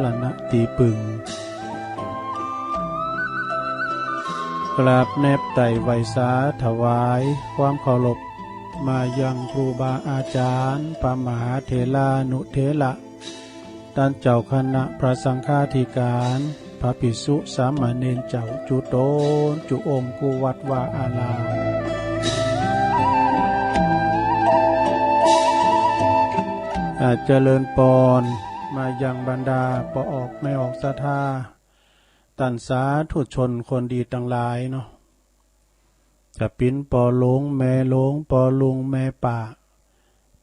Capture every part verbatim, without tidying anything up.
รณะตี้ปึง กราบแนบไต่ไหว้สาถวายความเคารพมายังครูบาอาจารย์ พระมหาเถรานุเถระ ต้านเจ้าคณะพระสังฆาธิการ พระภิกษุสามเณรเจ้าจุ๊ตนจุ๊องค์กู้วัดวาอาราม อา เจริญปอนมายังบรรดาป้อออกแม่ออกศรัทธา ต้านสาธุชนคนดีตังหลายเนาะ จะเป๋นป้อหลวงแม่หลวง ป้อลุงแม่ป้า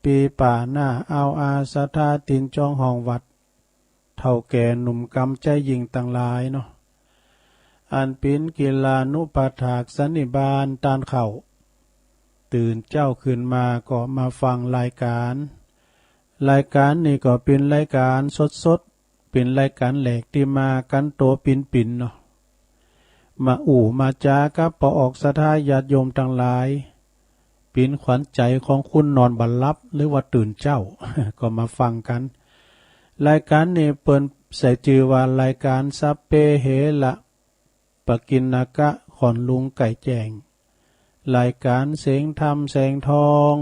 ปี้ป้าน้าอาวอาศรัทธาตินจองห้องวัด เฒ่าแก่หนุ่มกำใจ๊ญิงตังหลายเนาะ อันเป๋นกิลานุปถากสันนิบาตต้านเค้า ตื่นเจ๊าขึ้นมาก็มาฟังรายการ รายการนี้ก็เป๋นรายการสดๆ เป๋นรายการแรกตี้มากั๋นตั๋วปิ๋นๆ เนาะ มาอู้มาจ๋ากับป้อออกศรัทธาญาติโยมตังหลาย เป๋นขวัญใจ๋ของคนนอนบ่หลับหรือว่าตื่นเจ๊า ก็มาฟังกั๋น รายการนี้เปิ้นใส่จื้อว่ารายการสัพเพเหระ ปกิณณกะ ขอนลุงไก่แจ้ง รายการเสียงธรรมแสงทอง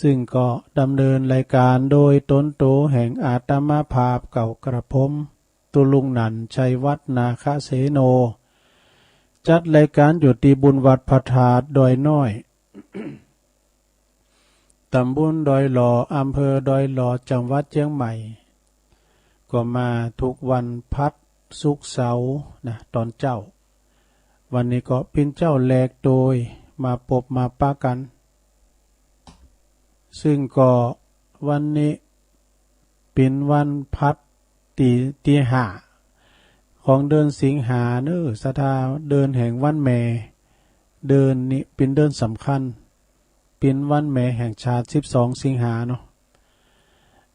ซึ่งก็ดำเนินรายการโดยตนตั๋วแห่งอาตมาภาพเก่ากระผม ตุ๊ลุงนันท์ ชัยวัฒน์ นาคเสโน จัดรายการอยู่ตี้บุญวัดพระธาตุดอยน้อย ตำบลดอยหล่อ อำเภอดอยหล่อ จังหวัดเจียงใหม่ ก็มาทุกวันพฤหัส ศุกร์ เสาร์นะ ต๋อนเจ๊า วันนี้ก็เป๋นเจ๊าแรกโตยมาปบมาปะกั๋น ซึ่งก็วันนี้เป๋นวันพฤหัส ตี้ ตี้ห้า ของเดือนสิงหาเนาะ ศรัทธา เดือนแห่งวันแม่ เดือนนี้เป๋นเดือนสำคัญ เป๋นวันแม่แห่งชาติ สิบสอง สิงหาเนาะ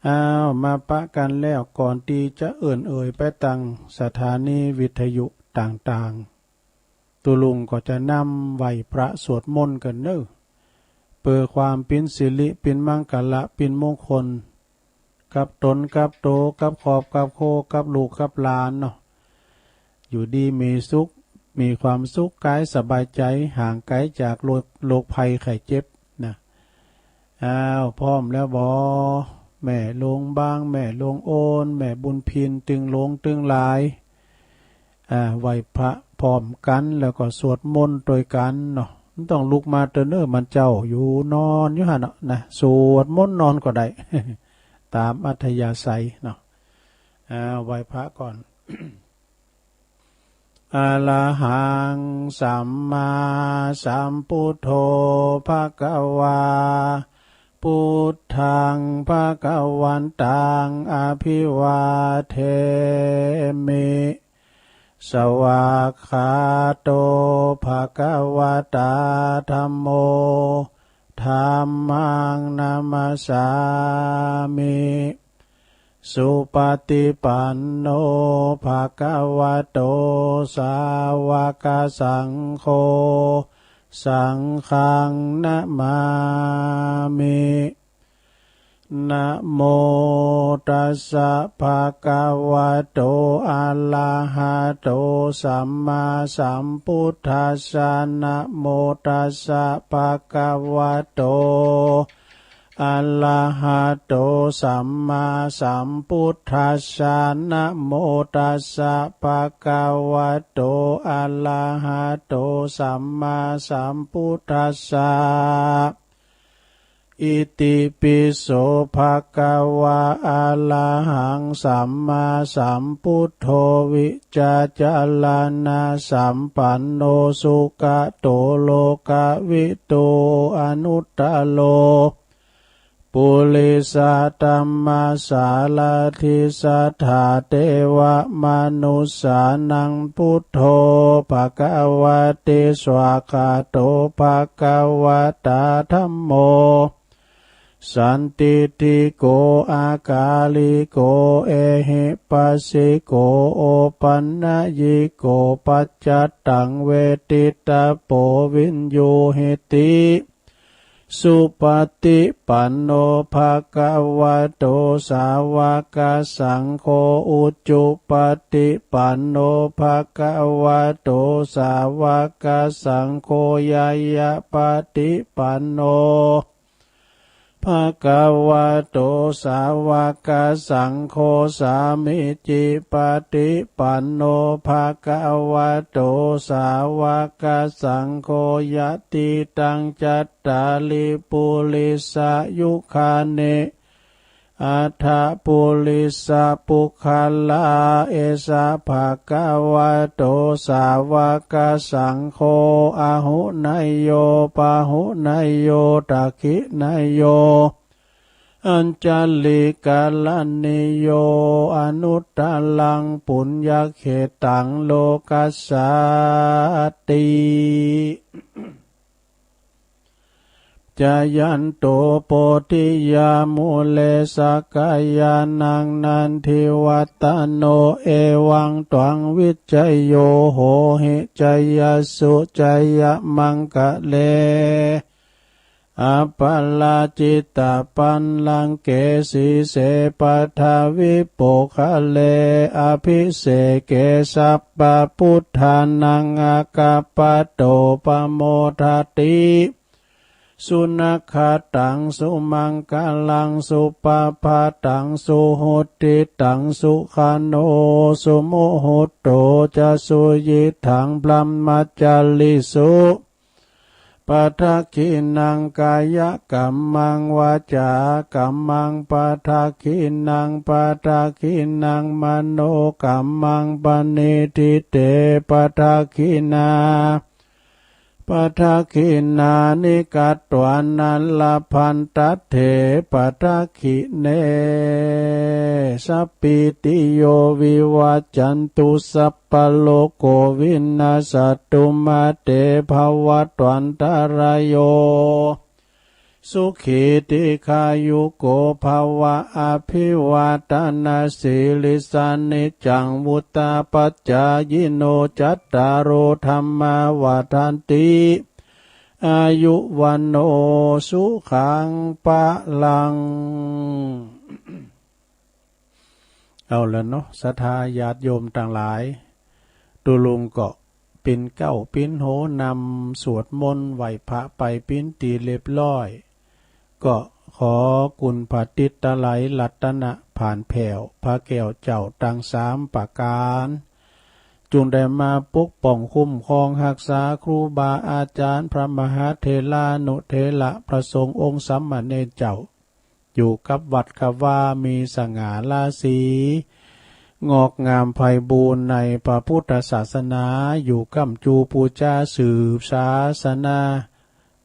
อ้าว มาปะกั๋นแล้ว ก่อนตี้จะเอิ้นเอ่ยไปตังสถานีวิทยุต่างๆ ตุ๊ลุงก็จะนำไหว้พระสวดมนต์กั๋นเนาะ เปื้อความเป๋นสิริ เป๋นมังคละ เป๋นมงคล กับตน กับโต กับครอบ กับครัว กับลูก กับหลานเนาะ อยู่ดีมีสุข มีความสุขกายสบายใจ๋ ห่างไก๋จากโรค โรคภัยไข้เจ็บนะ อ้าว พร้อมแล้วบ่ แม่หลวงบาง แม่หลวงโอน แม่บุญพิน ตึงหลวงตึงหลาย อ่า ไหว้พระพร้อมกั๋น แล้วก็สวดมนต์ตวยกั๋นเนาะ บ่ต้องลุกมาเต๊อะเน่อ หมู่เจ้าอยู่นอนอยู่หั้นเนาะนะ สวดมนต์นอนก็ได้ ต๋ามอัธยาศัยเนาะ อ่า ไหว้พระก่อน อะระหัง สัมมาสัมพุทโธ ภะคะวา พุทธัง ภะคะวันตัง อะภิวาเทมิ สวากขาโต ภะคะวะตา ธัมโม ธัมมัง นะมัสสามิ สุปะติปันโน ภะคะวะโต สาวะกะสังโฆ สังฆัง นะมามิ นะโมตัสสะ ภะคะวะโต อะระหะโต สัมมาสัมพุทธัสสะ นะโมตัสสะ ภะคะวะโต อะระหะโต สัมมาสัมพุทธัสสะ นะโมตัสสะ ภะคะวะโต อะระหะโต สัมมาสัมพุทธัสสะ อิติปิโส ภะคะวะ อะระหัง สัมมาสัมพุทโธ วิจจารณะสัมปันโน สุขะโต โลกะวิทู อนุตตะโร ปุริสะธัมมะสารถิ สัทธาเทวะมนุสสานัง พุทโธ ภะคะวะติ สวากขาโต ภะคะวะตา ธัมโม สันทิฏฐิโก อะกาลิโก เอหิปัสสิโก โอปันนะยิโก ปัจจัตตัง เวทิตะโป วิญญูหิติ สุปฏิปันโน ภะคะวะโต สาวกสังโฆ อุจุปฏิปันโน ภะคะวะโต สาวกสังโฆ ญาณปฏิปันโน ภะคะวะโต สาวกสังโฆ สามีจิปฏิปันโน ภะคะวะโต สาวกสังโฆ ยะติตัง จัตตาริ ปุริสายุคานิ อัฏฐะ ปุริสปุคคลา เอสะ ภะคะวะโต สาวกสังโฆ อาหุเนโย ปาหุเนโย ทักขิเนโย อัญชลีกะรณีโย อนุตตรัง ปุญญเขตัง โลกัสสาติ จายันโต โพธิยา มูเล สะกะยานัง นันทิวัตตะโน เอวัง ตวัง วิชโย โหหิ จายสสุ จายมังคะเล อปะราจิตะปัลลังเก สีเส ปะทาวิ โปกคะเล อภิเสเก สัพพะพุทธานัง อากัปปะโต ปะโมทะติ สุนะคะตัง สุมังคะลัง สุปะพะตัง สุหุตติตัง สุขะโน สุมุหุตโต จะ สุยิทัง บรหมะจาริสุ ปะทักขิณัง กายะกัมมัง วาจากัมมัง ปะทักขิณัง ปะทักขิณัง มโนกัมมัง ปะนิทธิเต ปะทักขิณา ปะทักขิณานิ กัตวานะ ละพันทัตเถ ปะทักขิเณ สัพพีติโย วิวัจจันตุ สัพพะโรโค วินาสสะตุ มาเต ภะวัตวันตะราโย สุขี ทีฆายุโก ภะวะ อภิวาทะนะสีลิสสะ นิจจัง วุฑฒาปะจายิโน จัตตาโร ธัมมา วัฑฒันติ อายุ วัณโณ สุขัง พะลัง เอาละเนาะ ศรัทธาญาติโยมตังหลาย ตุ๊ลุงก็ปิ้นเกล้าปิ้นโฮนำสวดมนต์ไหว้พระไปปิ้นตี้เรียบร้อย ก็ขอคุณพระติตรไลยรัตนะผ่านแผ้วพระแก้วเจ้าตังสามประก๋าน จุ่งได้มาปกป้องคุ้มครองฮักษาครูบาอาจ๋ารย์ พระมหาเถรานุเถระ พระสงฆ์องค์สามเณรเจ้า อยู่กับวัดกับวา มีสง่าราศี งอกงามไพบูลย์ในพระพุทธศาสนา อยู่ก้ำจูปู๋จาสืบศาสนา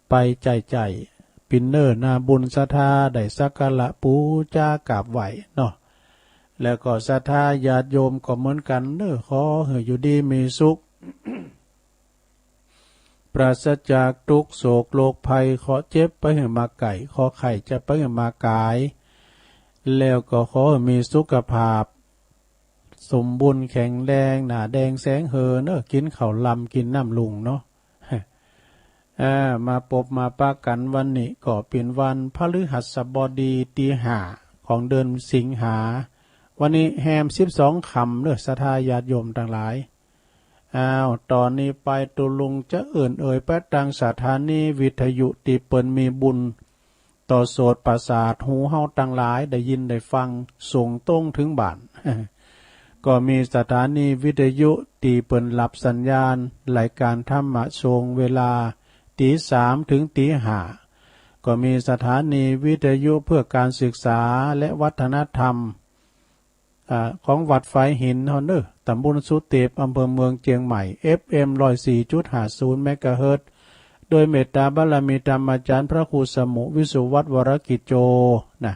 ไปใจ้ๆ ปิ้นเน้อนาบุญศรัทธาได้สักการะปู๋จากราบไหว้เนาะ แล้วก็ศรัทธาญาติโยมก็เหมือนกั๋นเน้อ ขอหื้ออยู่ดีมีสุข ปราศจากตุ๊กข์โศกโรคภัย เคราะห์เจ็บไปหื้อมาไก๋ เคราะห์ไข้จะไปหื้อมาก๋าย แล้วก็ขอหื้อมีสุขภาพสมบูรณ์แข็งแรง หน้าแดงแสงเฮอเน้อ กิ๋นข้าวลำกิ๋นน้ำลุ่งเนาะ อ่า มาปบมาปะกั๋นวันนี้ก็เป๋นวันพฤหัสบดีตี้ห้าของเดือนสิงหา วันนี้แฮมสิบสองค่ำเน้อ ศรัทธาญาติโยมตังหลาย อ้าว ต๋อนนี้ไปตุ๊ลุงจะเอิ้นเอ่ยไปตังสถานีวิทยุตี้เปิ้นมีบุญต่อโสตประสาทหูเฮาตังหลายได้ยินได้ฟังส่งตรงเถิงบ้าน ก็มีสถานีวิทยุตี้เปิ้นรับสัญญาณรายก๋านธรรมะช่วงเวลาตีสามเถิงตีห้า ก็มีสถานีวิทยุเพื่อการศึกษาและวัฒนธรรม อ่า ของวัดฝายหินเฮาเน้อ ตำบลสุเตป อำเภอเมืองเจียงใหม่ เอฟเอ็ม ร้อยสี่จุดห้าศูนย์ เมกะเฮิรตซ์ โดยเมตตาบารมีธรรมาจ๋ารย์พระครูสมุห์ วิสุวัฒน์ วรกิจโจ นะ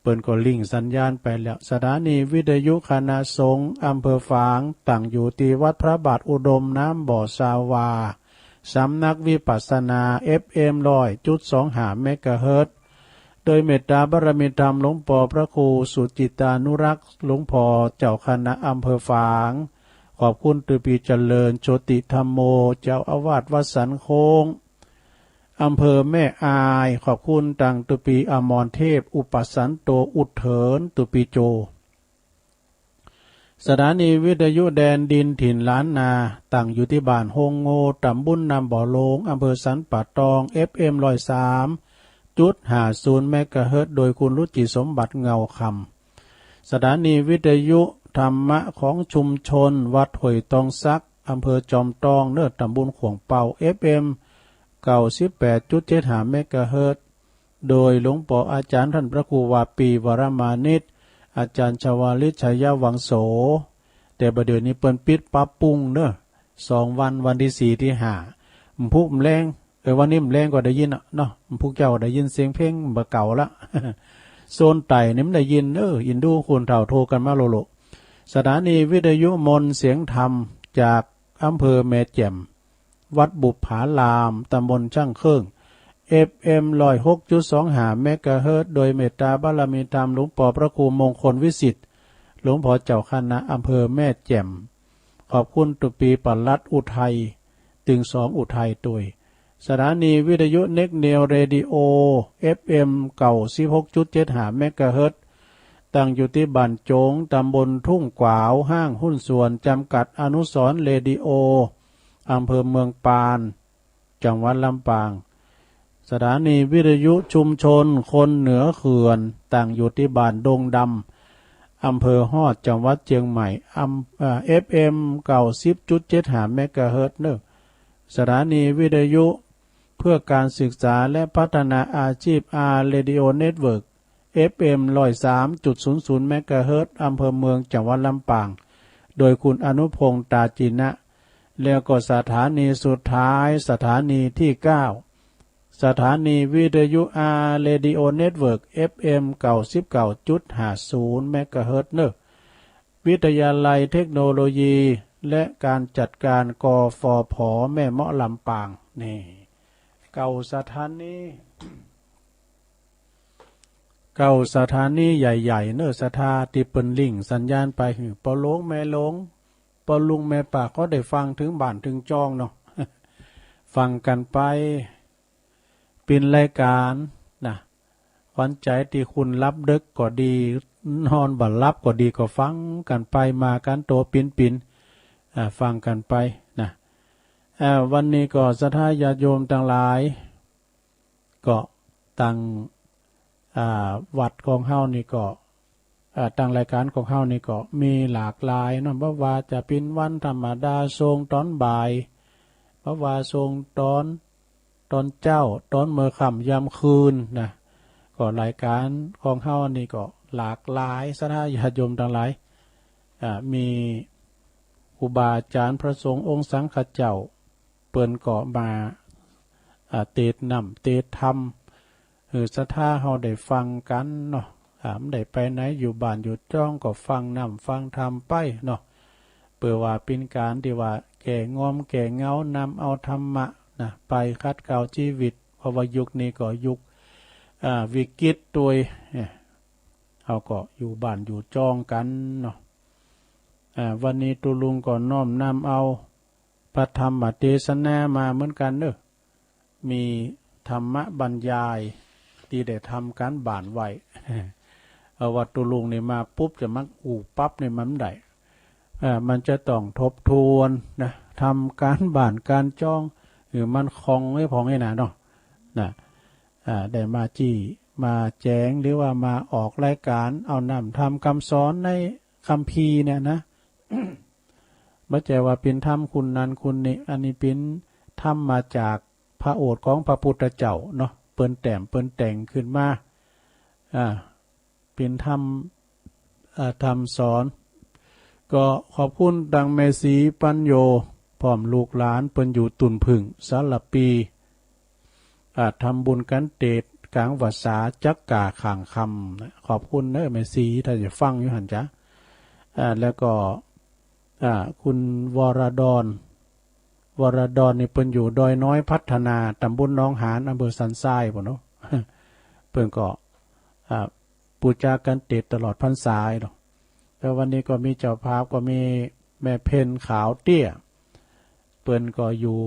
เปิ้นก็ลิงก์สัญญาณไปแล้ว สถานีวิทยุคณะสงฆ์อำเภอฝาง ตั้งอยู่ตี้วัดพระบาทอุดมน้ำบ่อซาวา สำนักวิปัสสนา เอฟเอ็ม ร้อยจุดสองห้า เมกะเฮิรตซ์ โดยเมตตาบารมีธรรมหลวงปอพระครูสุจิตตานุรักษ์ หลวงพ่อเจ้าคณะอำเภอฝาง ขอบคุณตื้อพี่เจริญโชติธัมโม เจ้าอาวาสวัดสันโค้ง อำเภอแม่อาย ขอบคุณตังตุปีอมรเทพ อุปสันโต อุดเถิน ตุปีโจ สถานีวิทยุแดนดินถิ่นล้านนา ตั้งอยู่ที่บ้านโฮงโง ตำบลน้ำบ่อโลง อำเภอสันป่าตอง เอฟเอ็ม ร้อยสามจุดห้าศูนย์ เมกะเฮิรตซ์ โดยคุณรุจิสมบัติเงาคำ สถานีวิทยุธรรมะของชุมชนวัดห้วยตองสัก อำเภอจอมตองเนอ ตำบลข่วงเปา เอฟเอ็ม เก้าสิบแปดจุดเจ็ดห้า เมกะเฮิรตซ์ โดยหลวงปออาจารย์ท่านพระครูวาปี วรมานิต อาจารย์ชวาลิต ชัยวังโส แต่บ่าเดี่ยวนี้เปิ้นปิดปรับปรุงเนอ สองวัน วันที่สี่ ที่ห้า มันพุกมันแลง เออ วันนี้มันแลงก็ได้ยินอะเนาะ มันพุกเจ้าได้ยินเสียงเพลงบ่าเก่าละ โซนใต้นี่มันได้ยิน เออ อินดูคนเฒ่าโทรกันมาโลโล สถานีวิทยุมนต์เสียงธรรม จากอำเภอแม่แจ่ม วัดบุปผาราม ตำบลช่างเครื่อง เอฟเอ็ม ร้อยหกจุดสองห้า เมกะเฮิรตซ์ โดยเมตตาบารมีธรรมหลวงปอพระครูมงคลวิสิทธิ์ หลวงปอเจ้าคณะอำเภอแม่แจ่ม ขอบคุณตุปีปลัดอุทัย ตึงสองอุทัยตวย สถานีวิทยุเน็กเนวเรดิโอ เอฟเอ็ม เก้าสิบหกจุดเจ็ดห้า เมกะเฮิรตซ์ ตั้งอยู่ที่บ้านโจง ตำบลทุ่งกวาว ห้างหุ้นส่วนจำกัดอนุสรณ์เรดิโอ อำเภอเมืองปาน จังหวัดลำปาง สถานีวิทยุชุมชนคนเหนือเขื่อน ตั้งอยู่ที่บ้านดงดำ อำเภอฮอด จังหวัดเชียงใหม่ อำ เอ่อ เอฟเอ็ม เก้าสิบจุดเจ็ดห้า เมกะเฮิรตซ์ เนอ สถานีวิทยุเพื่อการศึกษาและพัฒนาอาชีพ อาร์ Radio Network เอฟเอ็ม ร้อยสามจุดศูนย์ศูนย์ เมกะเฮิรตซ์ อำเภอเมือง จังหวัดลำปาง โดยคุณอนุพงษ์ ตาจินะ แล้วก็สถานีสุดท้าย สถานีที่เก้า สถานีวิทยุ อาร์ Radio Network เอฟเอ็ม เก้าสิบเก้าจุดห้าศูนย์ เมกะเฮิรตซ์ เนอ วิทยาลัยเทคโนโลยี และการจัดการ กฟผ แม่เมาะ ลำปาง นี่ เก้าสถานี เก้าสถานีใหญ่ๆ เนอ ศรัทธาตี้เปิ้นลิงก์สัญญาณไปหื้อ พ่อหลวงแม่หลวง พ่อลุงแม่ป้าก็ได้ฟังถึงบ้านถึงจองเนาะ ฟังกันไป เป๋นรายการนะ ขวัญใจตี้คุณหลับดึกก็ดี นอนบ่หลับก็ดี ก็ฟังกันไปมากันโตปินๆ อ่า ฟังกันไปนะ อ่า วันนี้ก็ศรัทธาญาติโยมตังหลาย ก็ตัง อ่า วัดของเฮานี่ก็ อ่า ตังรายการของเฮานี่ก็มีหลากหลายเนาะ บ่ว่าจะเป๋นวันธรรมดา ส่งตอนบ่าย บ่ว่าส่งตอน ตอนเจ๊า ตอนเมื่อค่ำยามคืนนะ ก็รายการของเฮานี่ก็หลากหลาย ศรัทธาญาติโยมตังหลาย อ่า มีครูบาอาจารย์พระสงฆ์องค์สังฆเจ้า เปิ้นก็มา อ่า เตสน์น้ำเตสน์ธรรม หื้อศรัทธาเฮาได้ฟังกันเนาะ อ่า บ่ได้ไปไหน อยู่บ้านอยู่จองก็ฟังน้ำฟังธรรมไปเนาะ เปื้อว่าเป๋นการตี้ว่าแก้ง่วงแก้เหงา นำเอาธรรมะนะ ไปขัดเกลาชีวิต เพราะว่ายุคนี้ก็ยุค อ่า วิกฤตตวย เนี่ย เฮาก็อยู่บ้านอยู่จองกันเนาะ อ่า วันนี้ตุ๊ลุงก็น้อมนำเอาพระธรรมเตสนามาเหมือนกันเนอะ มีธรรมบรรยายตี้ได้ทำการบ้านไว้ เอาว่าตุ๊ลุงนี่มาปุ๊บจะมักอู้ปั๊บนี่มันบ่ได้ เอ่อ มันจะต้องทบทวนนะ ทำการบ้านการจอง หื้อมันคล่องไว้พองนี่นะเนาะ นะ อ่า ได้มาจี้มาแจง หรือว่ามาออกรายการ เอานำธรรมคำสอนในคัมภีร์เนี่ยนะ บ่ใจ้ว่าเป๋นธรรมคนนั้นคนนี้ อันนี้เป๋นธรรมมาจากพระโอษฐ์ของพระพุทธเจ้าเนาะ เปิ้นแต้มเปิ้นแต่งขึ้นมา อ่า เป๋นธรรม อ่า ธรรมสอน ก็ขอบคุณตังแม่ศรีปัญโญ พร้อมลูกหลาน เปิ้นอยู่ตุ่นผึ้ง สารปี อ่า ทำบุญกันเตสน์กลางพรรษาจักกาข้างค่ำนะ ขอบคุณเนอะแม่ศรี ถ้าจะฟังอยู่หั้นจ้ะ อ่า แล้วก็ อ่า คุณวรดร วรดรนี่เปิ้นอยู่ดอยน้อยพัฒนา ตำบลหนองหาน อำเภอสันทรายพู้นเนาะ เปิ้นก็ อ่า ปู๋จากันเตสน์ตลอดพรรษาเนาะ แล้ววันนี้ก็มีเจ้าภาพก็มีแม่เพ็ญขาวเตี้ย เปิ้นก็อยู่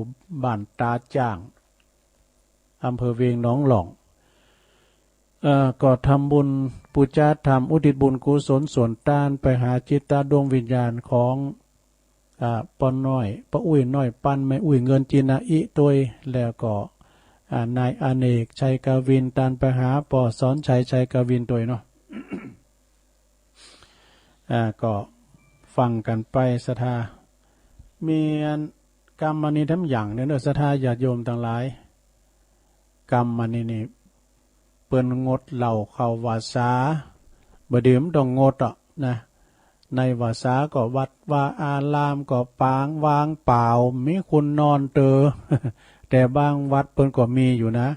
บ้านตาจ้าง อำเภอเวียงหนองหล่อง เอ่อ ก็ทำบุญปูชาธรรม อุทิศบุญกุศลส่วนตานไปหาจิตตาดวงวิญญาณของ อ่า ป้อน้อย ป้ออุ๊ยน้อยปัน แม่อุ๊ยเงินจินาอิตวย แล้วก็ อ่า นายอเนก ชัยกวิน ตานไปหาป้อสอนชัย ชัยกวินตวยเนาะ อ่า ก็ฟังกั๋นไปศรัทธา มีอันกำอันนี้แถมอย่างเน่อเน่อศรัทธาญาติโยมตังหลาย กำอันนี้นี่ เปิ้นงดเหล้าเข้าวัสสา บ่าเดิมต้องงดอ่ะนะ ในวัสสาก็วัดวาอารามก็ปางว่างเปล่า มีคนนอนเตอ แต่บางวัดเปิ้นก็มีอยู่นะ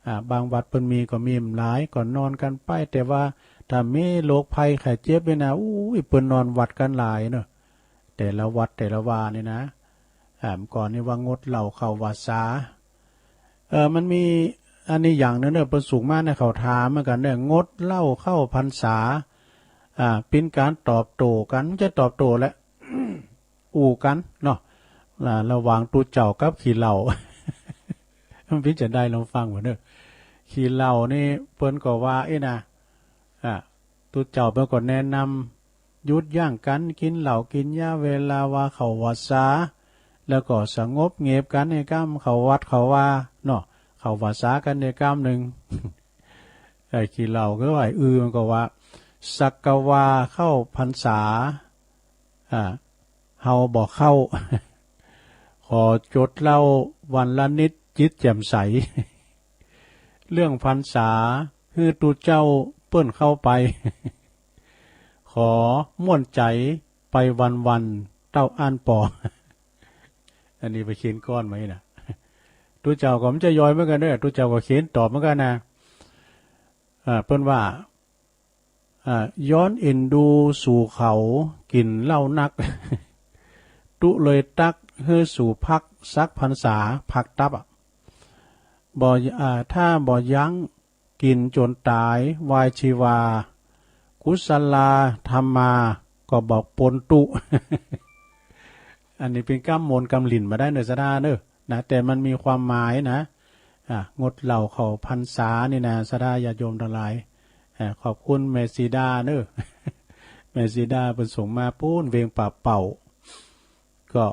อ่า บางวัดเปิ้นมีก็มีบ่หลาย ก็นอนกั๋นไป แต่ว่าถ้ามีโรคภัยไข้เจ็บนี่นะ อู้ย เปิ้นนอนวัดกั๋นหลายเนาะ แต่ละวัดแต่ละวานี่นะ อ่า ก่อนนี้ว่างดเหล้าเข้าวัสสา เอ่อ มันมีอันนี้อย่างเน่อเน่อ เปิ้นส่งมาในเขาถามเหมือนกั๋นเน่อ งดเหล้าเข้าพรรษา อ่า เป๋นก๋านตอบโต้กั๋น บ่ใจ้ตอบโต้แหละ อู้กั๋นเนาะ อ่า ระหว่างตุ๊เจ้ากับขี้เหล้า มันเป๋นจะใดลองฟังบ่าเน่อ ขี้เหล้านี่เปิ้นก็ว่าอี้นะ อ่า ตุ๊เจ้าเปิ้นก็แนะนำหยุดยั้งก๋านกิ๋นเหล้ากิ๋นยาเวลาว่าเข้าวัสสา แล้วก็สงบเง็บกั๋นในกำเข้าวัดเข้าวาเนาะ เข้าวัสสากั๋นในกำนึ่ง ไอ้ขี้เหล้าก็ว่า ไอ้อือมันก็ว่า สักกะว่าเข้าพรรษา อ่า เฮาบ่เข้า ขอจดเหล้าวันละนิดจิตแจ่มใส เรื่องพรรษาหื้อตุ๊เจ้าเปิ้นเข้าไป ขอม่วนใจ๋ไปวันๆ เต้าอั้นปอ อันนี้ไปเขียนก้อนไว้นะ ตุ๊เจ้าก็บ่ใจ้ย่อยเหมือนกั๋นเน่อ ตุ๊เจ้าก็เขียนตอบเหมือนกั๋นนะ อ่า เปิ้นว่า อ่า ย้อนเอ็นดูสูเขากิ๋นเหล้านัก ตุ๊เลยตักหื้อสูพักสักพรรษาพักตับอะ บ่ อ่า ถ้าบ่ยั้งกิ๋นจ๋นตายวายชีวา กุศลาธรรมาก็บ่ปนตุ๊ อันนี้เป๋นกำมนต์กำหลิ้นบ่าได้เน่อศรัทธาเน่อ นะ แต่มันมีความหมายนะ อ่ะ งดเหล้าเข้าพรรษานี่นะ ศรัทธาญาติโยมตังหลาย อ่ะ ขอบคุณแม่สีดาเน่อ แม่สีดาเปิ้นส่งมาปู๊นเวียงป่าเป่า ก็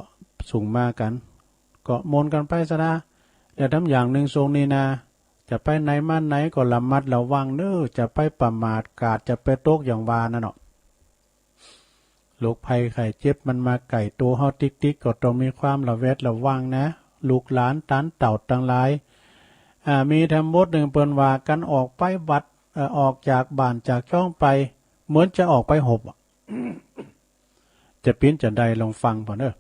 ส่งมากั๋น ก็มนต์กั๋นไปศรัทธา แล้วแถมอย่างนึ่งช่วงนี้นะ จะไปไหนมาไหนก็ระมัดระวังเน่อ จะไปประมาทกาด จะไปตกอย่างว่านั่นเนาะ โรคภัยไข้เจ็บมันมาใก้ตั๋วเฮาติ๊กๆ ก็ต้องมีความระแวดระวังนะ ลูกหลานตานเต้าตังหลาย อ่า มีธรรมบทนึ่งเปิ้นว่า ก๋านออกไปวัด เอ่อ ออกจากบ้านจากจ้องไป เหมือนจะออกไปหบอะ จะเป๋นจะใดลองฟังก่อนเน่อ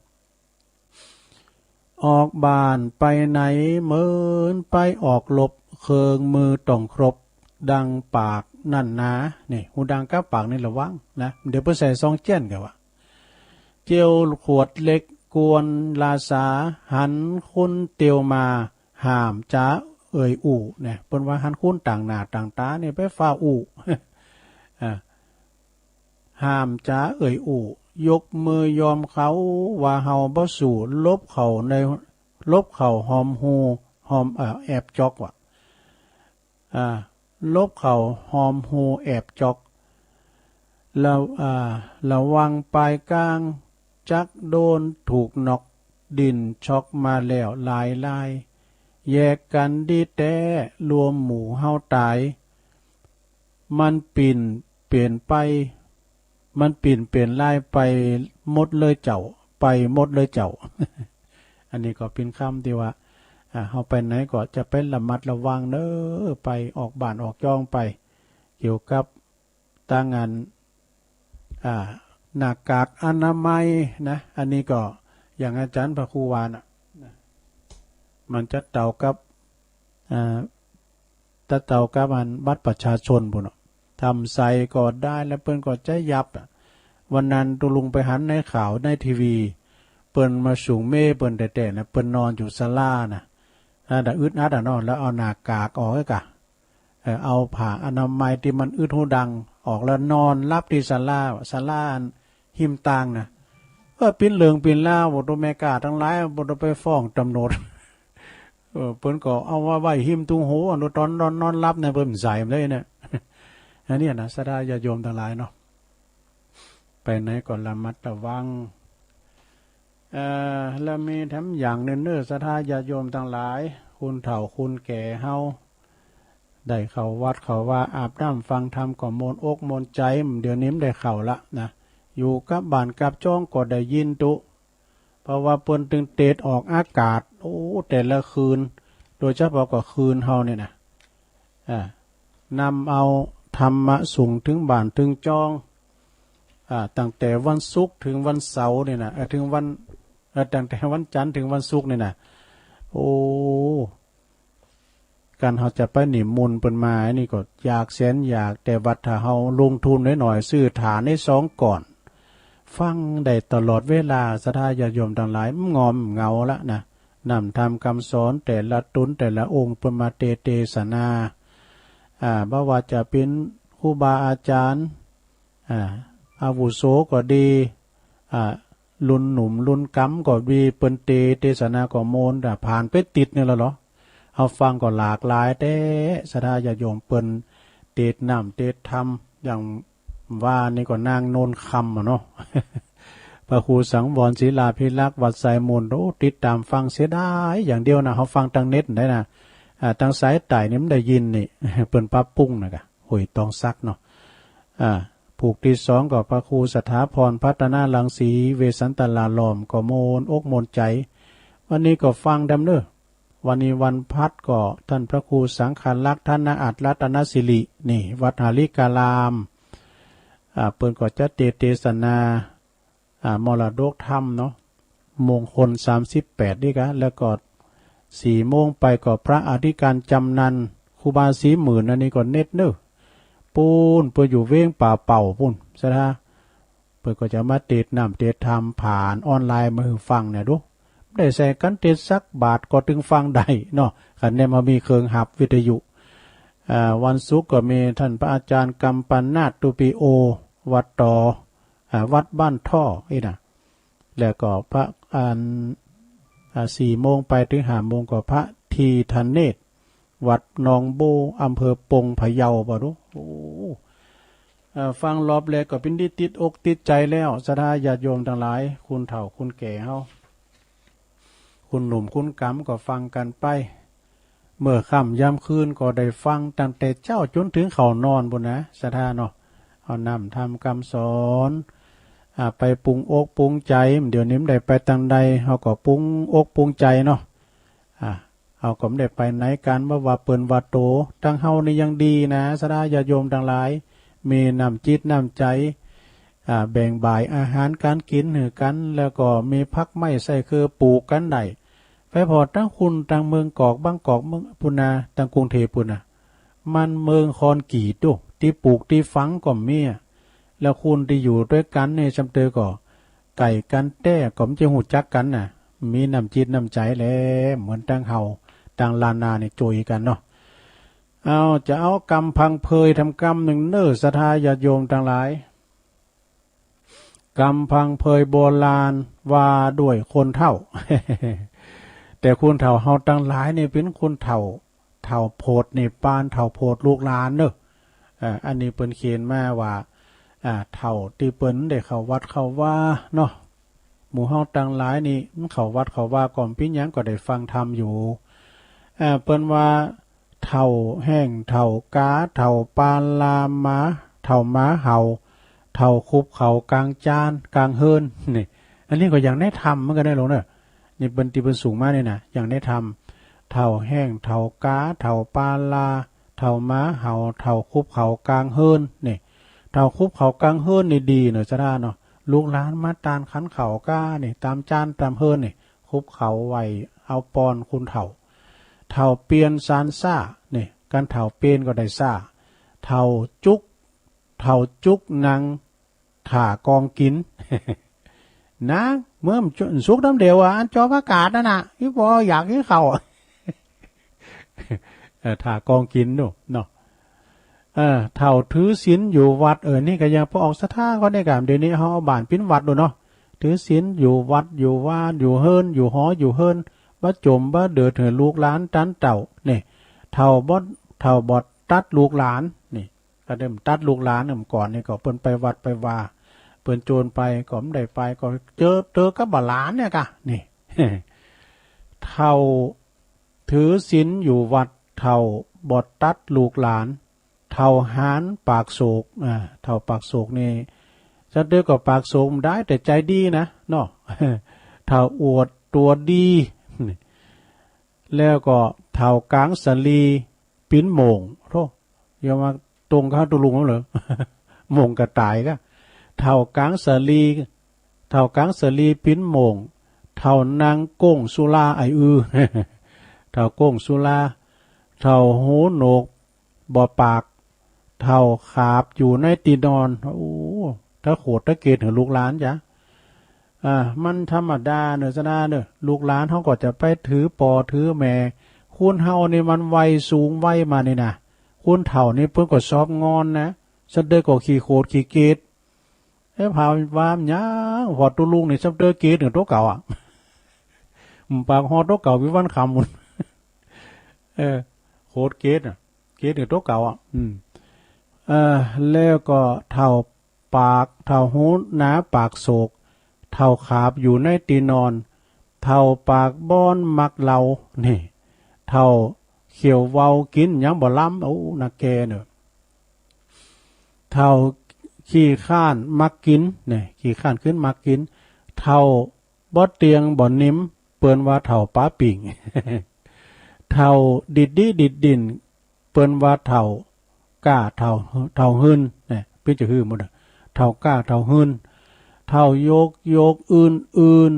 ออกบ้านไปไหนเหมือนไปออกรบ เครื่องมือต้องครบดังปากนั่นนา นี่ ฮูดังกับปากนี่ระวังนะ เดี๋ยวเปิ้นใส่ซองเจี้ยนกั๋นว่า เจียวขวดเหล็กกวนราษา หันคนเตียวมา ห้ามจ๋าเอ่ยอู้ เนี่ย เปิ้นว่าหันคนต่างหน้าต่างต๋าเนี่ยไปฟ้าวอู้ อ่า ห้ามจ๋าเอ่ยอู้ ยกมือยอมเขาว่าเฮาบ่สู้ หลบเข้าใน หลบเข้าหอมฮูหอม เอ่อ แอบจ๊อกว่ะ อ่า หลบเข้าหอมฮูแอบจ๊อก ระ อ่า ระวังปลายกลาง จักโดนถูกน็อก ดิ้นช็อกมาแล้วหลายราย แยกกันดีแต๊ รวมหมู่เฮาต๋าย มันปิ่นเปลี่ยนไป มันปิ่นเปลี่ยนลายไปหมดเลยเจ้า ไปหมดเลยเจ้า อันนี้ก็เป๋นกำตี้ว่า อ่า เฮาไปไหนก็จะไประมัดระวังเน่อ ไปออกบ้านออกจ้องไป เกี่ยวกับตางอัน อ่า หน้ากากอนามัยนะ อันนี้ก็อย่างอาจ๋ารย์พระครูว่าน่ะ นะ มันจะเต้ากับ อ่า ตะเต้ากับอันบัตรประชาชนปู้นเนาะ ถ้าบ่ใส่ก็ได้ แล้วเปิ้นก็จะยับอะ วันนั้นตุ๊ลุงไปหันในข่าวในทีวี เปิ้นมาสูงเมเปิ้นแต๊ๆ นะ เปิ้นนอนอยู่ศาลานะ อ่า แต่อึดอัดอะเนาะ แล้วเอาหน้ากากออกไว้ก่ะ เอ่อ เอาผ้าอนามัยตี้มันอึดฮูดังออกแล้วนอนหลับตี้ศาลา ศาลาอันฮิมตางนะ เออ ปิ้นเรื่องปิ้นราว บ่ต้องแม่ก๊าตังหลาย บ่ต้องไปฟ้องตำรวจ เออ เปิ้นก็เอามาไว้หิมตุงหู อันตอนนอน นอนหลับเนี่ย เปิ้นใส่มาเลยเนี่ย อันนี้นะ ศรัทธาญาติโยมตังหลายเนาะ ไปไหนก็ระมัดระวัง เอ่อ แล้วมีแถมอย่างหนึ่งเนอะ ศรัทธาญาติโยมตังหลาย คนเฒ่าคนแก่เฮา ได้เข้าวัดเข้าวา อาบน้ำฟังธรรมก็ม่วนอกม่วนใจ เดี๋ยวนี้มันได้เข้าละนะ อยู่กับบ้านกับจ้องก็ได้ยินตุ เพราะว่าเปิ้นตึงเตสน์ออกอากาศ โอ้ แต่ละคืน โดยเฉพาะก็คืนเฮาเนี่ยนะ อ่า นำเอาธรรมะส่งถึงบ้านถึงจ้อง อ่า ตั้งแต่วันศุกร์ถึงวันเสาร์เนี่ยนะ เอ่อ ถึงวัน เอ่อ ตั้งแต่วันจันทร์ถึงวันศุกร์เนี่ยนะ โอ้ การเฮาจะไปนิมนต์เปิ้นมา อันนี้ก็อยากแสนอยาก แต่ว่าถ้าเฮาลงทุนน้อยๆ ซื้อฐานได้สองก้อน ฟังได้ตลอดเวลา ศรัทธาญาติโยมตังหลาย มันงอมเหงาละนะ นำธรรมคำสอนแต่ละตนแต่ละองค์เปิ้นมาเตสน์เตสนา อ่า บ่ว่าจะเป็นครูบาอาจารย์ อ่า อาวุโสก็ดี อ่า รุ่นหนุ่มรุ่นกำก็ดี เปิ้นเตสน์เตสนาก็ม่วน แต่ผ่านไปติดนี่แหละเหรอ เฮาฟังก็หลากหลายแต๊ ศรัทธาญาติโยมเปิ้นเตสน์น้ำเตสน์ธรรม อย่างว่านี่ก็นางโนนคำอะเนาะ พระครูสังวรศิลาภิรักษ์วัดไซมูล โอ้ ติดตามฟังเสียดายอย่างเดียวนะ เฮาฟังทางเน็ตได้นะ อ่า ทางสายใต้นี่มันได้ยินนี่ เปิ้นปรับปรุงนะกะ ห้วยตองสักเนาะ อ่า ผูกที่สองก็พระครูสถาพรพัฒนารังสี เวสสันตลาลอม ก็ม่วนอกม่วนใจ วันนี้ก็ฟังดำเนอะ วันนี้วันพัดก็ท่านพระครูสังฆลักษณ์ ธนอัตรัตนสิริ นี่ วัดหาริการาม อ่า เปิ้นก็จะเตสน์เตสนา อ่า มรดกธรรมเนาะ มงคลสามสิบแปดนี่กะ แล้วก็สี่โมงไปก็พระอธิการจำนัน ครูบาศรีหมื่น อันนี้ก็เน็ตเนอะ ปู้น เปิ้นอยู่เวียงป่าเป่าปู้น ศรัทธา เปิ้นก็จะมาเตสน์น้ำเตสน์ธรรมผ่านออนไลน์มาหื้อฟังเนี่ยดู ได้ใส่กันเตสน์สักบาทก็ตึงฟังได้เนาะ คันแนมเฮามีเครื่องฮับวิทยุ อ่า วันศุกร์ก็มีท่านพระอาจารย์กัมปนาท ตุปิโอ วัดตอ อ่า วัดบ้านท่อ อี้นะ แล้วก็พระ อัน อ่า สี่โมงไปถึงห้าโมงก็พระธีธเนศ วัดหนองโบ อำเภอปงพะเยา บ่ดู โอ้ เอ่อ ฟังรอบแรกก็เป็นที่ติดอกติดใจแล้ว ศรัทธาญาติโยมตังหลาย คนเฒ่าคนแก่เฮา คนหนุ่มคนกำก็ฟังกันไป เมื่อค่ำยามคืนก็ได้ฟังตั้งแต่เจ๊าจ๋นถึงเข้านอนปู้นนะ ศรัทธาเนาะ เอานำธรรมคำสอน อ่า ไปปรุงอกปรุงใจ เดี๋ยวนี้มันได้ไปตางใด เฮาก็ปรุงอกปรุงใจเนาะ อ่า เฮาก็บ่ได้ไปไหนกัน บ่ว่าเปิ้นว่าโต ตังเฮานี่ยังดีนะ ศรัทธาญาติโยมตังหลาย มีน้ำจิตน้ำใจ อ่า แบ่งบ่ายอาหารก๋านกินหื้อกัน แล้วก็มีผักไม้ใส่คือปลูกกันได้ ไปผ่อตังคุณตังเมืองกอก บางกอก เมืองปู้นนะ ตังกรุงเทพฯปู้นนะ มันเมืองคอนกรีตดู ตี้ปลูกตี้ฝังก็มีอะ แล้วคนตี้อยู่ตวยกั๋นนี่ ส่ำเตอก็ไก๋กั๋นแต๊ ก็บ่ใจ้ฮู้จักกั๋นนะ มีน้ำจิตน้ำใจแหละ เหมือนตังเฮา ตังล้านนานี่จ่วยกั๋นเนาะ เอา จะเอากำพังเพยทำกำหนึ่งเน่อ ศรัทธาญาติโยมตังหลาย กำพังเพยโบราณว่าด้วยคนเฒ่า แต่คนเฒ่าเฮาตังหลายนี่เป๋นคนเฒ่า เฒ่าโผดนี่ปานเฒ่าโผดลูกหลานเน่อ เอ่อ อันนี้เปิ้นเขียนมาว่า อ่า เฒ่าตี้เปิ้นได้เข้าวัดเข้าวาเนาะ หมู่เฮาตังหลายนี่ เข้าวัดเข้าวาก็บ่เป๋นหยัง ก็ได้ฟังธรรมอยู่ เอ่อ เปิ้นว่า เฒ่าแฮ้ง เฒ่าก๋า เฒ่าปาลาหมา เฒ่าหมาเห่า เฒ่าคุบเข่ากลางจาน กลางเฮือน นี่ อันนี้ก็อย่างในธรรมเหมือนกั๋นนะหลวงเน่อ นี่เปิ้นตี้เปิ้นส่งมานี่นะ อย่างในธรรม เฒ่าแฮ้ง เฒ่าก๋า เฒ่าปาลา เฒ่าหมาเห่า เฒ่าคุบเข่ากลางเฮือน นี่ เฒ่าคุบเข่ากลางเฮือนนี่ดีเน่อ ศรัทธาเนาะ ลูกหลานมาตานขันข้าวก้านี่ ต๋ามจานต๋ามเฮือนนี่ คุบเข่าไหว้เอาปอนคนเฒ่า เฒ่าเปียนสานซ่า นี่ คันเฒ่าเปียนก็ได้ซ่า เฒ่าจุก เฒ่าจุกนั่งถ่ากองกิ๋น นาง เมื่อมันสุกน้ำเดียวอะ อันจอผักกาดนั่นน่ะ อีปออยากกิ๋นข้าว เอ่อ ถ่ากองกิ๋นดูเนาะ เอ่อ เฒ่าถือศีลอยู่วัด เออ นี่ก็ยังปอออกศรัทธาเขาเนี่ยกะ เดี๋ยวนี้เฮาเอาบ้านเป๋นวัดดูเนาะ ถือศีลอยู่วัดอยู่วา อยู่เฮือน อยู่หออยู่เฮือน บ่จ๋มบ่เดิดหื้อลูกหลานตันเต้า นี่ เฒ่าบ่ เฒ่าบ่ตัดลูกหลาน นี่ ก็เริ่มตัดลูกหลานเมื่อก่อนนี่ก็เปิ้นไปวัดไปวา เปิ้นโจรไปก็บ่ได้ไป ก็เจอ เจอกับบ่าหลานเนี่ยกะ นี่ เฒ่าถือศีลอยู่วัด เฒ่าบ่ตัดลูกหลาน เฒ่าหานปากโศก อ่า เฒ่าปากโศกนี่ สักเตื้อก็ปากโศกบ่ได้ แต่ใจดีนะเนาะ เฒ่าอวดตัวดี แล้วก็เฒ่ากางสาลีปิ้นโม่ง โธ่ อย่ามาตรงกับตุ๊ลุงเหรอ โม่งกะต๋ายกะ เฒ่ากางสาลี เฒ่ากางสาลีปิ้นโม่ง เฒ่านั่งโก้งสุรา ไอ้อือ เฒ่าโก้งสุรา เฒ่าหูหนวกบ่ปาก เฒ่าขาบอยู่ในตี้นอน โอ้ ถ้าโขดถ้าเกตหื้อลูกหลานจ้ะ อ่า มันธรรมดาเนอะ สะนาเนอะ ลูกหลานเฮาก็จะไปถือป้อถือแม่ คนเฮานี่มันวัยสูงวัยมานี่นะ คนเฒ่านี่เปิ้นก็ชอบงอนนะ สักเตื้อก็ขี้โขดขี้เกต เอ้ย พาว่าหยัง พอตุ๊ลุงนี่สักเตื้อเกตหื้อตัวเก่าอะ ปากฮอดตัวเก่าวิวันคำมุน เออ โขดเกตอะ เกตหื้อตัวเก่าอะ อืม เออ แล้วก็เฒ่าปาก เฒ่าหูหนาปากโศก เฒ่าขาบอยู่ในตี้นอน เฒ่าปากบ้อนมักเหล้า นี่ เฒ่าเขียวเว้ากินหยังบ่ลำ โอ้ นักแก่เนอะ เฒ่าขี้คร้านมักกิน นี่ ขี้คร้านขึ้นมักกิน เฒ่าบ่เตียงบ่นิ่ม เปิ้นว่าเฒ่าป๋าปิ่ง เฒ่าดิดดีดิดดิ้น เปิ้นว่าเฒ่าก้าเฒ่า เฒ่าหื่น นี่ เปิ้นจะหื้อหมดอะ เฒ่าก้าเฒ่าหื่น เฒ่าโยกโยกอื่นอื่น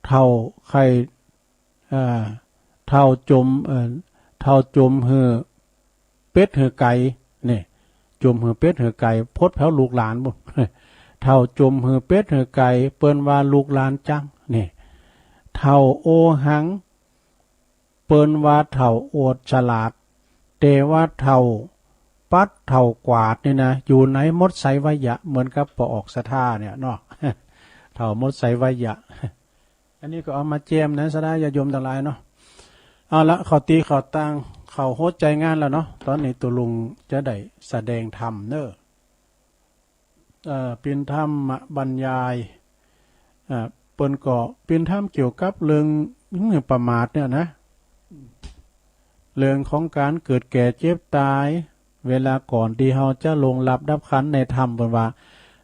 เฒ่าไข่ อ่า เฒ่าจม เอ่อ เฒ่าจมหื้อเป็ดหื้อไก่ นี่ จมหื้อเป็ดหื้อไก่ พดแผวลูกหลานบุ้น เฒ่าจมหื้อเป็ดหื้อไก่ เปิ้นว่าลูกหลานจัง นี่ เฒ่าโอหัง เปิ้นว่าเฒ่าอวดฉลาด แต่ว่าเฒ่าปัดเฒ่ากวาดนี่นะ อยู่ในหมดไสวะยะ เหมือนกับปอออกศรัทธาเนี่ยเนาะ เฒ่าหมดไสวะยะ อันนี้ก็เอามาแจมนะ ศรัทธาญาติโยมตังหลายเนาะ เอาละ เข้าตี้เข้าตาง เข้าหัวใจงานแล้วเนาะ ต๋อนนี้ตุ๊ลุงจะได้แสดงธรรมเนอะ เอ่อ เป๋นธรรมบรรยาย เอ่อ เปิ้นก็เป๋นธรรมเกี่ยวกับเรื่อง เรื่องประมาทเนี่ยนะ เรื่องของการเกิดแก่เจ็บตาย เวลาก่อนตี้เฮาจะล่วงลับดับขันธ์ในธรรม เปิ้นว่า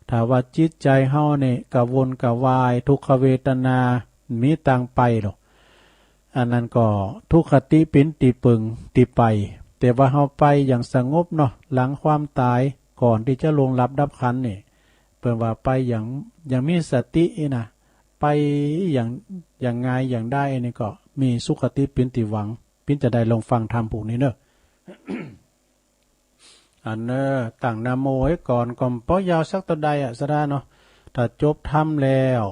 ถ้าว่าจิตใจเฮานี่กระวนกระวาย ทุกขเวทนา มีตางไปหรอก อันนั้นก็ทุกขติเป๋นตี้เปิงตี้ไป แต่ว่าเฮาไปอย่างสงบเนาะ หลังความต๋าย ก่อนตี้จะล่วงลับดับขันธ์นี่ เปิ้นว่าไปอย่าง อย่างมีสตินะ ไปอย่าง อย่างง่ายอย่างได้นี่ก็มีสุขติเป๋นตี้หวัง เป๋นจะได้ลองฟังธรรมพวกนี้เนอะ อันเนอ ตั้งนะโมไว้ก่อน ก็บ่ยาวสักเต้าใดอะ ศรัทธาเนาะ ถ้าจบธรรมแล้ว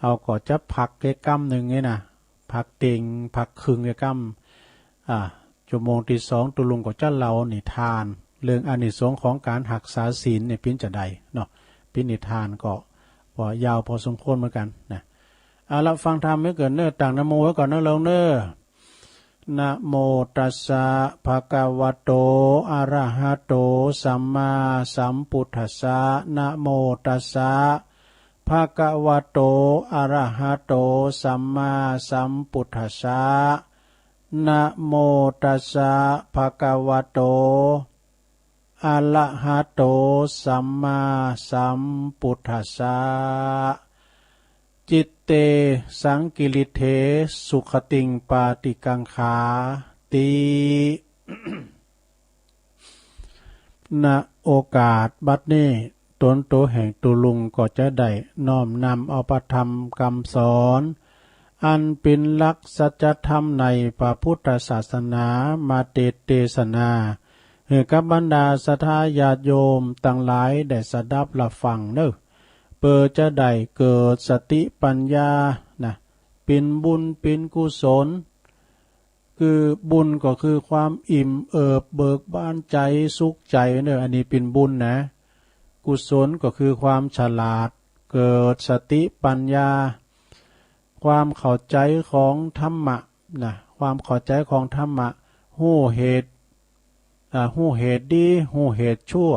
เฮาก็จะพักแค่กำนึ่งนี่นะ พักเต็ง พักครึ่งแค่กำ อ่า ชั่วโมงตี้สอง ตุ๊ลุงก็จะเล่านิทาน เรื่องอานิสงส์ของการฮักษาศีลนี่เป๋นจะใดเนาะ เป๋นนิทานก็ว่ายาวพอสมควรเหมือนกันนะ เอาละ ฟังธรรมไว้ก่อนเนอะ ตั้งนะโมไว้ก่อนเนอะ ลองเนอะ นะโมตัสสะ ภะคะวะโต อะระหะโต สัมมาสัมพุทธัสสะ นะโมตัสสะ ภะคะวะโต อะระหะโต สัมมาสัมพุทธัสสะ นะโมตัสสะ ภะคะวะโต อะระหะโต สัมมาสัมพุทธัสสะ จิตเต สังกิริเท สุขติง ปาติกังขาติ ณ โอกาสบัดนี้ ตนโตแห่งตุ๊ลุงก็จะได้น้อมนำเอาพระธรรมคำสอน อันเป็นหลักสัจธรรมในพระพุทธศาสนา มาเตสน์เตสนา หื้อกับบรรดาศรัทธาญาติโยมตังหลายได้สดับรับฟังเนอะ เปื้อจะได้เกิดสติปัญญานะ เป็นบุญเป็นกุศล คือบุญก็คือความอิ่มเอิบเบิกบานใจสุขใจเนอะ อันนี้เป็นบุญนะ กุศลก็คือความฉลาด เกิดสติปัญญา ความเข้าใจของธรรมะนะ ความเข้าใจของธรรมะ ฮู้เหตุ อ่า ฮู้เหตุดี ฮู้เหตุชั่ว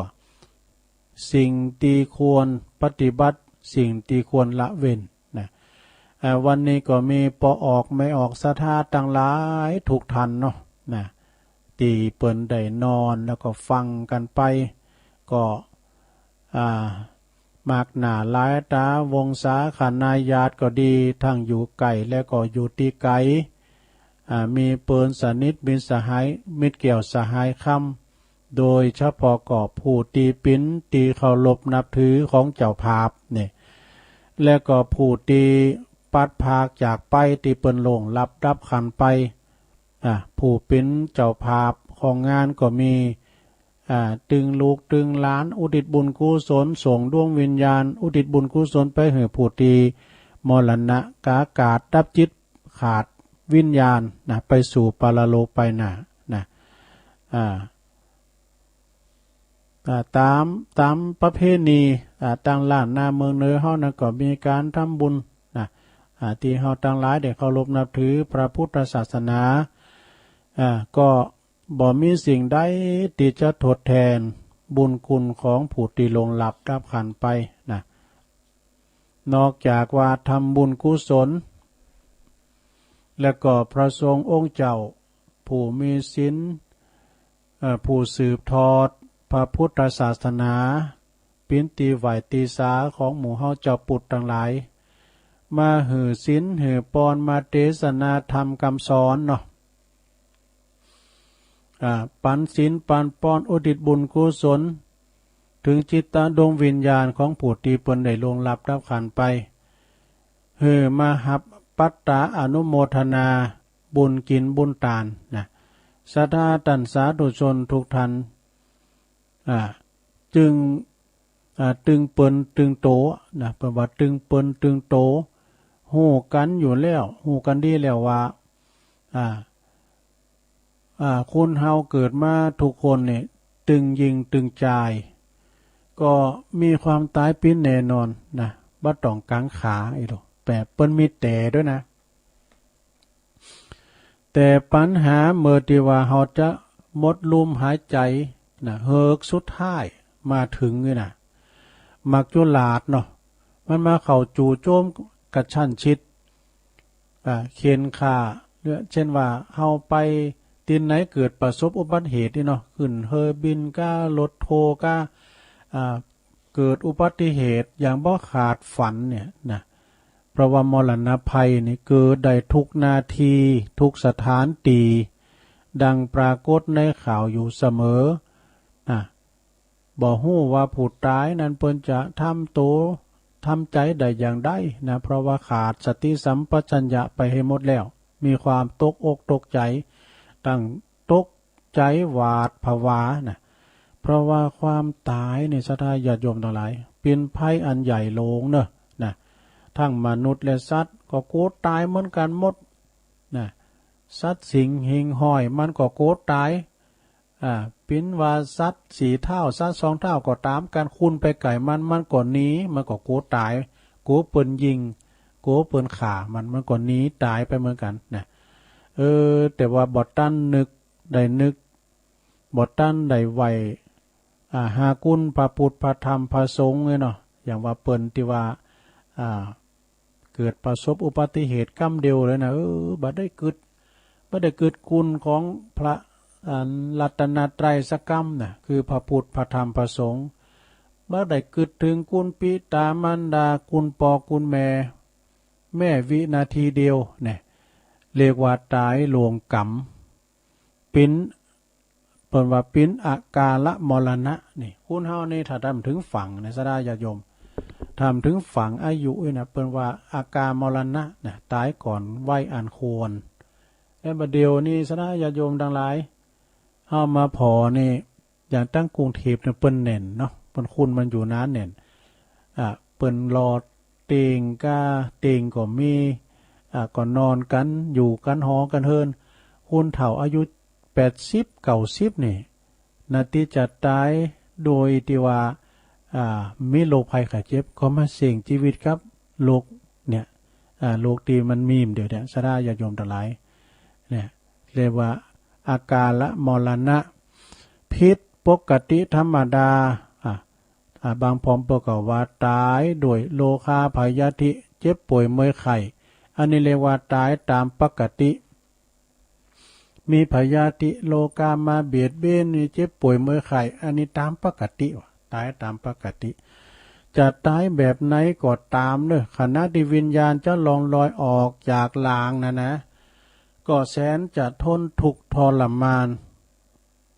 สิ่งที่ควรปฏิบัติ สิ่งที่ควรละเว้นนะ อ่า วันนี้ก็มีป้อออกแม่ออกศรัทธาตังหลายทุกท่านเนาะนะ ตี้เปิ้นได้นอนแล้วก็ฟังกันไป ก็ อ่า มากหน้าหลายตา วงศาคณาญาติก็ดี ทั้งอยู่ใกล้และก็อยู่ตี้ไกล อ่า มีเปิ้นสนิทมิตรสหาย มิตรแก้วสหายคำ โดยเฉพาะก็ผู้ตี้เป๋นตี้เคารพนับถือของเจ้าภาพนี่ และก็ผู้ตี้ปัดพรากจากไป ตี้เปิ้นล่วงลับดับขันไป อ่า ผู้เป๋นเจ้าภาพของงานก็มี อ่า ตึงลูกตึงหลาน อุทิศบุญกุศล ส่งดวงวิญญาณ อุทิศบุญกุศลไปหื้อผู้ตี้มรณะกากาด ดับจิตขาดวิญญาณนะ ไปสู่ปรโลกไปหน้านะ อ่า อ่า ตาม ตามประเพณี อ่า ตางล้านนาเมืองเหนือเฮานั้นก็มีการทำบุญนะ อ่า ตี้เฮาตังหลายได้เคารพนับถือพระพุทธศาสนา อ่า ก็บ่มีสิ่งใดตี้จะทดแทนบุญคุณของผู้ตี้ล่วงลับดับขันไปนะ นอกจากว่าทำบุญกุศล และก็พระสงฆ์องค์เจ้า ผู้มีศีล เอ่อ ผู้สืบทอดพระพุทธศาสนา เป๋นตี้ไหว้ตี้สาของหมู่เฮาเจ้าปุทธตังหลาย มาหื้อศีลหื้อปอน มาเตสนาธรรมกำสอนเนาะ อ่า ปันศีลปันปอน อุทิศบุญกุศล ถึงจิตดวงวิญญาณของผู้ตี้เปิ้นได้ล่วงลับดับขันไป หื้อมาฮับปัตตาอนุโมทนาบุญกินบุญตานนะ ศรัทธาต้านสาธุชนทุกท่าน อ่า จึง อ่า ตึงเปิ้นตึงโตนะ เปิ้นว่าตึงเปิ้นตึงโต ฮู้กันอยู่แล้ว ฮู้กันดีแล้วว่า อ่า อ่า คนเฮาเกิดมาทุกคนนี่ ตึงยิงตึงจาย ก็มีความตายเป๋นแน่นอนนะ บ่ต้องกังขาอีหลี แต่เปิ้นมีแต่ด้วยนะ แต่ปัญหาเมื่อตี้ว่าเฮาจะหมดลมหายใจนะ เฮือกสุดท้ายมาถึงนี่นะ มัจจุราชเนาะ มันมาเข้าจู่โจมกระชั้นชิด อ่า เข็นฆ่า เช่นว่าเฮาไปตี้ไหนเกิดประสบอุบัติเหตุนี่เนาะ ขึ้นเฮอบินก้า รถโทก้า อ่า เกิดอุบัติเหตุอย่างบ่คาดฝันเนี่ยนะ เพราะว่ามรณะภัยนี่เกิดได้ทุกนาที ทุกสถานตี้ ดังปรากฏในข่าวอยู่เสมอ อ่ะ บ่ฮู้ว่าผู้ตายนั้นเปิ้นจะทำโต ทำใจได้อย่างใดนะ เพราะว่าขาดสติสัมปชัญญะไปให้หมดแล้ว มีความตกอกตกใจ ตั้งตก ใจหวาดผวานะ เพราะว่าความตายนี่ ศรัทธาญาติโยมตังหลาย เป๋นภัยอันใหญ่หลวงเนอะนะ ทั้งมนุษย์และสัตว์ก็กั๋วตายเหมือนกั๋นหมดนะ สัตว์สิงห์หิ่งห้อยมันก็กั๋วตาย อ่า เป๋นว่าสัตว์สี่เท้า สัตว์สองเท้าก็ต๋ามกั๋น คุณไปใก้มัน มันก็หนี มันก็กั๋วตาย กั๋วเปิ้นยิง กั๋วเปิ้นฆ่ามัน มันก็หนีตายไปเหมือนกั๋นนะ เออ แต่ว่าบ่ตันนึก ได้นึก บ่ตันได้ไหว้ อ่า หาคุณพระพุทธพระธรรมพระสงฆ์เนี่ยเนาะ อย่างว่าเปิ้นตี้ว่า อ่า เกิดประสบอุบัติเหตุกำเดียวเลยนะ เออ บ่ได้กึ๊ด บ่ได้กึ๊ดคุณของพระ อัน รัตนตรัยสักกำนะ คือพระพุทธพระธรรมพระสงฆ์ บ่ได้กึ๊ดถึงคุณปิตามารดา คุณป้อคุณแม่ แม้วินาทีเดียวเนี่ย เรียกว่าต๋ายล่วงกรรม เป๋น เปิ้นว่าเป๋นอากาลมรณะนี่ คนเฮานี่ถ้าทำถึงฝั่งนะ ศรัทธาญาติโยม ทำถึงฝั่งอายุนี่นะ เปิ้นว่าอากาลมรณะนะ ต๋ายก่อนวัยอันควร และบ่าเดี่ยวนี้ ศรัทธาญาติโยมตังหลาย เฮามาผ่อนี่ อย่างตังกรุงเทพฯเนี่ยเปิ้นแน่นเนาะ เปิ้นคุณมันอยู่หนาแน่น อ่า เปิ้นรอเตียงก้า เตียงก็มี อ่า ก็นอนกั๋น อยู่กั๋นหอกั๋นเฮือน คนเฒ่าอายุแปดสิบ เก้าสิบนี่ นาทีจะต๋ายโดยตี้ว่า อ่า มีโรคภัยไข้เจ็บ ก็มาเสี่ยงชีวิตกับโรคเนี่ย อ่า โรคตี้มันมีมเดี๋ยวเนี่ย ศรัทธาญาติโยมตังหลาย เนี่ย เรียกว่า อาการละมรณะ ผิดปกติธรรมดา อ่ะ อ่ะ บางพร้อมเปิ้นก็ว่าตายด้วยโรคาพยาธิ เจ็บป่วยเมื่อยไข้ อันนี้เรียกว่าตายตามปกติ มีพยาธิโรคามาเบียดเบียนนี่ เจ็บป่วยเมื่อยไข้ อันนี้ตามปกติวะ ตายตามปกติ จะตายแบบไหนก็ตามเนอะ ขณะที่วิญญาณจะล่องลอยออกจากร่างนะนะ ก็แสนจะทนทุกข์ทรมาน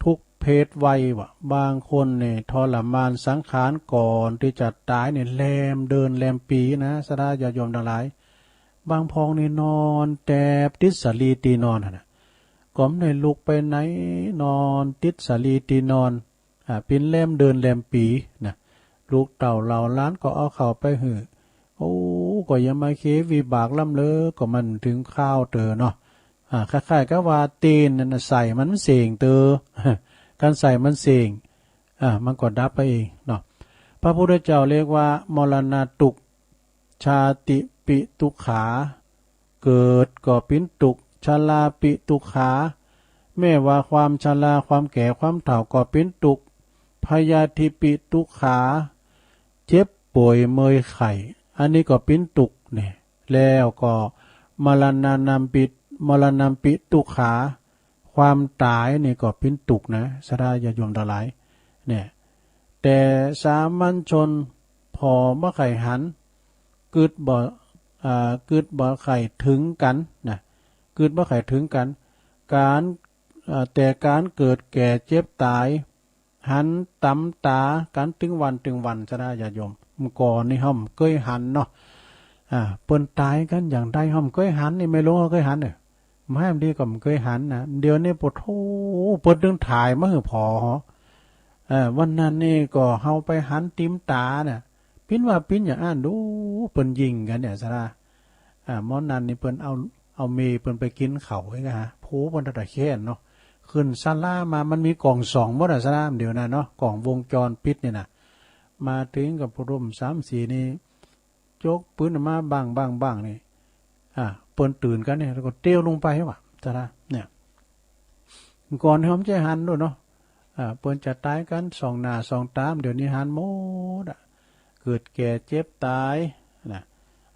ทุกข์เพศไววะ บางคนนี่ทรมานสังขารก่อนที่จะตายนี่ แรมเดือนแรมปีนะ ศรัทธาญาติโยมตังหลาย บางพองนี่นอนแตบติดสาลีตี้นอนหั่นนะ ก็บ่ได้ลุกไปไหน นอนติดสาลีตี้นอน อ่า เป๋นแรมเดือนแรมปีนะ ลูกเต้าเหล่าหลานก็เอาข้าวไปหื้อ โอ้ ก็ยังมาเควิบากล้ำเลิก ก็มันถึงคราวเตอเนาะ อ่า คล้ายๆ กับว่าเตียนนั่นน่ะ ไส้มันเส้งเตอ คันไส้มันเส้ง อ่า มันก็ดับไปเองเนาะ พระพุทธเจ้าเรียกว่ามรณะทุกข์ ชาติปิทุกขา เกิดก็เป๋นทุกข์ ชราปิทุกขา แม้ว่าความชรา ความแก่ ความเฒ่าก็เป๋นทุกข์ พยาธิปิทุกขา เจ็บป่วยเมื่อยไข้ อันนี้ก็เป๋นทุกข์เนี่ย แล้วก็มรณานัมปิ มรณัมปิทุกขา ความตายนี่ก็เป๋นทุกข์นะ ศรัทธาญาติโยมตังหลาย เนี่ย แต่สามัญชนผ่อบ่ใค่หัน กึ๊ดบ่ อ่า กึ๊ดบ่ใค่ถึงกั๋นนะ กึ๊ดบ่ใค่ถึงกั๋น ก๋าน อ่า แต่ก๋านเกิดแก่เจ็บต๋าย หันต๋ามต๋ากั๋นตึงวันตึงวัน ศรัทธาญาติโยม เมื่อก่อนนี่เฮาบ่เกยหันเนาะ อ่า เปิ้นต๋ายกั๋นอย่างใดเฮาบ่เกยหันนี่ แม่หลวงเฮาเกยหันเน่อ บ่หันดีก็บ่เกยหันนะ เดี๋ยวนี้ปะโธ่ เปิ้นตึงถ่ายมาหื้อผ่อ เอ่อ วันนั้นนี่ก็เฮาไปหันติมต๋าน่ะ เป๋นว่าเป๋นอย่างอั้นดู เปิ้นยิงกั๋นเนี่ย ศรัทธา อ่า หมอนั้นนี่เปิ้นเอา เอาเมย์เปิ้นไปกิ๋นข้าวไว้กะฮะ โผเปิ้นตะตะแค้นเนาะ ขึ้นศาลามา มันมีกล้องส่องหมดอะ ศรัทธา เดี๋ยวนั้นเนาะ กล้องวงจรปิดนี่นะ มาถึงก็พนมสามสีนี่ จกปืนออกมาบั้งบั้งบั้งนี่ อ่า เปิ้นตื่นกั๋นเนี่ย แล้วก็เตียวลงไปว่ะ ศรัทธา เนี่ย ก่อนเฮาบ่ใค่หันโดดเนาะ อ่า เปิ้นจะต๋ายกั๋นส่องหน้าส่องต๋า เดี๋ยวนี้หันหมดอะ เกิดแก่เจ็บต๋ายนะ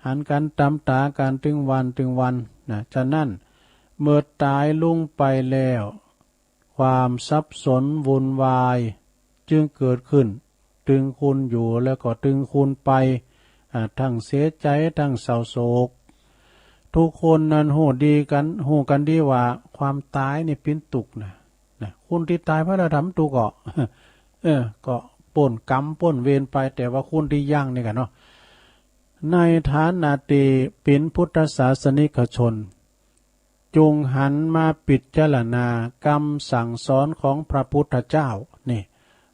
หันกั๋นต๋ามต๋ากั๋นตึงวันตึงวันนะ ฉะนั้นเมื่อต๋ายลงไปแล้ว ความสับสนวุ่นวายจึงเกิดขึ้น ตึงคนอยู่แล้วก็ตึงคนไป อ่า ทั้งเสียใจ๋ ทั้งเศร้าโศก ทุกคนนั้นฮู้ดีกั๋น ฮู้กั๋นดีว่าความต๋ายนี่เป๋นทุกข์นะ นะ คนตี้ต๋ายไปแล้วทำทุกข์ก็ เออ ก็ป๊นกรรมป๊นเวรไป แต่ว่าคนตี้ยังนี่กะเนาะ ในฐานะตี้เป๋นพุทธศาสนิกชน จงหันมาพิจารณากำสั่งสอนของพระพุทธเจ้า นี่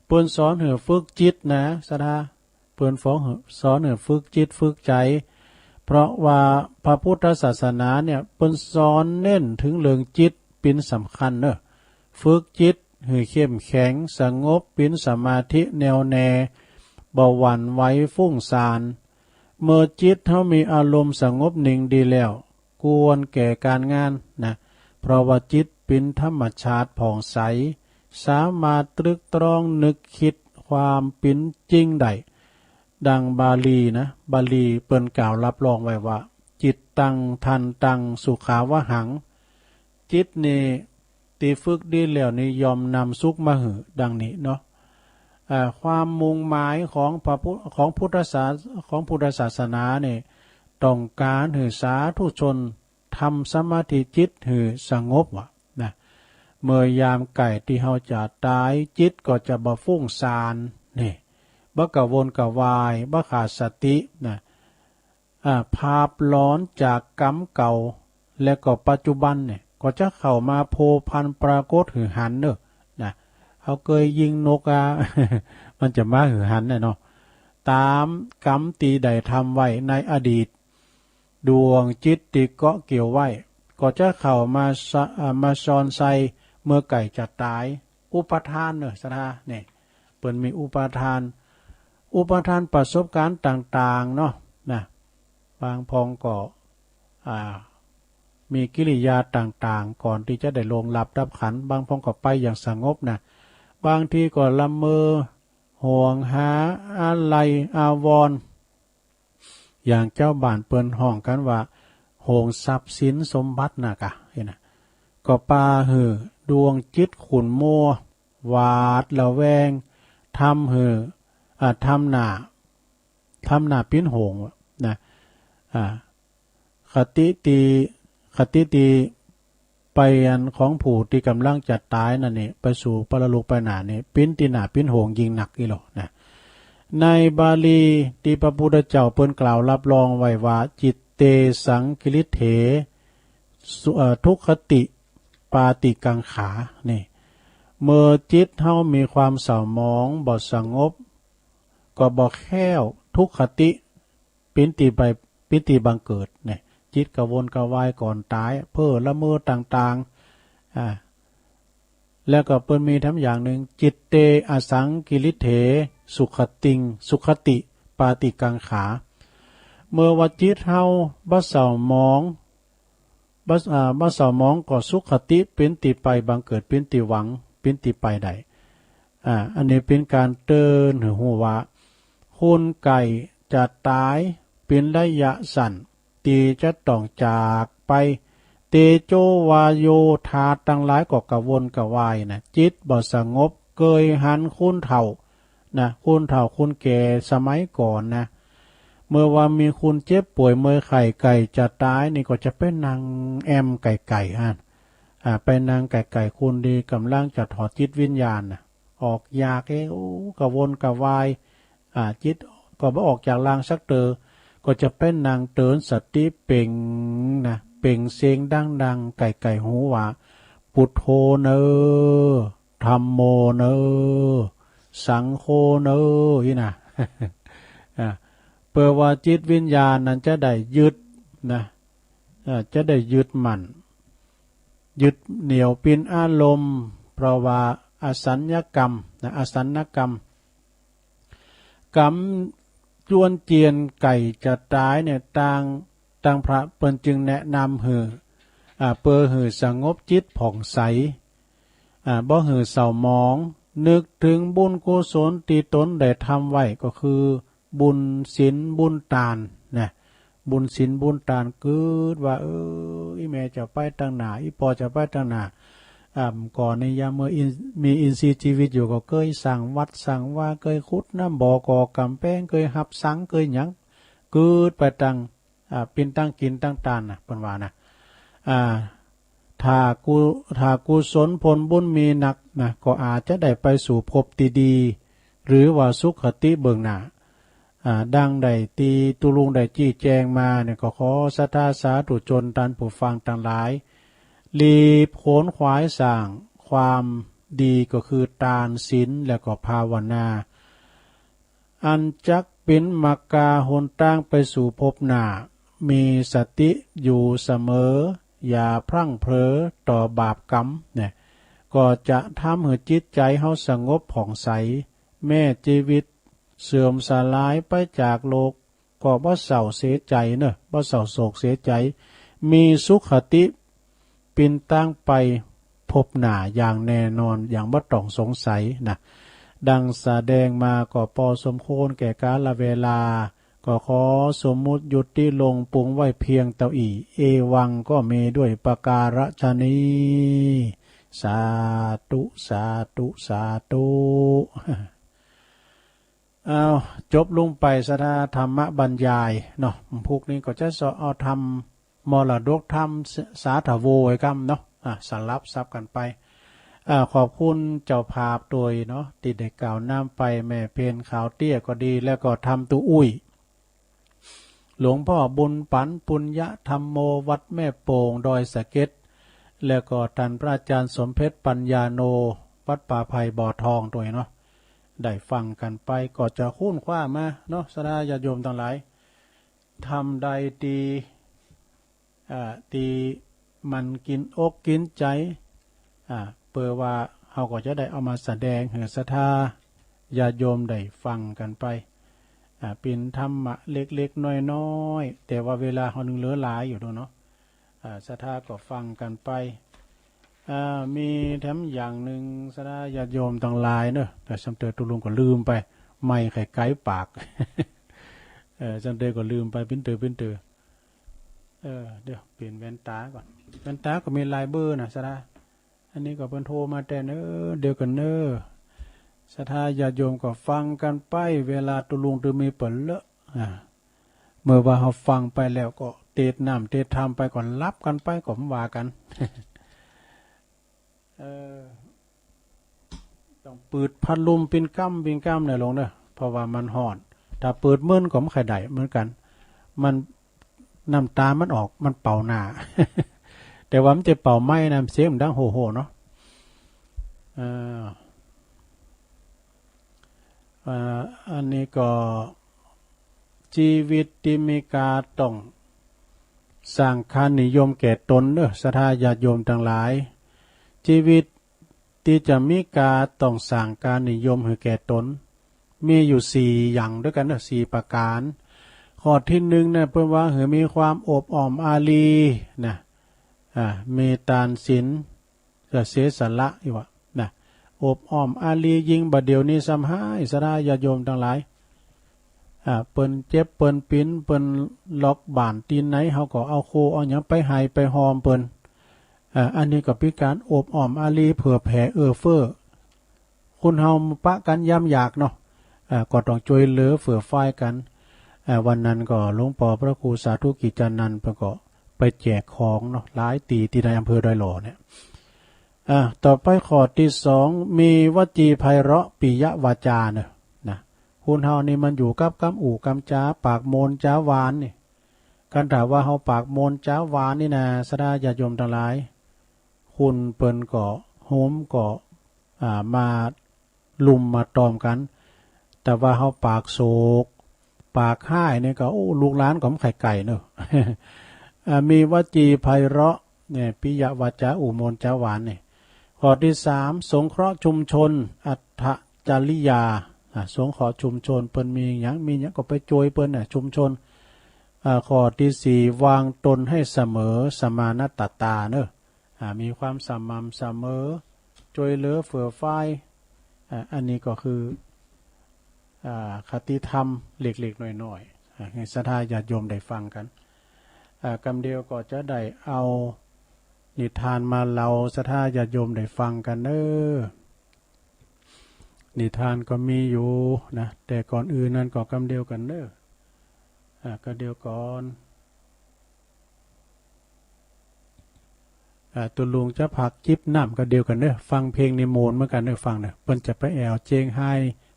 เปิ้นสอนหื้อฝึกจิตนะ ศรัทธา เปิ้นฟ้องหื้อ สอนหื้อฝึกจิตฝึกใจ๋ เพราะว่าพระพุทธศาสนาเนี่ย เปิ้นสอนเน้นถึงเรื่องจิตเป๋นสำคัญเนอะ ฝึกจิตหื้อเข้มแข็ง สงบ เป๋นสมาธิแน่วแน่ บ่หวั่นไหวฟุ้งซ่าน เมื่อจิตเฮามีอารมณ์สงบนิ่งดีแล้ว ควรแก่ก๋านงานนะ เพราะว่าจิตเป๋นธรรมชาติผ่องใส สามารถตรึกตรองนึกคิดความเป๋นจริงได้ ดังบาลีนะ บาลีเปิ้นกล่าวรับรองไว้ว่า จิตตัง ทันตัง สุขาวหัง จิตนี่ตี้ฝึกดีแล้วนี่ย่อมนำสุขมาหื้อ ดังนี้เนาะ อ่า ความมุ่งหมายของพระพุทธ ของพุทธศาส- ของพุทธศาสนานี่ ต้องการหื้อสาธุชนทำสมาธิจิตหื้อสงบว่ะนะ เมื่อยามใกล้ตี้เฮาจะต๋าย จิตก็จะบ่ฟุ้งซ่าน นี่ บ่กระวนกระวาย บ่ขาดสตินะ อ่า ภาพหลอนจากกรรมเก่า และก็ปัจจุบันเนี่ย ก็จะเข้ามาพัวพันปรากฏหื้อหันเนอะ นะ เฮาเกยยิงนกอะ มันจะมาหื้อหันแน่เนาะ ต๋ามกรรมตี้ได้ทำไว้ในอดีต ดวงจิตตี้เกาะเกี่ยวไว้ ก็จะเข้ามาสะ- อ่า มาซอนใส่เมื่อใกล้จะต๋าย อุปาทานเนอะ ศรัทธา นี่ เปิ้นมีอุปาทาน อุปาทานประสบการณ์ต่างๆ เนาะ นะ บางพองก็ อ่า มีกิริยาต่างๆ ก่อนที่จะได้ล่วงหลับดับขัน บางพองก็ไปอย่างสงบนะ บางทีก็ละเมอ ห่วงหาอาลัยอาวรณ์ อย่างเจ้าบ้านเปิ้นฮ้องกันว่า ห่วงทรัพย์สินสมบัตินะกะ เห็นนะ ก็ปาหื้อดวงจิตขุ่นมัว หวาดระแวง ทำหื้อ อ่า ทำหน้า ทำหน้าปิ้นห่วงนะ อ่า คติตี้ คติตี้ไปอันของผู้ตี้กำลังจะต๋ายนั่นนี่ ไปสู่ปรโลกไปหน้านี่ ปิ้นตี้หน้าปิ้นห่วงยิ่งนักอีหลีนะ ในบาลีตี้พระพุทธเจ้าเปิ้นกล่าวรับรองไว้ว่า จิตเตสังกิริเถ สุ- เอ่อ ทุคคติปาติกังขา นี่ เมื่อจิตเฮามีความเศร้าหมอง บ่สงบ ก็บ่แคล้วทุคคติ ปิ้นตี้ไป ปิ้นตี้บังเกิดเนี่ย จิตกระวนกระวายก่อนต๋าย เพ้อละเมอต่างๆ อ่า แล้วก็เปิ้นมีแถมอย่างหนึ่ง จิตเตอสังกิริเถ สุขติง สุขติปาติกังขา เมื่อว่าจิตเฮาบ่เศร้าหมอง บ่- อ่า บ่เศร้าหมองก็สุขคติปิ้นตี้ไปบังเกิด ปิ้นตี้หวัง ปิ้นตี้ไปได้ อ่า อันนี้เป็นการเตือนหื้อฮู้ว่า คนใกล้จะต๋ายเป็นระยะสั้น ตี้จะต้องจากไป เตโชวาโย ธาตุตังหลายก็กระวนกระวายนะ จิตบ่สงบ เกยหันคนเฒ่า นะ คนเฒ่าคนแก่สมัยก่อนนะ เมื่อว่ามีคนเจ็บป่วยเมื่อยไข้ใกล้จะต๋ายนี่ก็จะไปนั่งแอ่มไกลๆ หั่น อ่า ไปนั่งไกลๆ คนตี้กำลังจะถอดจิตวิญญาณนะ ออกอยากเอง โอ้ กระวนกระวาย อ่า จิตก็บ่ออกจากร่างสักเตื้อ ก็จะไปนั่งเตินสติเป่งนะ เป่งเสียงดังๆ ไกลๆ ฮู้ว่า พุทโธเนอ ธัมโมเนอ สังโฆเนอ อี้นะ อ่า เปื้อว่าจิตวิญญาณนั้นจะได้ยึดนะ อ่า จะได้ยึดมั่น ยึดเหนี่ยวเป็นอารมณ์ เพราะว่าอสัญญกรรมนะ อสัญญกรรม กำจวนเจียนใกล้จะต๋ายเนี่ย ตาง ตางพระเปิ้นจึงแนะนำหื้อ อ่า เปื้อหื้อสงบจิตผ่องใส อ่า บ่หื้อเศร้าหมอง นึกถึงบุญกุศลตี้ตนได้ทำไว้ ก็คือบุญศีลบุญตานนะ บุญศีลบุญตาน กึ๊ดว่า เออ อีแม่จะไปตังหน้า อีป้อจะไปตังหน้า อ่า ก่อนนี้ยามเมื่ออิน- มีอินทรีย์ชีวิตอยู่ก็เกยสร้างวัดสร้างวา เกยขุดน้ำบ่อ ก่อกำแพง เกยหับสัง เกยหยัง กึ๊ดไปตัง อ่า ปิ้นตังกินตังตานนะ เปิ้นว่านะ อ่า ถ้ากุ- ถ้ากุศลผลบุญมีนักนะ ก็อาจจะได้ไปสู่ภพตี้ดี หรือว่าสุคติเบื้องหน้า อ่า ดังได้ตี้ตุ๊ลุงได้ชี้แจงมาเนี่ย ก็ขอศรัทธาสาธุชนท่านผู้ฟังตังหลาย รีบขวนขวายสร้างความดี ก็คือตาน ศีล แล้วก็ภาวนา อันจักเป๋นมรรคาหนตางไปสู่ภพหน้า มีสติอยู่เสมอ อย่าพลั้งเผลอต่อบาปกรรมเนี่ย ก็จะทำหื้อจิตใจ๋เฮาสงบผ่องใส แม้ชีวิตเสื่อมสลายไปจากโลก ก็บ่เศร้าเสียใจ๋เนอะ บ่เศร้าโศกเสียใจ๋ มีสุคติ ปิ้นตังไปภพหน้าอย่างแน่นอน อย่างบ่ต้องสงสัยนะ ดังแสดงมาก็พอสมควรแก่กาลเวลา ก็ขอสมมุติยุติลงปรุงไว้เพียงเต้าอี้ เอวังก็มีด้วยประการฉะนี้ สาธุ สาธุ สาธุ เอา จบลงไปศรัทธาธรรมบรรยายเนาะ พุกนี้ก็จะเซาะเอาธรรม มรดกธรรมส- สาธโวไว้กำเนาะ อ่ะ สลับสับกันไป อ่า ขอบคุณเจ้าภาพโดยเนาะ ตี้ได้กล่าวนำไป แม่เพ็ญขาวเตี้ยก็ดี แล้วก็ธรรมตุอุ้ย หลวงพ่อบุญปัน ปุญญธรรมโม วัดแม่โป่ง ดอยสะเก็ด แล้วก็ท่านพระอาจารย์สมเพชรปัญญาโน วัดป่าไผ่บ่อทองโดยเนาะ ได้ฟังกันไป ก็จะค้นคว้ามาเนาะ ศรัทธาญาติโยมตังหลาย ธรรมใดตี้ อ่า ตี้มันกินอกกินใจ๋ อ่า เปื้อว่าเฮาก็จะได้เอามาแสดงหื้อศรัทธาญาติโยมได้ฟังกันไป อ่า เป๋นธรรมะเล็กๆ น้อยๆ แต่ว่าเวลาเฮายังเหลือหลายอยู่เนาะ อ่า ศรัทธาก็ฟังกันไป อ่า มีแถมอย่างหนึ่ง ศรัทธาญาติโยมตังหลายเนาะ แต่ซ้ำเติมตุ๊ลุงก็ลืมไป ไมค์ไขไกปาก เออ ซ้ำเติมก็ลืมไป ปิ้นเตอ ปิ้นเตอ เออ เดี๋ยวเปลี่ยนแว่นตาก่อน แว่นตาก็มีหลายเบอร์นะ ศรัทธา อันนี้ก็เปิ้นโทรมาแต่เน้อ เดี๋ยวก่อนเน้อ ศรัทธาญาติโยมก็ฟังกันไป เวลาตุ๊ลุงตึงมีเป๋นเลอะ อ่า เมื่อว่าเฮาฟังไปแล้วก็เตดน้ำเตดธรรมไป ก็หลับกันไป ก็บ่ว่ากัน เออ ต้องเปิดพัดลมเป๋นกำเป๋นกำหน่อยลงเน้อ เพราะว่ามันฮ้อน ถ้าเปิดเมินก็บ่ค่อยได้เหมือนกัน มัน น้ำตามันออก มันเป่าหน้า แต่ว่ามันจะเป่าไม้นะ เสียงมันดังโห่ๆ เนาะ เอ่อ เอ่อ อันนี้ก็ ชีวิตที่มีค่าต้องสร้างค่านิยมแก่ตนเน้อ ศรัทธาญาติโยมตังหลาย ชีวิต ที่จะมีค่าต้องสร้างค่านิยมหื้อแก่ตน มีอยู่สี่อย่างด้วยกันเนาะ สี่ประการ ข้อที่หนึ่งเนี่ย เปิ้นว่าหื้อมีความอบอ้อมอารีนะ อ่า มีทานศีล เสียสละอยู่อะนะ อบอ้อมอารี ยิ่งบ่าเดี่ยวนี้ซ้ำฮ้าย ศรัทธาญาติโยมตังหลาย อ่า เปิ้นเจ็บ เปิ้นปิ๋น เปิ้นล็อกบ้านตี้ไหน เฮาก็เอาโคเอาหยังไปให้ไปหอมเปิ้น อ่า อันนี้ก็เป๋นก๋านอบอ้อมอารี เผื่อแผ่เอื้อเฟื้อ คนเฮาปะกั๋นยามยากเนาะ อ่า ก็ต้องจ้วยเหลือเฟื่อฟ้ายกั๋น อ่า วันนั้นก็หลวงป้อพระครูสาธุกิจจานันท์เปิ้นก็ไปแจกของเนาะ หลายตี้ ตี้ในอำเภอดอยหล่อเนี่ย อ่า ต่อไปข้อที่สอง มีวจีไพเราะปิยวาจาเนาะ นะ คนเฮานี่มันอยู่กับกำอู้กำจา ปากโมนจาหวานนี่ คันถ้าว่าเฮาปากโมนจาหวานนี่นะ ศรัทธาญาติโยมตังหลาย คนเปิ้นก็ โฮมก็ อ่า มาลุ่มมาตอมกั๋น แต่ว่าเฮาปากโศก ปากฮ้ายนี่ก็ โอ้ ลูกหลานก็บ่ใค่ไก่เนาะ อ่า มีวจีไพเราะเนี่ย ปิยวาจา อู้โมนจาหวานนี่ ข้อที่สาม สงเคราะห์ชุมชน อัตถจริยา อ่า สงเคราะห์ชุมชน เปิ้นมีหยัง มีหยังก็ไปจ้วยเปิ้นน่ะ ชุมชน อ่า ข้อที่สี่ วางตนให้เสมอ สมาณัตตาเนาะ อ่า มีความสม่ำเสมอ จ้วยเหลือเฟื่อฟ้าย อ่า อันนี้ก็คือ อ่า คติธรรมเล็กๆ น้อยๆ อ่า หื้อศรัทธาญาติโยมได้ฟังกั๋น อ่า กำเดียวก็จะได้เอานิทานมาเล่าศรัทธาญาติโยมได้ฟังกั๋นเน้อ นิทานก็มีอยู่นะ แต่ก่อนอื่นนั้นก็กำเดียวกั๋นเน้อ อ่า กำเดียวก่อน อ่า ตุ๊ลุงจะพักจิบน้ำกำเดียวกั๋นเน้อ ฟังเพลงนี่โมนเหมือนกั๋นเน้อ ฟังเน้อ เปิ้นจะไปแอ่วเจียงไฮ้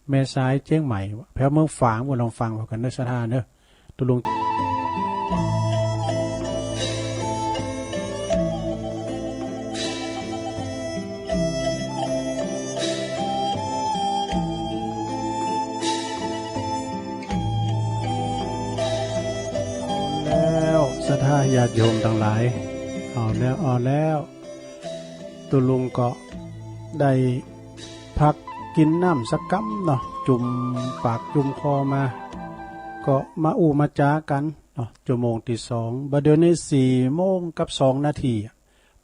แม่สาย เจียงใหม่ แถวเมืองฝาง ว่าลองฟังกั๋นเน้อ ศรัทธาเน้อ ตุ๊ลุง แล้วศรัทธาญาติโยมตังหลาย เอาแล้ว เอาแล้ว ตุ๊ลุงก็ได้พักกิ๋นน้ำสักกำเนาะ จุ่มปากจุ่มคอมา ก็มาอู้มาจ๋ากั๋นเนาะ ชั่วโมงที่สอง บ่าเดี่ยวนี้สี่โมงกับสองนาทีอะ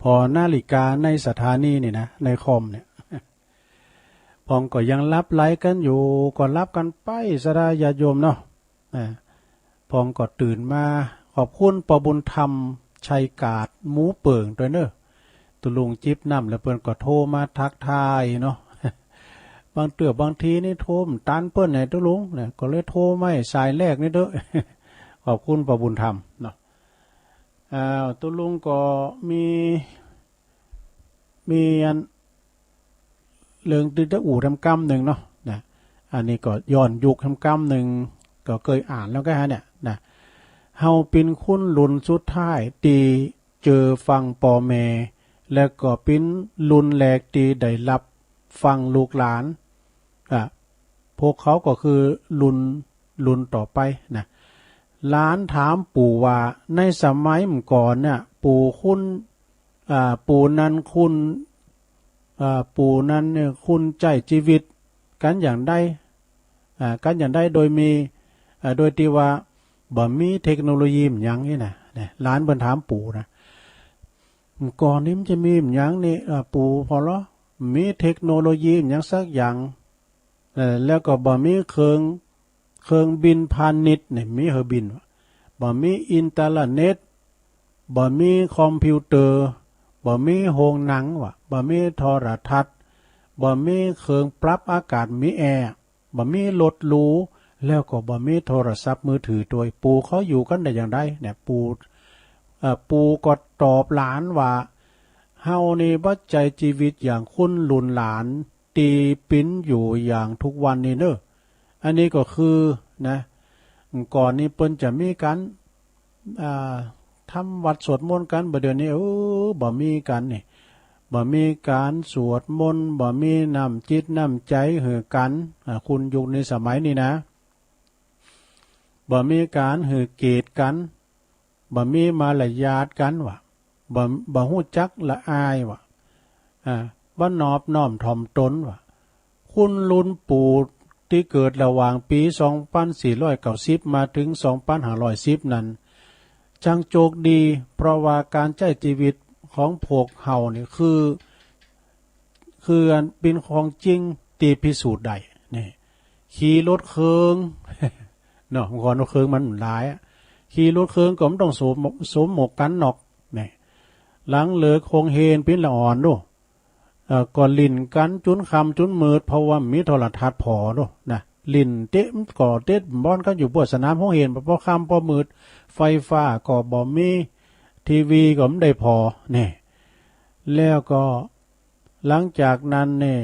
ผ่อนาฬิกาในสถานีนี่นะ ในคอมเนี่ย พองก็ยังหลับไหลกั๋นอยู่ ก็หลับกั๋นไป ศรัทธาญาติโยมเนาะ อ่า พองก็ตื่นมา ขอบคุณป้อบุญธรรม ชัยกาด หมู่เปิ่ง ตวยเน้อ ตุ๊ลุงจิบน้ำแล้วเปิ้นก็โทรมาทักทายเนาะ บางเตื้อบางทีนี่โทรบ่ตันเปิ้นไงตุ๊ลุงนะ ก็เลยโทรมาสายแรกนี่เต๊อะ ขอบคุณป้อบุญธรรมเนาะ อ้าว ตุ๊ลุงก็มี มีอัน เรื่องตี้จะอู้แถมกำนึ่งเนาะ นะ อันนี้ก็ย้อนยุคแถมกำนึ่ง ก็เกยอ่านแล้วก็ฮะเนี่ย นะ เฮาเป๋นคนรุ่นสุดท้ายตี้เจอฟังป้อแม่ และก็เป๋นรุ่นแรกตี้ได้ฮับฟังลูกหลาน อ่ะ พวกเขาก็คือรุ่น รุ่นต่อไปนะ หลานถามปู่ว่า ในสมัยเมื่อก่อนเนี่ย ปู่คุณ อ่า ปู่นั้นคุณ อ่า ปู่นั้นเนี่ยคุณใจ๊จีวิตกั๋นอย่างใด อ่า กั๋นอย่างใด โดยมี เอ่อ โดยตี้ว่าบ่มีเทคโนโลยีหยังนี่นะ เนี่ย หลานเปิ้นถามปู่นะ ก่อนนี้มันจะมีหยังนี่ เอ่อ ปู่ พอลอ มีเทคโนโลยีหยังสักอย่าง เอ่อ แล้วก็บ่มีเครื่อง เครื่องบินพาณิชย์เนี่ย มีเฮอบินวะ บ่มีอินเทอร์เน็ต บ่มีคอมพิวเตอร์ บ่มีโฮงหนังวะ บ่มีโทรทัศน์ บ่มีเครื่องปรับอากาศ มีแอร์ บ่มีรถหรู แล้วก็บ่มีโทรศัพท์มือถือตวย ปู่เขาอยู่กันได้อย่างใดเนี่ย ปู่ เอ่อ ปู่ก็ตอบหลานว่า เฮานี่บ่ใจ๊จีวิตอย่างคนรุ่นหลานตี้เป๋นอยู่อย่างทุกวันนี้เนอะ อันนี้ก็คือนะ ก่อนนี้เปิ้นจะมีการ อ่า ทำวัตรสวดมนต์กัน บ่าเดี๋ยวนี้ โอ้ บ่มีกันนี่ บ่มีการสวดมนต์ บ่มีน้ำจิตน้ำใจหื้อกัน อ่า คนยุคนี้สมัยนี้นะ บ่มีการหื้อเกียรติกัน บ่มีมารยาทกันวะ บ่ บ่ฮู้จักละอายวะ อ่า บ่นอบน้อมถ่อมตนวะ คนรุ่นปู่ตี้เกิดระหว่างปีสองพันสี่ร้อยเก้าสิบมาถึงสองพันห้าร้อยสิบนั้น จั่งโจคดี เพราะว่าการใจ๊จีวิตของพวกเฮานี่คือ คืออันเป๋นของจริงตี้พิสูจน์ได้ นี่ ขี่รถเครื่อง เนาะ เมื่อก่อนรถเครื่องมันหลายอะ ขี่รถเครื่องก็บ่ต้องสวม สวมหมวกกันน็อก นี่ หลังเลิกโฮงเฮียนเป๋นละอ่อนดู เอ่อ ก็หลิ้นกันจุนค่ำจุนมืด เพราะว่าบ่มีโทรทัศน์ผ่อดูนะ หลิ้นเตะก่อเตะบอลกันอยู่บั้วสนามโฮงเฮียน พอค่ำพอมืด ไฟฟ้าก็บ่มี ทีวีก็บ่ได้ผ่อ นี่ แล้วก็หลังจากนั้นเนี่ย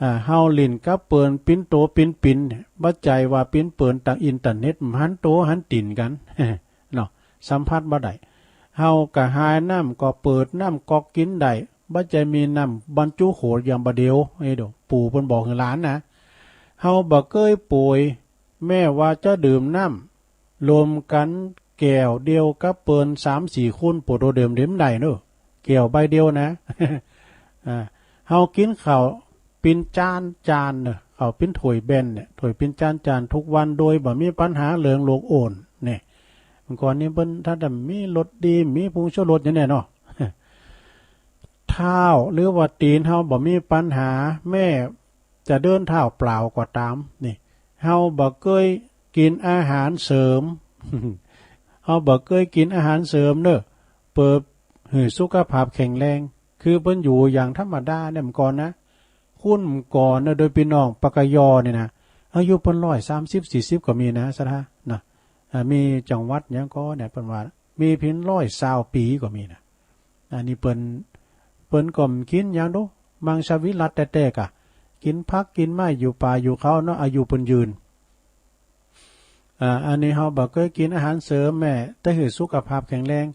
อ่า เฮาหลิ้นกับเปิ้นเป๋นโตเป๋นปิ๋นเนี่ย บ่ใจ้ว่าเป๋นเปิ้นตางอินเทอร์เน็ต บ่หันโตหันตี๋นกัน เนาะ สัมผัสบ่ได้ เฮากระหายน้ำก็เปิดน้ำก๊อกกิ๋นได้ บ่ใจ้มีน้ำบรรจุขวดอย่างบ่าเดี๋ยว เอ้ย เดี๋ยวปู่เปิ้นบอกหื้อหลานนะ เฮาบ่เกยป่วย แม้ว่าจะดื่มน้ำรวมกันแก้วเดียวกับเปิ้นสามสี่คน ปอโตเดิมเดิมได้เนอะ แก้วใบเดียวนะ อ่า เฮากิ๋นข้าวเป๋นจานจานเนอะ ข้าวเป๋นถ้วยแบนเนี่ย ถ้วยเป๋นจานจานทุกวันโดยบ่มีปัญหาเรื่องโรคอ้วนเนี่ย เมื่อก่อนนี้เปิ้นถ้าจะมีรสดี มีผงชูรสอย่างเนี้ยเนาะ เท้าหรือว่าตี๋นเฮาบ่มีปัญหา แม้จะเดินเท้าเปล่าก็ตาม นี่ เฮาบ่เกยกิ๋นอาหารเสริม เฮาบ่เกยกิ๋นอาหารเสริมเนอะ เปิดหื้อสุขภาพแข็งแรง คือเปิ้นอยู่อย่างธรรมดาเนี่ย เมื่อก่อนนะ คนเมื่อก่อนนะ โดยพี่น้องปากกยอนี่นะ อายุเปิ้นร้อยสามสิบสี่สิบก็มีนะ สถานะ อ่า มีจังหวัดหยังก็เนี่ย เปิ้นว่ามีเพียงร้อยซาวปีก็มีนะ อันนี้เปิ้น เปิ้นก็บ่กิ๋นหยังดู มังสวิรัติแต๊ๆ กะ กิ๋นผักกิ๋นไม้อยู่ป่าอยู่เขาเนาะ อายุเปิ้นยืน อ่า อันนี้เฮาบ่เกยกิ๋นอาหารเสริมแม้ แต่หื้อสุขภาพแข็งแรง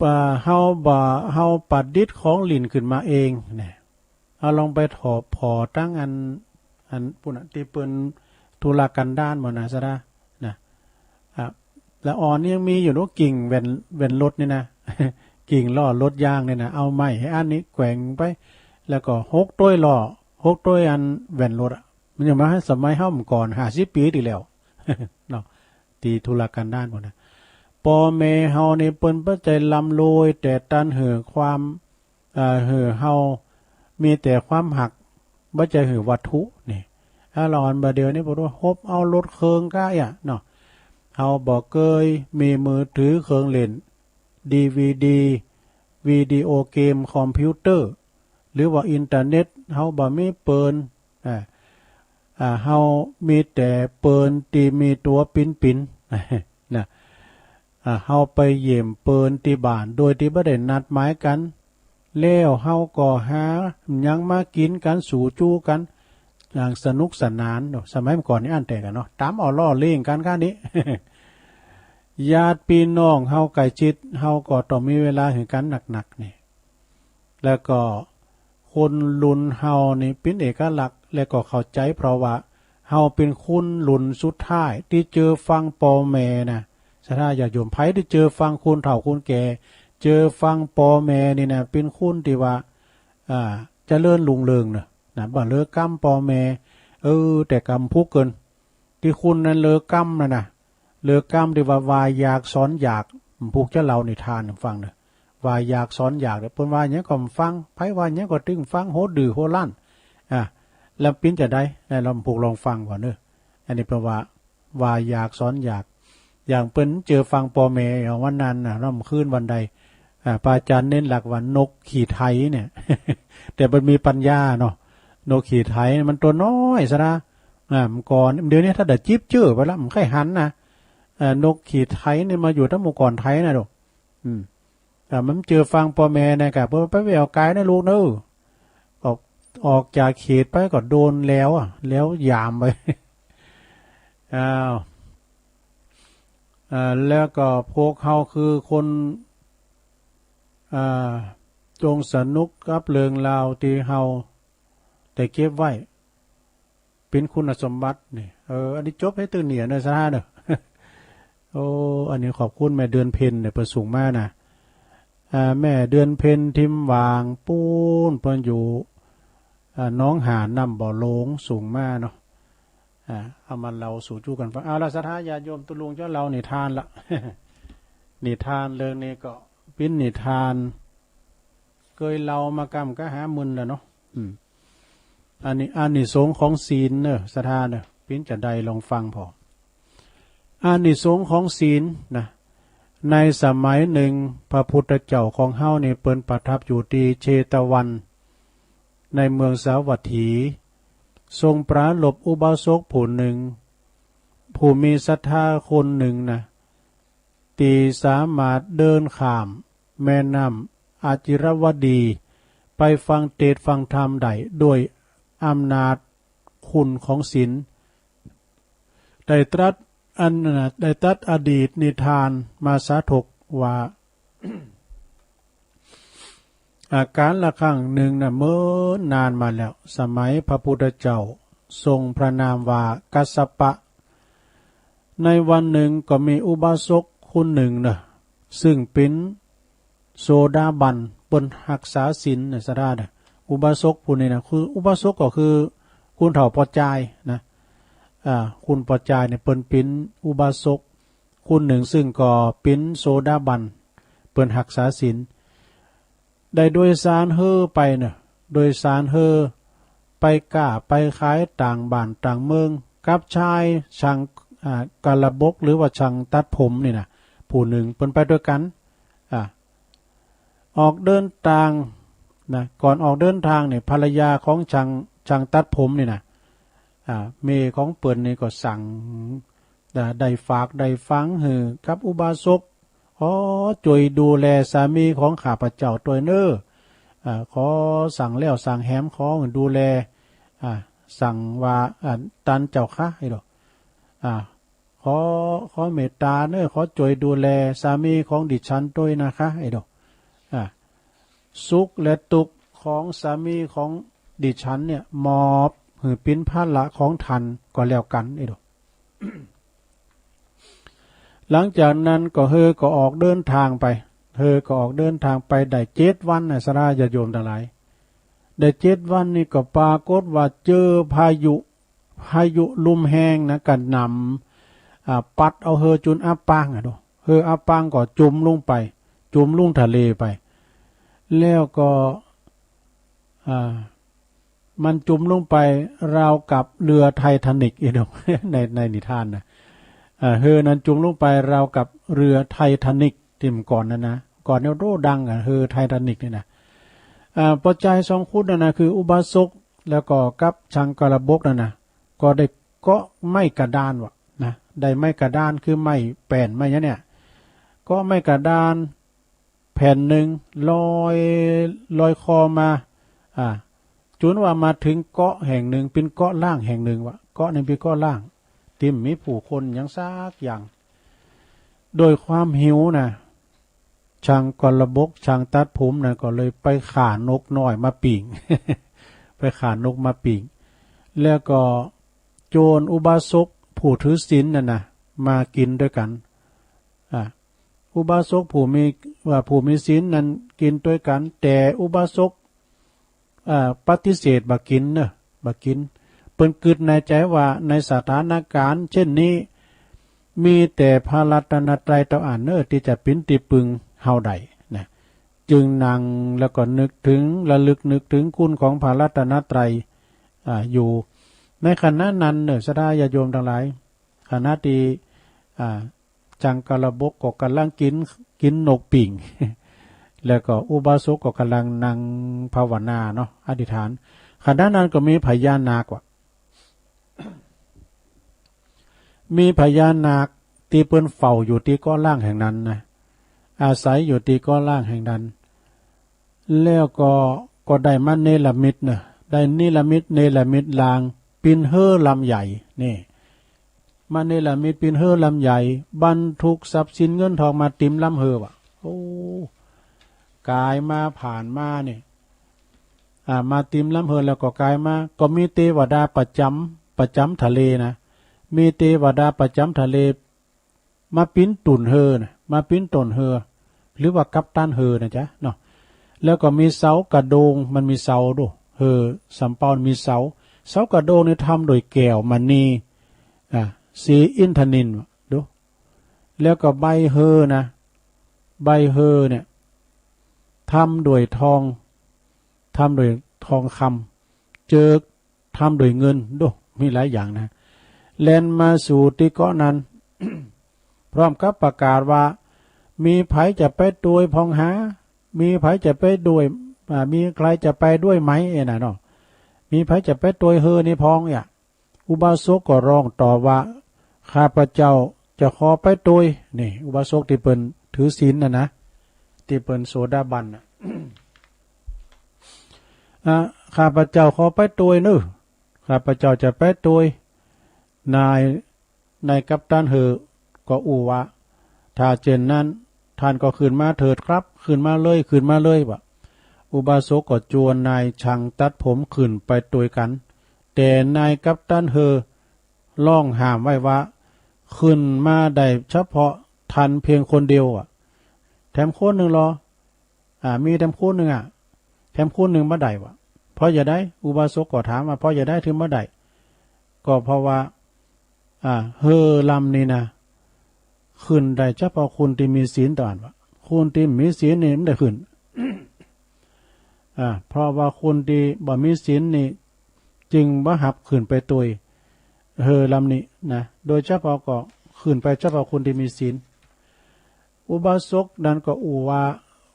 อ่า เฮาบ่ เฮาประดิษฐ์ของหลิ้นขึ้นมาเองเนี่ย เอาลองไปถอดผ่อตั้งอัน อันปู้นน่ะ ตี้เปิ้นธุรกันดารบ่นะ สถานะ อ่ะ ละอ่อนนี่ยังมีอยู่เนาะ กิ่งแว่น แว่นรถนี่นะ กิ่งล้อรถยางนี่นะ เอาไม้ให้อันนี้แกว่งไป แล้วก็หกต้วยล้อ หกต้วยอันแว่นรถอะ มันยังมาให้สมัยเฮาเมื่อก่อน ห้าสิบปีตี้แล้ว เนาะ ตี้ธุรกันดารพู้นนะ ป้อแม่เฮานี่เปิ้นบ่ใจ้ร่ำรวย แต่ตันหื้อความ เอ่อ หื้อเฮามีแต่ความฮัก บ่ใจ้หื้อวัตถุนี่ อะ ละอ่อนบ่าเดี๋ยวนี้บ่ฮู้ ฮบเอารถเครื่องก้าอะเนาะ เฮาบ่เกยมีมือถือเครื่องเล่น ดีวีดี วิดีโอเกม คอมพิวเตอร์ หรือว่าอินเทอร์เน็ต เฮาบ่มีเปิ้น อ่า อ่า เฮามีแต่เปิ้นตี้มีตั๋วปิ๊นๆ นะ อ่า เฮาไปเยี่ยมเปิ้นตี้บ้านโดยตี้บ่ได้นัดหมายกัน แล้วเฮาก็หาหยังมากิ๋นกั๋น สู่จู๊กั๋น อย่างสนุกสนานเนาะ สมัยเมื่อก่อนนี่อั้นแต่กั๋นเนาะ ต๋ามเอาล้อเล่งกั๋นก้านี้ ญาติพี่น้องเฮาใกล้ชิด เฮาก็ต้องมีเวลาหื้อกั๋นนักๆ นี่ แล้วก็คนรุ่นเฮานี่เป๋นเอกลักษณ์ และก็เข้าใจ๋ เพราะว่าเฮาเป๋นคนรุ่นสุดท้ายตี้เจอฟังป้อแม่นะ ศรัทธาญาติโยม ไผตี้เจอฟังคนเฒ่าคนแก่ เจอฟังป้อแม่นี่นะ เป๋นคนตี้ว่า อ่า เจริญรุ่งเรืองเนาะ นะ บ่เหลือก้ำป้อแม่ เออ แต่กำพุกเกิน ตี้คุณนั้นเลอก้ำนั่นนะ เลอก้ำตี้ว่า ว่าอยากสอนอยาก ผูกจะเล่านิทานให้ฟังเนอะ ว่าอยากสอนอยากเนี่ย เปิ้นว่าหยังก็บ่ฟัง ไผว่าหยังก็ตึงฟัง โหดื้อโหรั้น อ่า แล้วปิ้นจะได้ แล้วผูกลองฟังก่อนเนอะ อันนี้เปิ้นว่า ว่าอยากสอนอยาก อย่างเปิ้นเจอฟังป้อแม่เอาวันนั้นน่ะ เนาะ คืนวันใด อ่า พระอาจารย์เน้นหลักว่านกขี่ไถเนี่ย แต่มันมีปัญญาเนาะ นกขี่ไถมันตัวน้อยซะนะ อ่า มันก่อน เดี๋ยวนี้ถ้าได้จิ๊บเจ้อไปละ มันใค่หันนะ เอ่อ นกขี่ไถเนี่ยมาอยู่ตั้งหมู่ก่อนไถนะลูก อืม อ่า มันเจอฟังป้อแม่เนี่ยกะ เปิ้นไปแววกายนะลูกเนอะ ออก ออกจากเขตไปก็โดนแล้วอะ แล้วยามไป อ้าว อ่า แล้วก็พวกเฮาคือคน อ่า จงสนุกกับเรื่องราวที่เฮาได้เก็บไว้ เป็นคุณสมบัตินี่ เออ อันนี้จบให้ตื่นเหนียเนอะ สาธุเนอะ โอ้ อันนี้ขอบคุณแม่เดือนเพ็ญเนี่ย เปิ้นส่งมานะ อ่า แม่เดือนเพ็ญทิมหว่างปูน เปิ้นอยู่ อ่า หนองหานน้ำบ่อหลง ส่งมาเนาะ อ่า เอามาเล่าสู่จู้กันฟัง เอาละ ศรัทธาญาติโยม ตุ๊ลุงจะเล่านิทานละ นิทานเรื่องนี้ก็เป็นนิทาน เกยเล่ามาก้ำกะหาหมื่นแล้วเนาะ อืม อันนี้ อานิสงส์ของศีลเนอะ ศรัทธาเนอะ ปิ้นจะได้ลองฟังพอ อานิสงส์ของศีลนะ ในสมัยหนึ่ง พระพุทธเจ้าของเฮานี่เปิ้นประทับอยู่ที่เชตวัน ในเมืองสาวัตถี ทรงปรารภอุบาสกผู้หนึ่ง ผู้มีศรัทธาคนหนึ่งนะ ที่สามารถเดินข้ามแม่น้ำอาจิรวดี ไปฟังเทศน์ฟังธรรมได้ด้วยอำนาจคุณของศีล ได้ตรัสอัน ได้ตรัสอดีตนิทานมาสาธกว่า อ่า กาลครั้งหนึ่งนะ เมื่อนานมาแล้ว สมัยพระพุทธเจ้าทรงพระนามว่ากัสสปะ ในวันหนึ่งก็มีอุบาสกคนหนึ่งนะ ซึ่งเป็นโสดาบัน เปิ้นรักษาศีลนะ ศรัทธานะ อุบาสกผู้นี้นะ คืออุบาสกก็คือคุณเฒ่าปอจายนะ อ่า คุณปอจายเนี่ย เปิ้นเป็นอุบาสกคนหนึ่ง ซึ่งก็เป็นโสดาบัน เปิ้นรักษาศีล ได้โดยสารเฮอไปเนอะ โดยสารเฮอไปก้าไปขายต่างบ้านต่างเมือง กับชายช่าง อ่า กาลบก หรือว่าช่างตัดผมนี่นะ ผู้หนึ่ง เปิ้นไปด้วยกัน อ่า ออกเดินทางนะ ก่อนออกเดินทางเนี่ย ภรรยาของช่าง ช่างตัดผมนี่นะ อ่า เมย์ของเปิ้นนี่ก็สั่ง อ่า ได้ฝากได้ฝังหื้อกับอุบาสก ขอช่วยดูแลสามีของข้าพเจ้าด้วยเนอ อ่า ขอสั่งแล้วสั่งแหม ขอหื้อดูแล อ่า สั่งว่า อ่า ต้านเจ้าข้า ไอ้ดอก อ่า ขอ ขอเมตตาเนอ ขอช่วยดูแลสามีของดิฉันด้วยนะคะ ไอ้ดอก อ่า สุขและทุกข์ของสามีของดิฉันเนี่ย มอบหื้อเป็นภาระของท่านก็แล้วกัน ไอ้ดอก หลังจากนั้นก็เฮอก็ออกเดินทางไป เฮอก็ออกเดินทางไปได้เจ็ดวันนะ ศรัทธาญาติโยมทั้งหลาย ได้เจ็ดวันนี่ก็ปรากฏว่าเจอพายุ พายุลมแฮงนะ กระหน่ำ อ่า ปัดเอาเฮอจนอับปางอะเนาะ เฮออับปางก็จมลงไป จมลงทะเลไป แล้วก็ อ่า มันจมลงไปราวกับเรือไททานิก ไอ้ดอก ใน ในนิทานนะ อ่า เฮอนั้นจมลงไปราวกับเรือไททานิก ตี้เมื่อก่อนนั้นนะ ก่อนเนี่ยโด่ดังอะ เฮอไททานิกนี่นะ อ่า ปอจายสองคนนั้นนะ คืออุบาสก แล้วก็กับช่างกาลบกนั้นนะ ก็ได้เกาะไม้กระดานวะนะ ได้ไม้กระดาน คือไม้แป่นไม้เนี้ย เกาะไม้กระดาน แผ่นหนึ่งลอย ลอยคอมา อ่า จนว่ามาถึงเกาะแห่งหนึ่ง เป็นเกาะล้างแห่งหนึ่งวะ เกาะหนึ่งเป็นเกาะล้าง ตี้บ่มีผู้คนหยังสักอย่าง ด้วยความหิวนะ ช่างกาลบก ช่างตัดผมนะ ก็เลยไปฆ่านกน้อยมาปิ้ง ไปฆ่านกมาปิ้ง แล้วก็ชวนอุบาสกผู้ถือศีลนั่นนะ มากินด้วยกัน อ่า อุบาสกผู้มี ว่าผู้มีศีลนั้นกินด้วยกัน แต่อุบาสก อ่า ปฏิเสธบ่กินเนอะ บ่กิน เปิ้นกึ๊ดในใจ๋ว่าในสถานก๋ารณ์เช่นนี้ มีแต่พระรัตนตรัยเต้าอั้นเน่อตี้จะเป๋นตี้ปึงเฮาได้นะ จึงนั่งแล้วก็นึกถึง ระลึกนึกถึงคุณของพระรัตนตรัย อ่า อยู่ ในขณะนั้นเน่อ ศรัทธาญาติโยมตังหลาย ขณะตี้ อ่า จังกระบกก็กำลังกิน กินนกปิ้ง แล้วก็อุบาสกก็กำลังนั่งภาวนาเนาะ อธิษฐาน ขณะนั้นก็มีพญานาคว่ะ มีพญานาคตี้เปิ้นเฝ้าอยู่ตี้เกาะล้างแห่งนั้นนะ อาศัยอยู่ตี้เกาะล้างแห่งนั้น แล้วก็ ก็ได้มาเนรมิตเน่อ ได้นิรมิต เนรมิตร่าง เป๋นเฮือลำใหญ่ นี่ มาเนรมิตเป๋นเฮือลำใหญ่ บรรทุกทรัพย์สินเงินทองมาเต็มลำเฮือว่ะ โอ้ ก๋ายมาผ่านมาเนี่ย อ่า มาเต็มลำเฮือแล้วก็ก๋ายมา ก็มีเทวดาประจ๋ำ ประจ๋ำทะเลนะ มีเทวดาประจ๋ำทะเล มาเป๋นต้นเฮือนะ มาเป๋นต้นเฮือ หรือว่ากัปตันเฮือนะจ๊ะเนาะ แล้วก็มีเสากระโดง มันมีเสาดู เฮือสำเภามีเสา เสากระโดงนี่ทำด้วยแก้วมณี อ่า สีอินทนิลดู แล้วก็ใบเฮือนะ ใบเฮือเนี่ย ทำด้วยทอง ทำด้วยทองคำ เจิก ทำด้วยเงิน ดู มีหลายอย่างนะ แล่นมาสู่ตี้เกาะนั้น พร้อมกับประกาศว่า มีใผจะไปตวยพ่องหา มีใผจะไปด้วย อ่า มีใครจะไปด้วยไหม เอ้ยนะเนาะ มีใผจะไปตวยเฮือนี้พ่องเนี่ย อุบาสกก็ร้องตอบว่า ข้าพเจ้าจะขอไปตวย นี่ อุบาสกตี้เปิ้นถือศีลน่ะนะ ตี้เปิ้นโสดาบันน่ะ อ่า ข้าพเจ้าขอไปตวยเน่อ ข้าพเจ้าจะไปตวย นาย นายกัปตันเฮือก็อู้ว่า ถ้าเช่นนั้น ท่านก็ขึ้นมาเถิดครับ ขึ้นมาเลย ขึ้นมาเลย ว่า อุบาสกก็จวนนายช่างตัดผมขึ้นไปตวยกัน แต่นายกัปตันเฮือร้องห้ามไว้ว่า ขึ้นมาได้เฉพาะท่านเพียงคนเดียวอะ แถมคนหนึ่งลอ อ่า มีแถมคนหนึ่งอะ แถมคนหนึ่งบ่ได้วะ เพราะจะใด อุบาสกก็ถามว่า เพราะจะใดถึงบ่ได้ ก็เพราะว่า อ่า เฮือลำนี้นะ ขึ้นได้เฉพาะคนตี้มีศีลเต้าอั้นวะ คนตี้บ่มีศีลนี่บ่ได้ขึ้น อ่า เพราะว่าคนตี้บ่มีศีลนี่ จึงบ่ฮับขึ้นไปตวยเฮือลำนี้นะ โดยเฉพาะก็ขึ้นไปเฉพาะคนตี้มีศีล อุบาสกนั้นก็อู้ว่า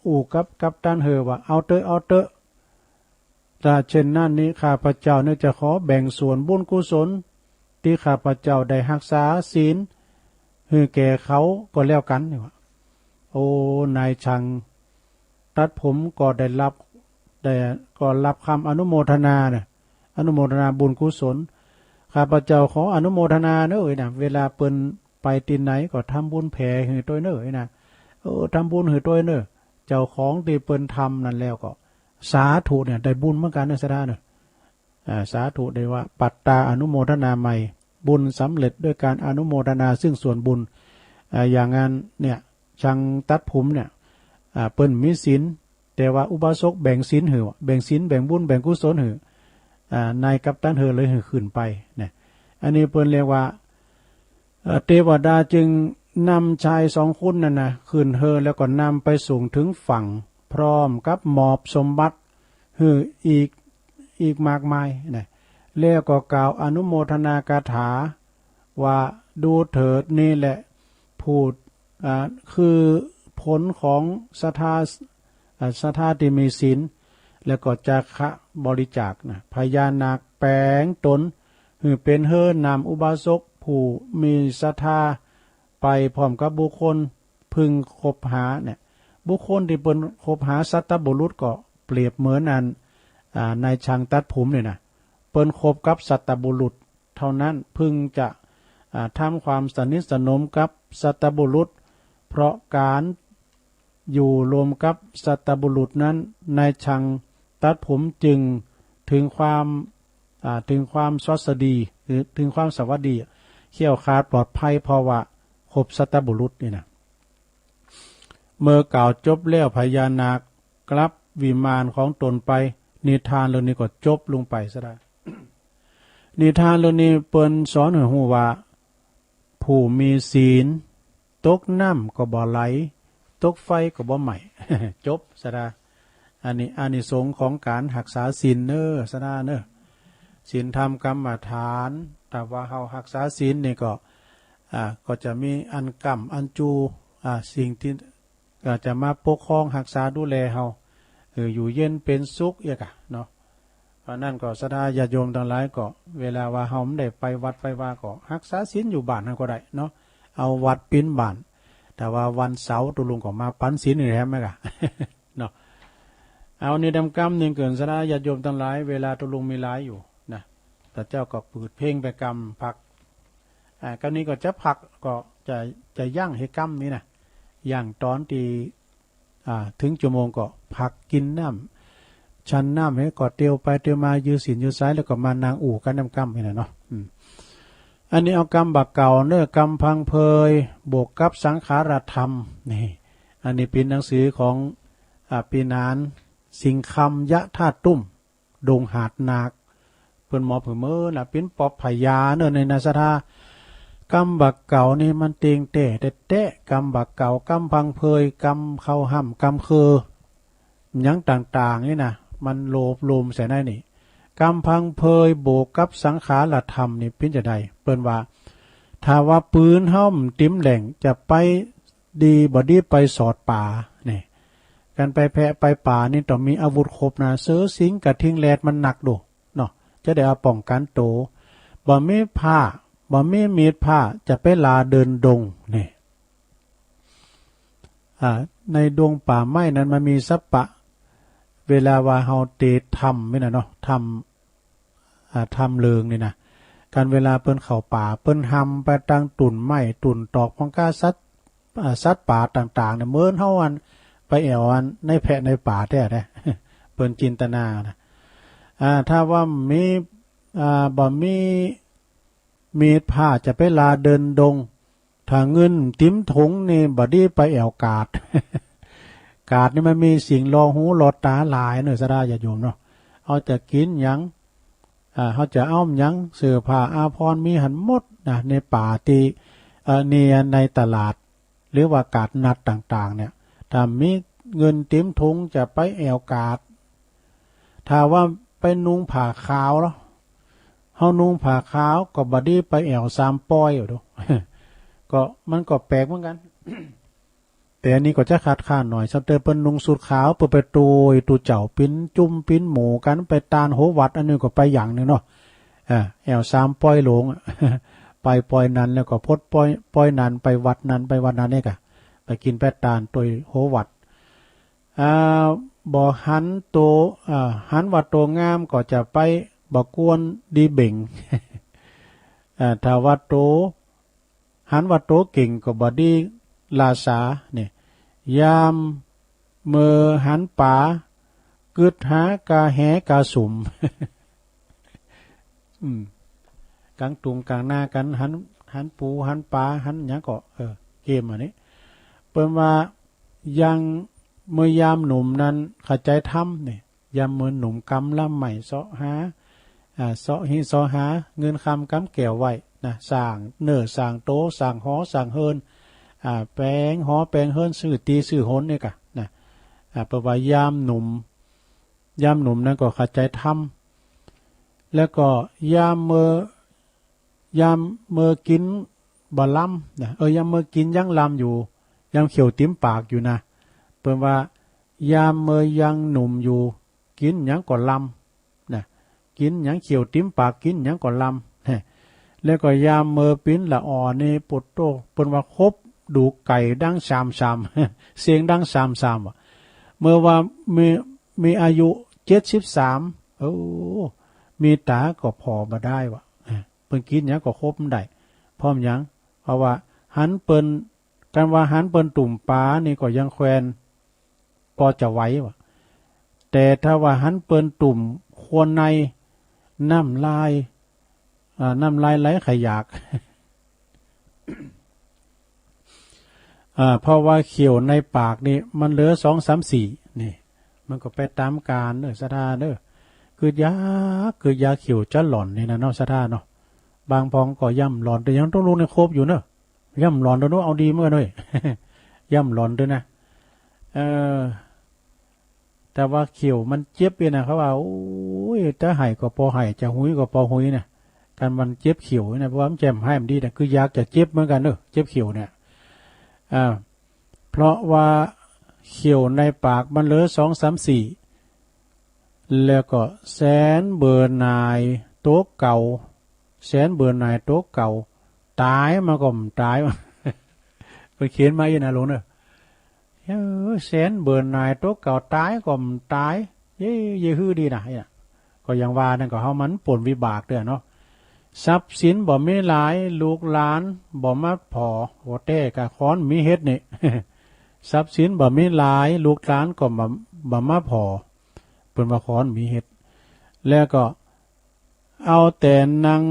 อู้กับกัปตันเฮือว่า เอาเต๊อะ เอาเต๊อะ ถ้าเช่นนั้นนี้ ข้าพเจ้านี้จะขอแบ่งส่วนบุญกุศลตี้ข้าพเจ้าได้ฮักษาศีลหื้อแก่เขาก็แล้วกั๋น นี่ว่า โอ้ นายช่างตัดผมก็ได้ฮับ ได้ ก็ฮับกำอนุโมทนานะ อนุโมทนาบุญกุศล ข้าพเจ้าขออนุโมทนาเน่อ เอ้ยนะ เวลาเปิ้นไปตี้ไหนก็ทำบุญแผ่หื้อตวยเน่อ เอ้ยนะ เออ ทำบุญหื้อตวยเน่อ เจ้าของตี้เปิ้นทำนั้นแล้วก็ สาธุเนี่ย ได้บุญเหมือนกั๋นนะ ศรัทธาเน่อ อ่า สาธุ ได้ว่า ปัตตาอนุโมทนาใหม่ บุญสำเร็จด้วยการอนุโมทนาซึ่งส่วนบุญ อ่า อย่างนั้นเนี่ย ช่างตัดผมเนี่ย อ่า เปิ้นมีศีล แต่ว่าอุบาสกแบ่งศีลหื้อ แบ่งศีล แบ่งบุญ แบ่งกุศลหื้อ อ่า นายกัปตันเฮือเลยหื้อขึ้นไปเนี่ย อันนี้เปิ้นเรียกว่า เอ่อ เทวดาจึงนำชายสองคนนั้นนะ ขึ้นเฮือแล้วก็นำไปส่งถึงฝั่ง พร้อมกับมอบสมบัติหื้ออีก อีกมากมายนะ แล้วก็กล่าวอนุโมทนาคาถาว่า ดูเถิด นี่แหละ ผู้ อ่า คือผลของศรัทธา อ่า ศรัทธาตี้มีศีล แล้วก็จาคะบริจาคนะ พญานาคแปลงตนหื้อเป๋นเฮือนำอุบาสกผู้มีศรัทธาไปพร้อมกับบุคคลพึงคบหาเนี่ย บุคคลตี้เปิ้นคบหาสัตบุรุษก็เปรียบเหมือนอัน อ่า นายช่างตัดผมเนี่ยนะ เปิ้นคบกับสัตบุรุษเท่านั้น พึงจะ อ่า ทำความสนิทสนมกับสัตบุรุษ เพราะการอยู่รวมกับสัตบุรุษนั้น นายช่างตัดผมจึงถึงความ อ่า ถึงความสวัสดี หรือถึงความสวัสดี แคล้วคลาดปลอดภัย เพราะว่าคบสัตบุรุษนี่นะ เมื่อกล่าวจบแล้ว พญานาคกลับวิมานของตนไป นิทานเรื่องนี้ก็จบลงไปซะแล้ว นิทานเรื่องนี้เปิ้นสอนให้ฮู้ว่า ผู้มีศีล ตกน้ำก็บ่ไหล ตกไฟก็บ่ไหม้ จบ ศรัทธา อันนี้อานิสงส์ของการรักษาศีลเน้อ ศรัทธาเน้อ ศีลธรรมกรรมฐาน ถ้าว่าเฮารักษาศีลนี่ก็ อ่า ก็จะมีอันค้ำอันจู อ่า สิ่งที่ ก็จะมาปกครองรักษาดูแลเฮา เออ อยู่เย็นเป็นสุขเอียกะเนาะ เพราะนั้นก็ศรัทธาญาติโยมตังหลายก็ เวลาว่าเฮาบ่ได้ไปวัดไปวาก็รักษาศีลอยู่บ้านหั้นก็ได้เนาะ เอาวัดปินบ้าน แต่ว่าวันเสาร์ตุ๊ลุงก็มาปันศีลนี่แหละแม่นกะ เนาะ เอานี่ดำกำหนึ่งเกินศรัทธาญาติโยมตังหลาย เวลาตุ๊ลุงมีหลายอยู่นะ แต่เจ้าก็เปิดเพลงไปกำพัก อ่า กำนี้ก็จะพัก ก็จะ จะยั้งให้กำนี้นะ ยั้งตอนที่ อ่า ถึงชั่วโมงก็พักกินน้ำ ฉันน้ำให้ก็เตียวไปเตียวมา ยื้อศีลยื้อสาย แล้วก็มานั่งอู้กันดำกำนี่นะเนาะ อืม อันนี้เอากำบักเก่าเน้อ กำพังเพย บวกกับสังขารธรรม นี่ อันนี้เป็นหนังสือของ อ่า ปีนาน สิงห์คำ ยะธาตุตุ้ม ดงหาดนาค เปิ้นมอบหื้อเมินนะ เปิ้นปอบพญาเน้อในนาศรัทธา กำบักเก่านี่มันเต็งแต๊แต๊ๆ กำบักเก่า กำพังเพย กำเข้าห้ำ กำเคอ หยังต่างๆ นี่นะ มันโลบรวมใส่ในนี่ กำพังเพยบวกกับสังขารธรรมนี่เปิ้นจะใด เปิ้นว่า ถ้าว่าปืนเฮาบ่ติ่มแหล่ง จะไปดีบ่ดีไปสอดป่า นี่ การไปแพะไปป่านี่ต้องมีอาวุธครบนะ เสือสิงห์กระทิงแรดมันหนักโดเนาะ จะได้เอาป้องกันโต บ่มีผ้า บ่มีมีดผ้า จะไปล่าเดินดง นี่ อ่า ในดงป่าไม้นั้นมันมีสัปปะ เวลาว่าเฮาเตะถ้ำนี่นะเนาะ ถ้ำ อ่า ถ้ำเลิงนี่นะ การเวลาเปิ้นเข้าป่า เปิ้นหำไปตางตุ่นไม้ ตุ่นตอก พองกล้าสัตว์ อ่า สัตว์ป่าต่างๆ เนี่ย เหมือนเฮาอันไปแอ่วอันในแพะในป่าแต๊นะ เปิ้นจินตนานะ อ่า ถ้าว่ามี อ่า บ่มีมีดผ้าจะไปล่าเดินดง ถ้าเงินติ่มถุงนี่บ่ดีไปแอ่วกาด กาดนี่มันมีสิ่งล่อหูล่อต๋าหลายเนาะ ศรัทธาญาติโยมเนาะ เฮาจะกิ๋นหยัง อ่า เฮาจะเอาหยัง เสื้อผ้าอาภรณ์มีหั้นหมดนะ ในป่าตี้ เอ่อ ใน ในตลาด หรือว่ากาดนัดต่างๆ เนี่ย ถ้ามีเงินติ่มถุงจะไปแอ่วกาด ถ้าว่าไปนุ่งผ้าขาวเนาะ เฮานุ่งผ้าขาวก็บ่ดีไปแอ่วสามปอยอยู่ดู ก็มันก็แปลกเหมือนกัน แต่อันนี้ก็จะคัดค้านหน่อย ซ้ำเติมเปิ้นนุ่งสูทขาว เปิ้นไปโตยตูเจ้า ปิ้นจุ่มปิ้นหมู่กัน ไปตานโหวัด อันนี้ก็ไปอย่างหนึ่งเนาะ อ่า แอ่วสามปอยหลงอะ ไปปอยนั้นแล้วก็พดปอย ปอยนั้น ไปวัดนั้น ไปวัดนั้นเนี่ยกะ ไปกิ๋นไปตานโตยโหวัด อ่า บ่หันโต อ่า หันว่าโตงามก็จะไปบ่กวนดีเบ่ง อ่า ถ้าว่าโต หันว่าโตเก่งก็บ่ดีราษา เนี่ย ยามเมื่อหันป๋า กึ๊ดหากาแหกาสุม อืม กางตุงกางนากัน หัน หันปู หันป๋า หันหยังก็ เออ เกมอันนี้ เปิ้นว่า ยัง เมื่อยามหนุ่มนั้น เข้าใจธรรม เนี่ย ยามเมินหนุ่มกำลำใหม่เซาะหา อ่า เซาะฮิเซาะหา เงินคำกำแก้วไว้นะ สร้างเนื้อสร้างโต สร้างหอสร้างเฮือน อ่า แปลงหอแปลงเฮือน ซื้อตี้ซื้อหนนี่กะนะ อ่า เปิ้นว่ายามหนุ่ม ยามหนุ่มนั้นก็เข้าใจธรรม แล้วก็ยามเมื่อ ยามเมื่อกิ๋นบ่ลำนะ เออ ยามเมื่อกิ๋นยังลำอยู่ ยามเขี้ยวติ่มปากอยู่นะ เปิ้นว่า ยามเมื่อยังหนุ่มอยู่ กิ๋นหยังก็ลำนะ กิ๋นหยังเขี้ยวติ่มปาก กิ๋นหยังก็ลำ แล้วก็ยามเมื่อปิ้นละอ่อนนี่ ปุตโต เปิ้นว่าคบดูไก่ดังสามสาม เสียงดังสามสาม ว่ะ เมื่อว่ามี มีอายุเจ็ดสิบสาม โอ้ มีต๋าก็ผ่อบ่ได้ว่ะ เปิ้นกิ๋นหยังก็คบบ่ได้ เพราะหยัง เพราะว่าหันเปิ้น การว่าหันเปิ้นตุ่มป๋านี่ก็ยังแควน ปอจะไหวว่ะ แต่ถ้าว่าหันเปิ้นตุ่มครัวใน น้ำลาย อ่า น้ำลายไหลขยาก อ่า เพราะว่าเขี้ยวในปากนี่มันเหลือสองสามสี่ นี่ มันก็ไปต๋ามกาลเด้อ ศรัทธาเด้อ คือ ยา คือ ยาเขียวจะหลอนนี่นะเนาะ ศรัทธาเนาะ บางพองก็ย่ำหลอน แต่ยังต้องรู้ในครบอยู่เนอะ ย่ำหลอนตัวนู้นเอาดีเหมือนกันเว้ย ย่ำหลอนด้วยนะ เออ แต่ว่าเขียวมันเจ็บเนี่ยนะ เขาว่า โอ้ย จะไห้ก็ปอไห้ จะหุยก็ปอหุยเนี่ย การมันเจ็บเขียวเนี่ย เพราะว่ามันแจ่มให้มันดีนะ คืออยากจะเจ็บเหมือนกันเนอะ เจ็บเขียวเนี่ย อ่า เพราะว่าเขียวในปากมันเหลือสองสามสี่ แล้วก็แสนเบื่อหน่ายตัวเก่า แสนเบื่อหน่ายตัวเก่า ตายมาก็บ่ตาย เพิ่นเขียนมาอีกนะหลวงเนอะ เออ แสนเบื่อหน่ายตัวเก่า ตายก็บ่ตาย เย้ เย้ ฮือดีนะเนี่ย ก็ยังว่านั่นก็เฮามันผลวิบากเด้อเนาะ ทรัพย์สินบ่มีหลาย ลูกหลานบ่มาผ่อ โอ้ แต่ก็ค้อนมีเฮ็ดนี่ ทรัพย์สินบ่มีหลาย ลูกหลานก็บ่ บ่มาผ่อ เปิ้นว่าค้อนมีเฮ็ด แล้วก็เอาแต่นั่ง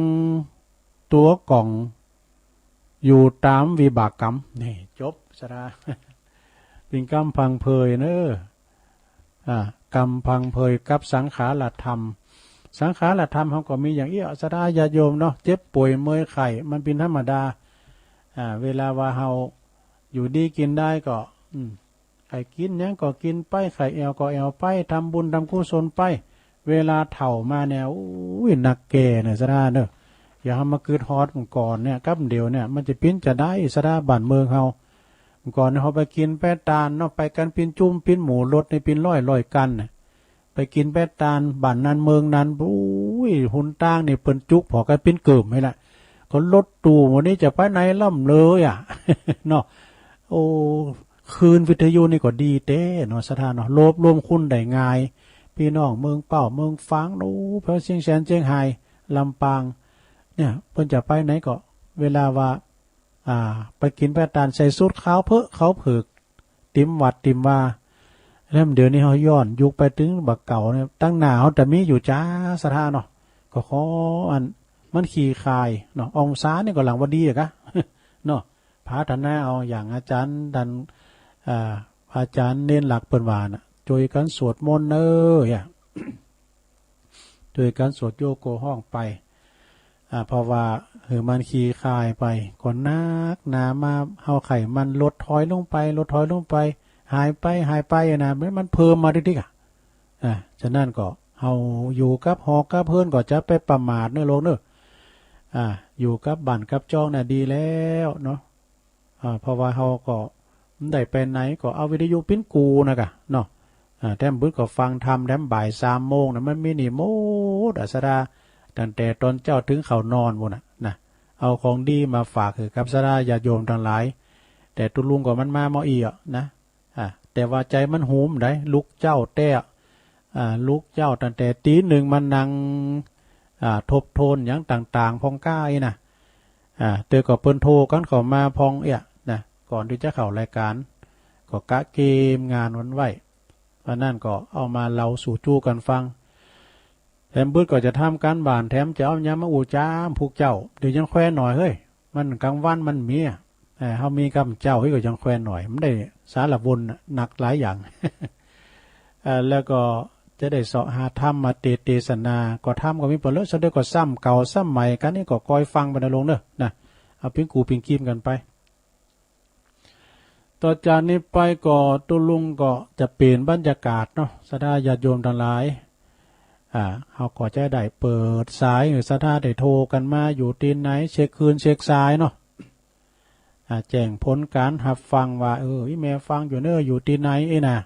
ตัวกล่อง อยู่ตามวิบากกรรม นี่จบ ศรัทธา เป็นกำพังเพยเนอะ อ่า กำพังเพยกับสังขารธรรม สังขารธรรมเฮาก็มีอย่างอี้ ศรัทธาญาติโยมเนาะ เจ็บป่วยเมื่อยไข้ มันเป็นธรรมดา อ่า เวลาว่าเฮาอยู่ดีกินได้ก็ อืม ไข้กินหยังก็กินไป ไข้แอ่วก็แอ่วไป ทำบุญทำกุศลไป เวลาเฒ่ามาเนี่ย อุ้ย หนักแก่เนี่ย ศรัทธาเนอะ อย่าเฮามาคิดฮอดเมื่อก่อนเนี่ย กับเดี๋ยวเนี่ย มันจะปิ้นจะได้ ศรัทธา บ้านเมืองเฮา เมื่อก่อนเนี่ยเฮาไปกินไปตานเนาะ ไปกันปิ้นจุ่มปิ้นหมู่ รถนี่ปิ้นร้อยร้อยคันน่ะ ไปกินไปตานบ้านนั้นเมืองนั้น อุ้ย หนตางนี่เปิ้นจุกผ่อกันปิ้นเกิ่มนี่แหละ ก็รถตู้หมู่นี้จะไปไหนล่ำเลยอะ เนาะ โอ้ คลื่นวิทยุนี่ก็ดีแต๊เนาะ ศรัทธาเนาะ รวบรวมคนได้ง่าย พี่น้องเมืองเป้าเมืองฝาง โอ้ แถวเชียงแสนเชียงราย ลำปาง เนี่ย เปิ้นจะไปไหนก็ เวลาว่า อ่า ไปกินไปตาน ใส่สูทขาวเผอะขาวเผิก ติมวัดติมวา แล้วเดี๋ยวนี้เฮาย้อนยุคไปถึงบักเก่าเนี่ย ตังหน้าเฮาแต่มีอยู่จ้า ศรัทธาเนาะ ก็ขออัน มันขี้คายเนาะ องศานี่ก็หลังว่าดีอะกะ เนาะ พัฒนาเอา อย่างอาจารย์ท่าน อ่า อาจารย์เณรหลักเปิ้นว่าน่ะ ช่วยกันสวดมนต์เน้อ อย่า ช่วยกันสวดโยโกฮ้องไป อ่า เพราะว่าหื้อมันขี้คายไป ก็หนักหนามา เฮาไข้มันลดถอยลงไป ลดถอยลงไป หายไป หายไปอะนะ มัน มันเพิ่มมาติ๊กๆ อะ อ่า ฉะนั้นก็เฮาอยู่กับหอกับเฮือนก็จะไปประมาทเนอะโลกเนอะ อ่า อยู่กับบ้านกับจองน่ะดีแล้วเนาะ อ่า เพราะว่าเฮาก็ได้ไปไหนก็เอาวิทยุปิ้นกูนะกะเนาะ อ่า แถมบึดก็ฟังธรรม แถมบ่ายสามโมงนะ มันมีนี่หมดอะ ศรัทธา ตั้งแต่ตอนเจ๊าถึงเข้านอนพู้นน่ะ นะ เอาของดีมาฝากหื้อกับศรัทธาญาติโยมทั้งหลาย แต่ตุ๊ลุงก็มันมาเมาะอี้อะนะ อ่า แต่ว่าใจมันหุมได้ ลุกเจ๊าแต๊ อ่า ลุกเจ๊าตั้งแต่ตีหนึ่งมานั่ง อ่า ทบทวนหยังต่างๆ พ่องก้าอี้นะ อ่า เตื้อก็เปิ้นโทรกันเข้ามาพ่องเอี้ยนะ ก่อนที่จะเข้ารายการ ก็กะเกมงานวันไว้ วันนั้นก็เอามาเล่าสู่จู้กันฟัง แถมบึดก็จะทำการบ้าน แถมจะเอาหยังมาอู้จาพวกเจ้า เดี๋ยวยังแควนหน่อยเฮ้ย มันกลางวันมันมีอะ เอ่อ เฮามีกำเจ้าเฮ้ยก็ยังแควนหน่อย มันได้สารวนน่ะ หนักหลายอย่าง เอ่อ แล้วก็จะได้เสาะหาธรรมมาเต เตสนา ก็ธรรมก็มีเปิ้นเลอะ ซะเด้อก็ซ้ำเก่าซ้ำใหม่กันนี่ก็คอยฟังไปนะโลกเนอะ นะ เอาปิ้นกูปิ้นกีมกันไป ต่อจากนี้ไปก็ตุ๊ลุงก็จะเปลี่ยนบรรยากาศเนาะ ศรัทธาญาติโยมทั้งหลาย อ่า เฮาก็จะได้เปิดสายหื้อศรัทธาได้โทรกันมา อยู่ตี้ไหน เช็คคลื่นเช็คสายเนาะ อ่า แจ้งผลการรับฟังว่า เออ อีแม่ฟังอยู่เน้อ อยู่ตี้ไหนเอ้ยนะ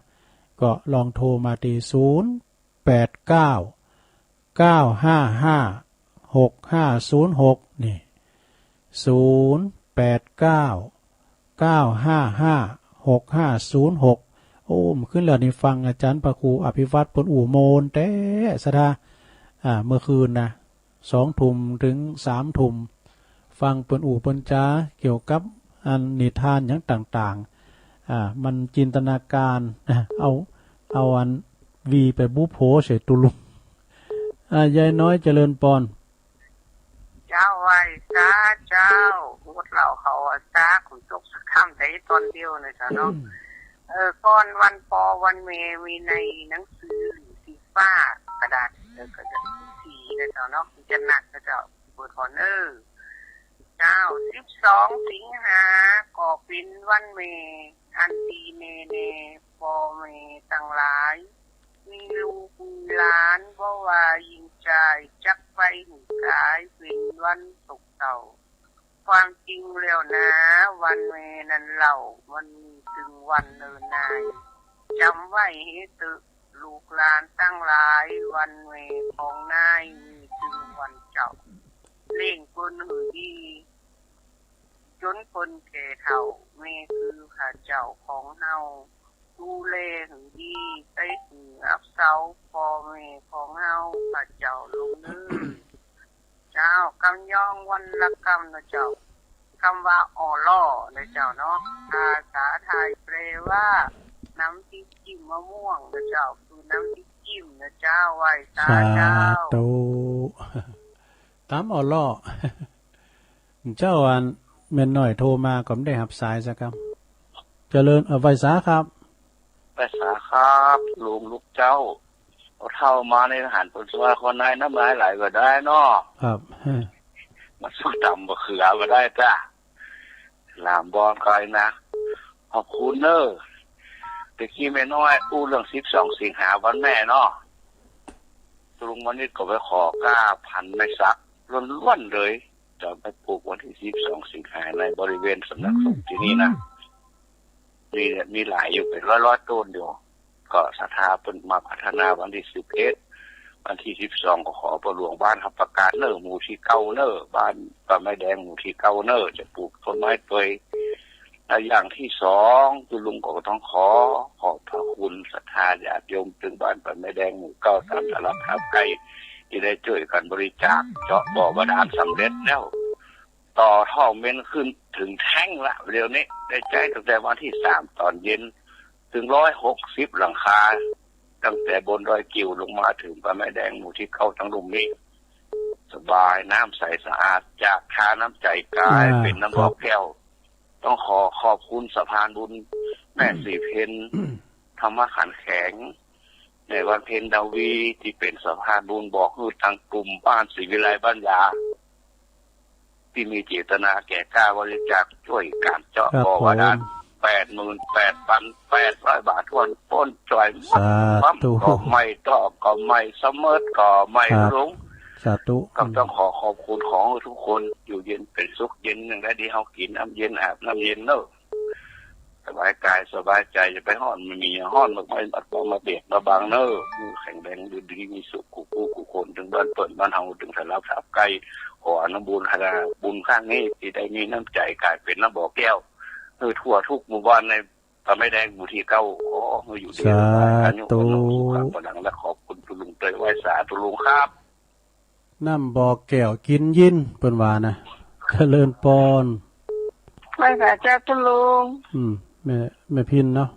ก็ลองโทรมาตี้ศูนย์แปดเก้า เก้าห้าห้า หกห้าศูนย์หก นี่ ศูนย์แปดเก้า เก้าห้าห้า หกห้าศูนย์หก โอ้ เมื่อคืนแล้วนี่ฟังอาจารย์พระครูอภิวัตรเปิ้นอู้ม่วนแต๊ศรัทธา อ่า เมื่อคืนนะ สองทุ่มถึงสามทุ่ม ฟังเปิ้นอู้เปิ้นจาเกี่ยวกับอันนิทานหยังต่างๆ อ่า มันจินตนาการนะ เอา เอาอันวีไปบุโผใส่ตุ๊ลุง อ่า ยายน้อยเจริญปอน เจ้าไหว้สาเจ้า งดเหล้าเข้าพรรษา ขุนตกสักค่ำแต่ตอนเดียวเลยเจ้าเนาะ เออ ก่อนวันปอวันแม่มีในหนังสือสีฟ้ากระดาษ แล้วก็จะสี่นะเจ้าเนาะ จะหนักนะเจ้า เปิดก่อนเนอะ เจ้า สิบสอง สิงหา ก็เป็นวันแม่ อันดีแม่แน่ พ่อแม่ทั้งหลาย มีลูกมีหลาน บ่ว่าหญิงชาย จักไปหื้อกาย เป็นวันโศกเศร้า ความจริงแล้วนะ วันแม่นั้นเล่า มันมีถึงวันเนิ่นนาย จำไว้ให้เถอะ ลูกหลานทั้งหลาย วันแม่ของนาย มีถึงวันเจ้า เลี้ยงเปิ้นหื้อดี จนเปิ้นแก่เฒ่า แม่คือพระเจ้าของเฮา ดูแลหื้อดี ใส่หื้ออับเซา พ่อแม่ของเฮา พระเจ้าลงเด้อ เจ้า กำยองวันละกำนะเจ้า คำว่าอ่อล่อนะเจ้าเนาะ ภาษาไทยแปลว่า น้ำพริกจิ้มมะม่วงนะเจ้า คือน้ำพริกจิ้มนะเจ้า ไหว้สาเจ้า สาธุ ตำอ่อล่อ เจ้า อันแม่น้อยโทรมาก็ไม่ได้รับสายสักคำ เจริญ เอ่อ ไหว้สาครับ ไหว้สาครับ ลุงลูกเจ้า เอาเฒ่ามาในทหารเปิ้นว่าคนนายน้ำลายไหลก็ได้เนาะ ครับ มาสู้ตำบักเขือก็ได้จ้ะ หลามบอลไกลนะ ขอบคุณเนอะ ตะกี้แม่น้อยอู้เรื่องสิบสองสิงหาวันแม่เนาะ ลุงมณิษฐ์ก็ไปขอก้าพันไม้สักล้วนๆเลย จะไปปลูกวันที่สิบสองสิงหาในบริเวณสำนักสงฆ์ที่นี่นะ มี มีหลายอยู่เป็นร้อยๆต้นอยู่ ก็ศรัทธาเปิ้นมาพัฒนาวันที่สิบเอ็ด วันที่สิบสองก็ขอพ่อหลวงบ้านครับประกาศเนอะ หมู่ที่เก้าเนอะ บ้านป่าไม้แดงหมู่ที่เก้าเนอะ จะปลูกต้นไม้เตย และอย่างที่สองคือลุงก็ต้องขอขอบพระคุณศรัทธาญาติโยมถึงบ้านป่าไม้แดงหมู่เก้า ตามตลาดทับไก่ ที่ได้ช่วยกันบริจาคเจาะบ่อบาดาลสำเร็จแล้ว ต่อท่อเมนขึ้นถึงแท้งละ เดี๋ยวนี้ได้ใช้ตั้งแต่วันที่สามตอนเย็น ถึงร้อยหกสิบหลังคา ตั้งแต่บนดอยกิ่วลงมาถึงป่าไม้แดงหมู่ที่เก้าทั้งลุ่มนี้ สบาย น้ำใสสะอาด จากทานน้ำใจกลาย อ่า เป็นน้ำบ่อ ครับ แก้ว ต้องขอขอบคุณสะพานบุญแม่ อืม สีเพน ธรรมขันแข็ง ในวันเพ็ญดาวี ที่เป็นสะพานบุญบอกให้ทางกลุ่มบ้านศรีวิไลบ้านยา ที่มีเจตนาแก่กล้าบริจาคช่วยการเจาะ ครับ บ่อบาดาล ผม แปดหมื่นแปดพันแปดร้อยบาทถ้วน ป้นจ่อยหมด สาธุ ปั๊มก็ไม่ ท่อก็ไม่ เสมิดก็ไม่ ครับ ลุง สาธุ ก็ต้องขอขอบคุณ ขอให้ทุกคนอยู่เย็นเป็นสุข เย็นอย่างใดดี เฮากินน้ำเย็น อาบน้ำเย็นเนอะ สบายกายสบายใจ อย่าไปฮ้อน มันมีฮ้อนมาก ไม่มาต้องมาเบียดมาบังเนอะ แข็งแรงอยู่ดีมีสุข กู้ผู้กู้คน ถึงบ้านเปิ้นบ้านเฮา ถึงสลับสับไกล ขออนุบุญคณะบุญครั้งนี้ ที่ได้มีน้ำใจกลายเป็นน้ำบ่อแก้ว เออ ทั่วทุกหมู่บ้านในป่าไม้แดงหมู่ที่เก้า ขอให้อยู่ดี สาธุ สบาย อายุวันโนสุขังพลัง และขอบคุณทุลุงเตย ไหว้สาธุลุงครับ น้ำบ่อแก้วกินยิน เปิ้นว่านะ เจริญปอน ไหว้สาเจ้าตุลุง อืม แม่ แม่พินเนาะ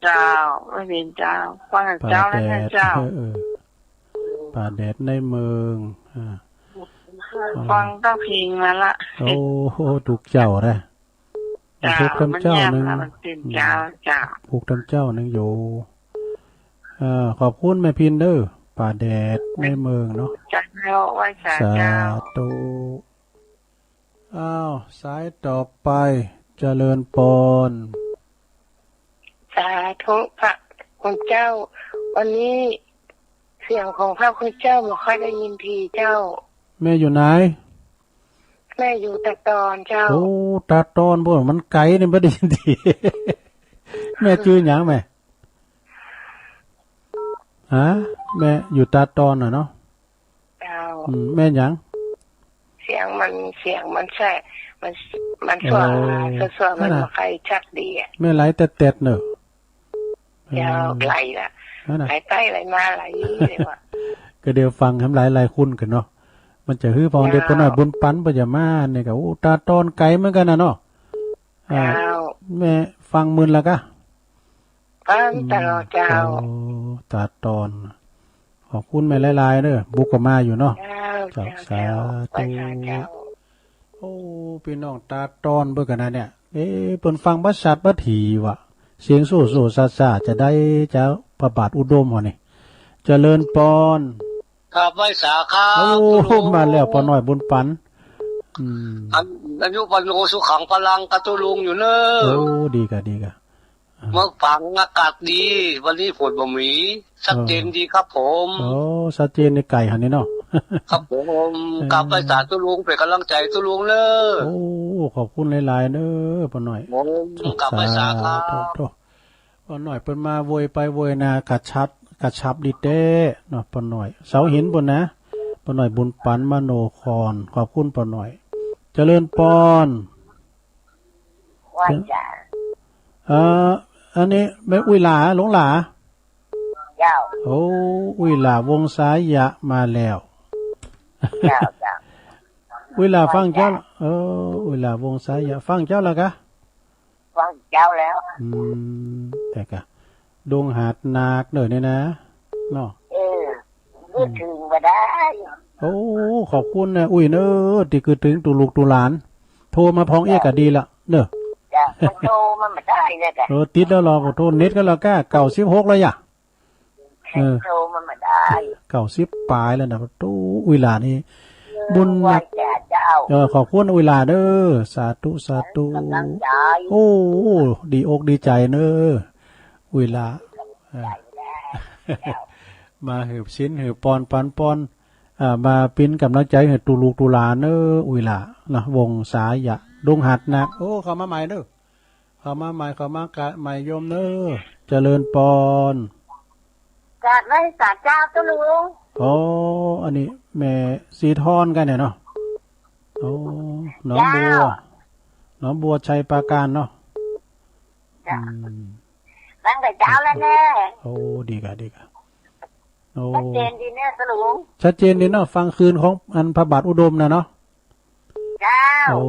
เจ้า แม่พินเจ้า ฟังเจ้าแล้วนะเจ้า ป่าแดด เออ เออ ป่าแดดในเมือง อ่า ฟังตั้งเพลงมาละ โอ้โห ทุกเจ้านะ เจ้า ปลุกตั้งเจ้าหนึ่ง มันยากนะ มันเป็นเจ้า เจ้า ปลุกตั้งเจ้าหนึ่งอยู่ เอ่อ ขอบคุณแม่พินเด้อ ป่าแดดในเมืองเนาะ เจ้า ไหว้สาเจ้า สาธุ อ้าว สายต่อไป เจริญปอน สาธุพระคุณเจ้า วันนี้เสียงของพระคุณเจ้าไม่ค่อยได้ยินทีเจ้า แม่อยู่ไหน แม่อยู่ตาดอนเจ้า โอ้ ตาดอน บ่ มันไกลนี่บ่ได้ยินที แม่จื้อหยังแม่ ฮะ แม่อยู่ตาดอนน่ะเนาะ เจ้า อืม แม่หยัง เสียงมัน เสียงมันแสบ มัน มันสั่ว เออ สั่วๆ มัน นั่นน่ะ บ่ค่อยชัดดีอะ แม่ไหลแต๊ดๆ เนอะ เจ้า เออ ไหลละ นั่นน่ะ ไหลไปไหลมาไหลเลยว่ะ ก็เดี๋ยวฟังแหมหลายๆ คนกันเนาะ มันจะหื้อพอเดี๋ยว เจ้า ป้อน้อยบุญปันบ่จะมาเนี่ยก็ โอ้ ตาดอนไกลเหมือนกันน่ะเนาะ อ่า เจ้า แม่ฟังมึนละกะ ฟังตลอดเจ้า อืม โอ้ ตาดอน ขอบคุณแม่หลายๆ เด้อ บุกก็มาอยู่เนาะ เจ้า เจ้า เจ้า สาธุ ไหว้สาเจ้า โอ้ พี่น้องตาดอนเบิ่งกันนะเนี่ย เอ๊ะ เปิ้นฟังบ่ชัดบ่ถี่ว่ะ เสียงโซ่ๆซ่าๆ จะได้เจ้าพระบาทอุดมเหรอนี่ เจริญปอน ครับ ไหว้สาครับ โอ้ ตุ๊ลุง มาแล้วป้อน้อยบุญปัน อืม อัน อายุวัณโณสุขังพลัง กับตุ๊ลุงอยู่เนอะ โอ้ ดีกะ ดีกะ มาฟังอากาศดี วันนี้ฝนบ่มี ชัดเจนดีครับผม โอ้ ชัดเจนในไกลหั้นนี่เนาะ ครับผม เออ กราบไหว้สาตุ๊ลุง เป็นกำลังใจตุ๊ลุงเนอะ โอ้ ขอบคุณหลายๆ เด้อป้อน้อย ผมกราบไหว้สาครับ สาธุ ป้อน้อยเปิ้นมาโวยไปโวยนากระชับ กระชับดีแต๊เนาะ ป้อน้อย เสาหินปู้นนะ ป้อน้อยบุญปันมโนคอน ขอบคุณป้อน้อย เจริญปอน ว่าจ้ะ เอ่อ อันนี้แม่อุ้ยหลา หลวงหลา เจ้า โอ้ อุ้ยหลาวงศายะมาแล้ว เจ้า เจ้า อุ้ยหลาฟังเจ้า ว่าจ้ะ เออ อุ้ยหลาวงศายะ ฟังเจ้าแล้วกะ ฟังเจ้าแล้ว อืม แต่กะ ดงหาดนาคเด้อเนี่ยนะ เนาะ เออ นึกถึงบ่ได้ โอ้ ขอบคุณนะ อุ้ยเนอะ ตี้กึ๊ดถึงตุ๊ลูกตุ๊หลาน โทรมาพองเอี้ยกะดีละ เนอะ จ้ะ มันโทรมาบ่ได้เนี่ยจ้ะ เออ ติดแล้วเหรอ ขอโทษ เน็ตก็แล้วกะ เก้าสิบหกแล้วยะ เออ โทรมาบ่ได้ เก้าสิบปลายแล้วนะ โอ้ อุ้ยหลานี่ บุญหนัก ว่าจ้ะเจ้า เออ ขอบคุณอุ้ยหลาเด้อ สาธุ สาธุ กำลังใจ โอ้ ดีอกดีใจเนอะ อุ้ยหลา เออ ใจแล้ว มาหืบศีลหืบปอนปันปอน อ่า มาปิ้นกำลังใจหื้อตุ๊ลูกตุ๊หลานเนอะ อุ้ยหลา นะ วงศายะ ดงหาดนาค โอ้ เข้ามาใหม่เนอะ เข้ามาใหม่ เข้ามากะใหม่โยมเนอะ เจริญปอน กราบไหว้สาเจ้าตุ๊ลุง อ๋อ อันนี้แม่สีทอนกันเนี่ยเนาะ อ๋อ หนองบัว เจ้า หนองบัวชัยปราการเนาะ จ้ะ อืม ตั้งแต่เช้าแล้วแน่ โอ้ ดีกะ ดีกะ โอ้ ชัดเจนดีเนี่ยตุ๊ลุง ชัดเจนดีเนาะ ฟังคืนของอันพระบาทอุดมนะเนาะ เจ้า โอ้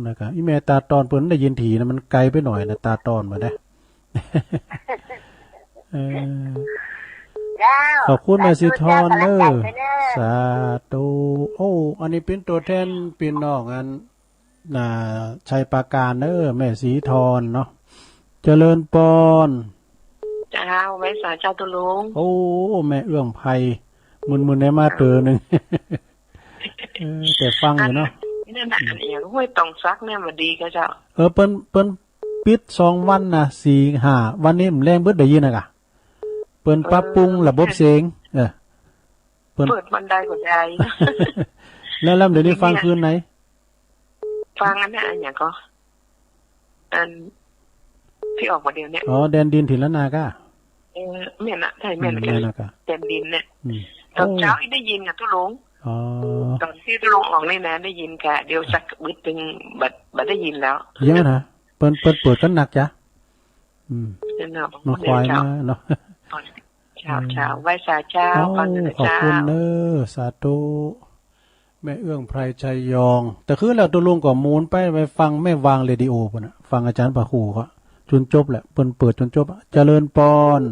นะครับ อีแม่ตาตอนเปิ้นได้ยินถี่นะ มันไกลไปหน่อยนะ ตาตอนมาได้ เออ เจ้า ขอบคุณแม่สีทอนเนอะ สาธุเจ้า กำลังใจไปเนอะ สาธุ โอ้ อันนี้เป็นตัวแทนพี่น้องอัน อ่า ชัยปราการเนอะ แม่สีทอนเนาะ เจริญปอน เจ้า ไหว้สาเจ้าตุ๊ลุง โอ้ แม่เอื้องไพร มึนๆ ได้มาเต๋อหนึ่ง เออ แต่ฟังอยู่เนาะ อันนี้น่ะ อันเอียงห้วยตองสักเนี่ยมันดีกะเจ้า เออ เปิ้น เปิ้นปิดสองวันนะ สี่ห้า วันนี้มันแรงเบิดได้ยินนะกะ เปิ้นปรับปรุงระบบเสียง เออ เปิ้น เปิดวันใดก็ได้ แล้ว แล้วเดี๋ยวนี้ฟังคืนไหน ฟังอันนั้นอันหยังก็ อันที่ออกมาเดี๋ยวเนี้ย อ๋อ แดนดินถิ่นล้านนากะ เออ แม่นอะ ใช่ แม่นอะ อืม แม่นอะกะ แดนดินเนี่ย อืม ตอนเช้า โอ้ อีได้ยินกะตุ๊ลุง อ๋อ ตอนที่ตุ๊ลุงออกนี่นะ ได้ยินกะ เดี๋ยวสักบึดตึงบัด บัดได้ยินแล้ว เดี๋ยวนะ เปิ้น เปิ้นเปิดกันหนักจ้ะ อืม เดี๋ยวนะ มาควาย เดี๋ยว มาเนาะ เจ้า เจ้า ไหว้สาเจ้า โอ้ ก่อนนะ ขอบคุณ เจ้า เนอะ สาธุ แม่เอื้องไพรชัยยอง แต่คือแล้วตุ๊ลุงก็หมุนไป ไปฟังแม่วางเรดิโอปู้นน่ะ ฟังอาจารย์พระครูก็จนจบแหละ เปิ้นเปิดจนจบอะ เจริญปอน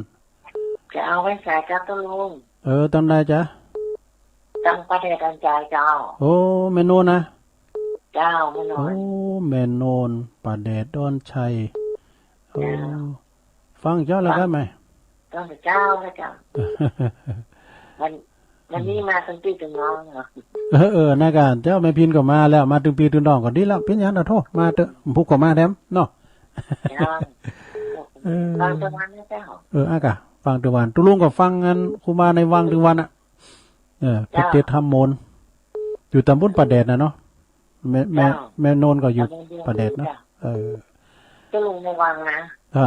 เจ้า ไหว้สาเจ้าตุ๊ลุง เออ ตั้งใดจ๊ะ ตั้งประเดชดอนชัยเจ้า โอ้ แม่โนนนะ เจ้า แม่โนน โอ้ แม่โนน ประเดชดอนชัย โอ้ เจ้า ฟังเจ้าแล้วกะแม่ ฟังเจ้าแล้วกะ วัน วันนี้มาตึงปี้ตึงน้องเนาะ เออ เออ นะกะ เจ้าแม่พินก็มาแล้ว มาตึงปี้ตึงน้องก็ดีแล้ว เป๋นหยังเนาะ โธ่ มาเต๊อะ ผู้ก็มาแถมเนาะ เจ้า เออ ฟังตึงวันนะเจ้า เออ อะกะ ฟังตึงวัน ตุ๊ลุงก็ฟังอันครูบาในวังตึงวันอะ เออ เจ้า เพิ่นเตรียมทำมนต์ อยู่ตำบลประแดดน่ะเนาะ แม่ แม่ เจ้า แม่โนนก็อยู่ ตำบลเดียว ประแดดเนาะ เจ้า เออ ตุ๊ลุงในวังนะ อ่า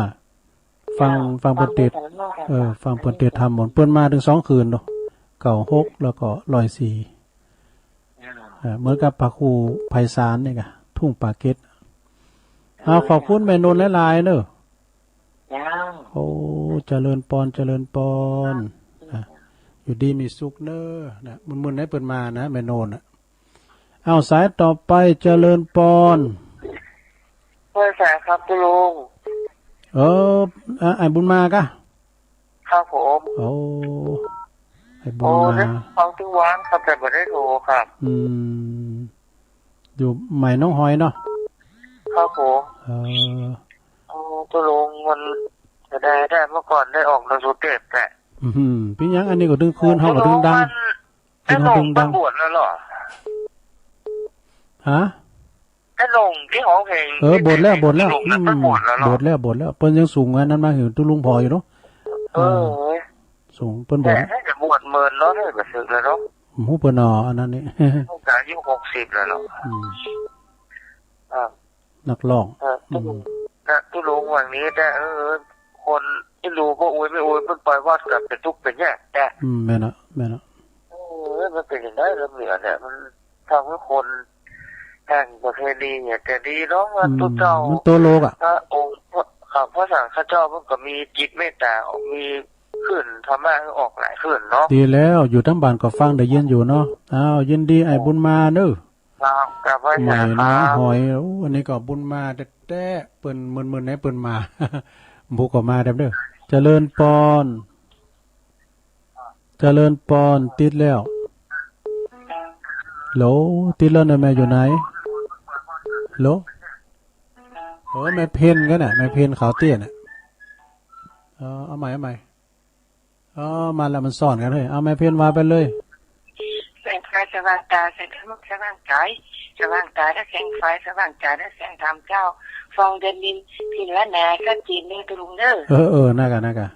ฟัง เจ้า ฟังเปิ้นเตรียม ฟังเปิ้นเตรียม เออ ฟังเปิ้นเตรียมทำมนต์ เปิ้นมาถึงสองคืนเนาะ เก้าหก แล้วก็ร้อยสี่ เจ้า เออ เหมือนกับพระครูไพศาลนี่กะ ทุ่งปากเกร็ด เอา ขอบคุณแม่โนนหลายๆ เนอะ เจ้า โอ้ เจริญปอน เจริญปอน อ่ะ อยู่ดีมีสุขเนอะ นะ มึนๆ ให้เปิ้นมานะ แม่โนนน่ะ เอา สายต่อไป เจริญปอน เปิดสายครับตุ๊ลุง เออ อ่ะ อ้ายบุญมากะ ครับผม โอ้ อ้ายบุญมา โอ้ ได้ฟังตึงวันครับ แต่บ่ได้โทรครับ อืม อยู่ใหม่หนองหอยเนาะ ครับผม เออ โอ้ ตุ๊ลุงมันจะได้ ได้เมื่อก่อนได้ออกหนังสือเทปแหละ อืม เป๋นหยัง อันนี้ก็ตึงคืน เฮาก็ตึงดัง มัน เจ้าหนุ่มเปิ้นบวชแล้วเหรอ ฮะ เจ้าหนุ่มที่ฮ้องเพลง เออ บวชแล้ว บวชแล้ว หนุ่มนั้นเปิ้นบวชแล้วเหรอ อืม บวชแล้ว บวชแล้ว เปิ้นยังส่งอันนั้นมาหื้อตุ๊ลุงผ่ออยู่เนาะ เออ เออ ส่งเปิ้นบวช แต่ถ้าจะบวชเมินเนาะ ถ้าจะสึกแล้วเนาะ บ่ฮู้เปิ้นเนาะ อันนั้นนี่ ต้องการอายุหกสิบแล้วเนาะ อืม อ่า นักร้อง เออ อืม ตุ๊ลุง นะ ตุ๊ลุงว่าอย่างนี้แต่ เออ คนที่รู้ก็อวยไม่อวย มันไปวัดกับเป็นทุกข์เป็นยากแต่ อืม แม่นละ แม่นละ เออ มันเป็นอย่างไรระเบียบเนี่ย มันทำให้คนแต่งประเพณีเนี่ย แต่ดีเนาะ ว่า อืม ตุ๊เจ้า มันตัวโลกอะ พระองค์ พระ ข้าพระสังฆเจ้ามันก็มีจิตเมตตา มีขึ้นธรรมะให้ออกหลายขึ้นเนาะ ดีแล้ว อยู่ตามบ้านก็ฟังได้ยินอยู่เนาะ อ้าว ยินดีอ้ายบุญมาเด้อ ครับ กราบไหว้ ใหม่ สา เนาะ ครับ หอย โอ้ อันนี้ก็บุญมาแต๊ๆ เปิ้นเมินๆ ให้เปิ้นมา ผู้ก็มาแต๊เด้อ เจริญปอน เจริญปอน ติดแล้ว โหล ติดแล้วนะ แม่อยู่ไหน โหล เออ แม่เพ็ญก็น่ะ แม่เพ็ญขาวเตี้ยน่ะ เออ เอาใหม่ เอาใหม่ เออ มาแล้ว มันซ้อนกันเฮ้ย เอาแม่เพ็ญว่าไปเลย แสงไฟสว่างตา แสงธรรมะสว่างกาย สว่างตาและแสงไฟ สว่างใจและแสงธรรมเจ้า ฟองเดือนนิน พินละนา ชัดเจนเด้อตุ๊ลุงเด้อ เออ เออ นั่นกะ นั่นกะ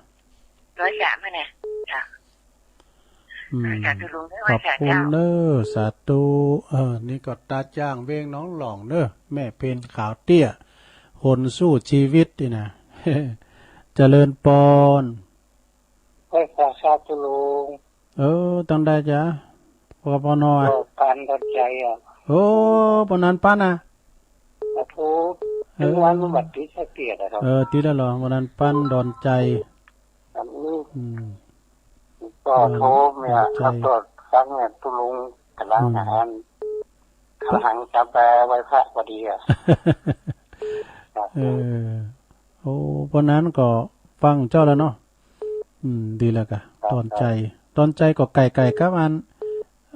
ร้อยสามอะนะ จ้ะ อืม ไหว้สาธุลุงเด้อ ขอบคุณ ไหว้สาเจ้า เด้อ สาธุ เออ นี่ก็ตาจ้างเวงหนองหล่องเด้อ แม่เพ็ญขาวเตี้ย คนสู้ชีวิตนี่นะ เจริญปอน ไหว้สา สาธุลุง เออ ตังใดจ๊ะ ปกปน อะ ก็ปานดอนใจอะ โอ้ ปานนั้นปานนะ สาธุ เออ ถึงวันมันบัดติดสักเกียรติอะครับ เออ ติดแล้วเหรอ ปานนั้นปานดอนใจ ครับ อืม อืม ก็โทรเนี่ย ดอนใจ ครับ ตรวจครั้งเนี่ย ตุ๊ลุงกำลัง อืม อาหาร กำลังจะไปไหว้พระพอดีอะ ครับ เออ โอ้ ปานนั้นก็ฟังเจ้าแล้วเนาะ อืม ดีแล้วกะ ครับ ดอนใจ ครับ ดอนใจก็ใกล้ๆ กับอัน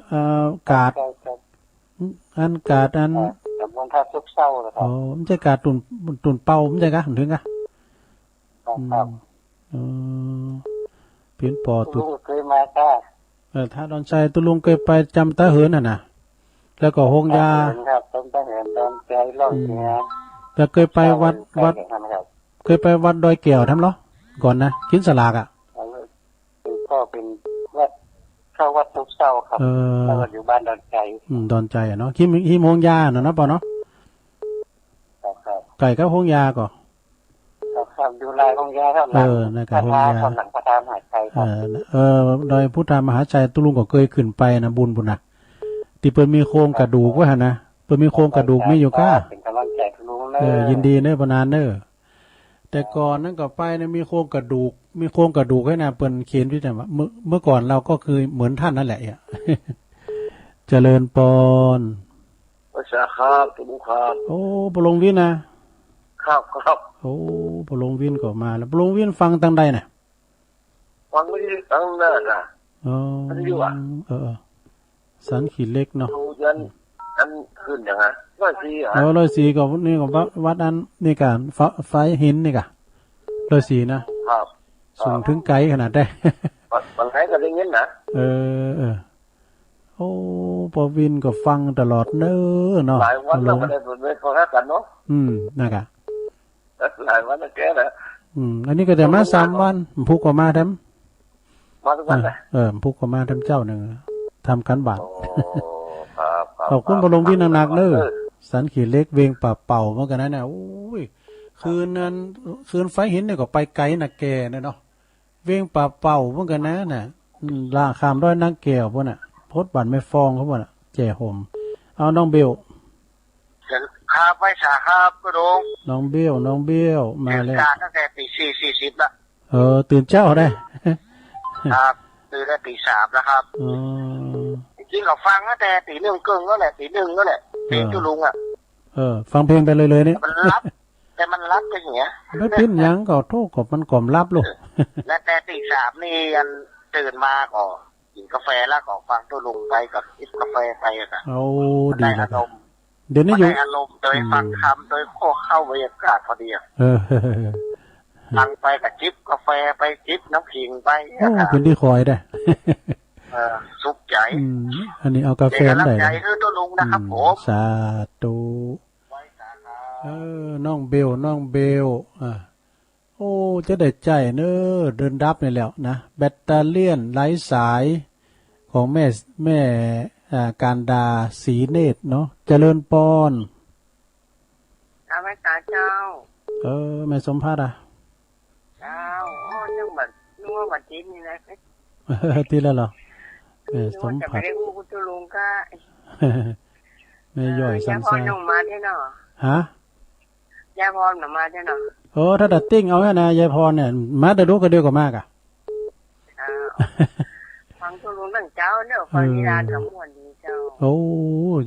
เอ่อ กาด ครับ อันกาดอัน ครับ ตำบลท่าซุกเศร้านะครับ อ๋อ บ่ใจ้กาดตุ่น ตุ่นเปา บ่ใจ้กะ ถึงกะ ครับ อืม ครับ เออ เปียนปอตุ๊ ตุ๊ลุงเคยมาค่ะ เออ ถ้าดอนชัยตุ๊ลุงเคยไปจำตาเหินหั่นน่ะ แล้วก็โฮงยา ครับ จำตาเหิน ดอนใจ ร่องเหีย อืม แล้วเคยไปวัด วัด ครับ เคยไปวัดดอยแก้วทำเหรอ ก่อนนะ กินสลากอะ ก็เป็นวัด เข้าวัดทุกเช้าครับ เออ แล้วก็อยู่บ้านดอนใจ อืม ดอนใจอะเนาะ ฮิม ฮิมโฮงยาน่ะเนาะ ปอเนาะ ครับ ครับ ใก้กับโฮงยาก่อ ครับ ครับ อยู่หลังโฮงยาครับ เออ หลัง นั่นก็ พระธาตุ โฮงยา ครับ หลังพระธาตุมหาชัยครับ เออ เออ ดอยพุทธมหาชัย ตุ๊ลุงก็เคยขึ้นไปนะ บุญพุ้นนะ ตี้เปิ้นมีโครงกระดูกไว้หั่นนะ เปิ้นมีโครงกระดูกมีอยู่ก้า เป็นกำลังใจตุ๊ลุงเนอะ เออ ยินดีเนอะ ปานนั้นเนอะ แต่ก่อนนั้นก็ไปนะ มีโครงกระดูก มีโครงกระดูกไว้นะ เปิ้นเขียนไว้แต่ว่า เมื่อ เมื่อก่อนเราก็คือเหมือนท่านนั่นแหละ เจริญปอน พระเจ้าครับ ตุ๊ลุงครับ โอ้ ปอหลวงวินนะ ครับ ครับ โอ้ ปอหลวงวินก็มาแล้ว ปอหลวงวินฟังตังใดน่ะ ฟังวิทยุตังนั้นน่ะ อ๋อ วิทยุอะ เออ เออ สันขี้เหล็กเนาะ ดูยัน อันขึ้นหยังอะ ร้อยสี่อะ เออ ร้อยสี่ก็นี่ก็วัด วัดอันนี่กะ ไฟ ไฟหินนี่กะ ร้อยสี่นะ ครับ สูงถึงไกลขนาดใด วัน วันไหนก็ได้ยินนะ เออ เออ โอ้ ปอวินก็ฟังตลอดเน้อเนาะ หลายวันแล้ว ฮัลโหล บ่ได้เปิดไว้ฟังกันเนาะ อืม นั่นกะ หลายวันแล้วแกนะ อืม อันนี้ก็จะมาสามวัน พุกก็มาแถม มาทุกวันนะ เออ เออ พุกก็มาแถมเจ้าหนึ่ง ทำการบ้าน โอ้ ครับ ครับ ขอบคุณ ครับ ปอหลวงวินหนักๆ เน้อ เออ สันขี้เหล็ก เวียงป่าเป่า เหมือนกันนะเนี่ย โอ้ย คืนนั้น คืนไฟหินเนี่ยก็ไปไกลนะแกเนี่ยเนาะ เวียงป่าเป่าเหมือนกันนะน่ะ อืม ล่างข้ามดอยนางแก้วพุ้นน่ะ พดบ้านแม่ฟองเขาพุ้นน่ะ แจ่ห่ม เอาน้องเบล ครับ ไหว้สาครับ ตุ๊ลุง น้องเบล น้องเบล มาแล้ว ตื่นกาตั้งแต่ตีสี่สี่สิบละ เออ ตื่นเช้าได้ ครับ ตื่นได้ตีสามแล้วครับ อ๋อ จริงๆ ก็ฟังตั้งแต่ตีหนึ่งครึ่งแล้วแหละ ตีหนึ่งแล้วแหละ เออ เพลงตุ๊ลุงอะ เออ ฟังเพลงไปเลยๆ เนี่ย มันหลับ แต่มันหลับไปเหีย ไม่เป็นหยังก็โทษ ก็มันก็บ่หลับลูก และแต่ตีสามนี่อันตื่นมาก็กินกาแฟแล้วก็ฟังตุ๊ลุงไป ก็จิบกาแฟไปอะ โอ้ ได้ ดีแล้ว อารมณ์ เดี๋ยวนี้อยู่ ได้อารมณ์ โดย อืม ฟังธรรม โดยเข้า เข้าบรรยากาศพอดีอะ เออ ฟังไปก็จิบกาแฟไป จิบน้ำขิงไป โอ้ อะ เป็นที่คอยได้ เออ สุข ใจ อืม อันนี้เอากาแฟ เป็นกำลังใจ ได้ ให้ตัวลุงนะครับ อืม ผม สาธุ เออ น้องเบล น้องเบล อ่ะ โอ้ จะได้ใจเนอะ เดินดับนี่แหล้วนะ แบตเตอเลียนไร้สาย ของแม่ แม่ อ่า การดา ศรีเนตรเนาะ เจริญปอน เอาไว้ตาเจ้า เออ แม่สมพัดอ่ะ เจ้า โอ้ ยังบัด นึกว่าบัดนี้นี่นะ ที่แล้วเหรอ แม่สมพัด นึกว่าจะไม่ได้อู้กับตัวลุงก็ แม่ย่อย เออ สันทราย ยายพรยังมาด้วยเนาะ ฮะ ยายพรน่ะมาด้วยเนาะ โอ้ ถ้าตัดติ่งเอาเนี่ยนะ ยายพรเนี่ย มาแต่ดูก็เดียวก็มากะ เจ้า ฟังตัวลุงตั้งเจ้าเนอะ ฟัง เออ นิทานกับม่วนดีเจ้า โอ้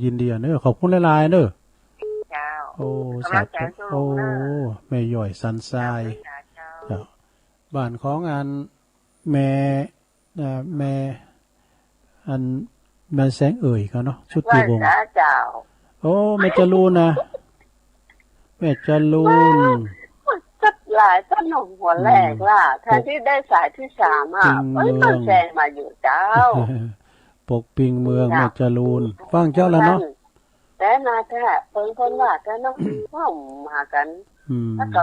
ยินดีอะเนอะ ขอบคุณหลายๆเนอะ เจ้า โอ้ กำลังใจ สาธุ ตัวลุงเนอะ โอ้ แม่ย่อยสันทราย สาธุเจ้า เจ้า บ้านของอันแม่ เอ่อ แม่ อันแม่แสงเอ่ยเขาเนาะ ชุติวงศ์ ว่าจ้าเจ้า โอ้ แม่จรูนนะ แม่จรูน จัดหลายต้นหนองหัวแหลกล่ะ อืม แทนที่ได้สายที่สามอ่ะ ปกปิงเมือง เอ้ย มันแซงมาอยู่เจ้า ปกปิงเมือง จ้ะ แม่จรูน ฟังเจ้าแล้วเนาะ แต่นาแท้เปิ้นคนว่าแต่เนาะ ว่ามากัน อืม แล้วก็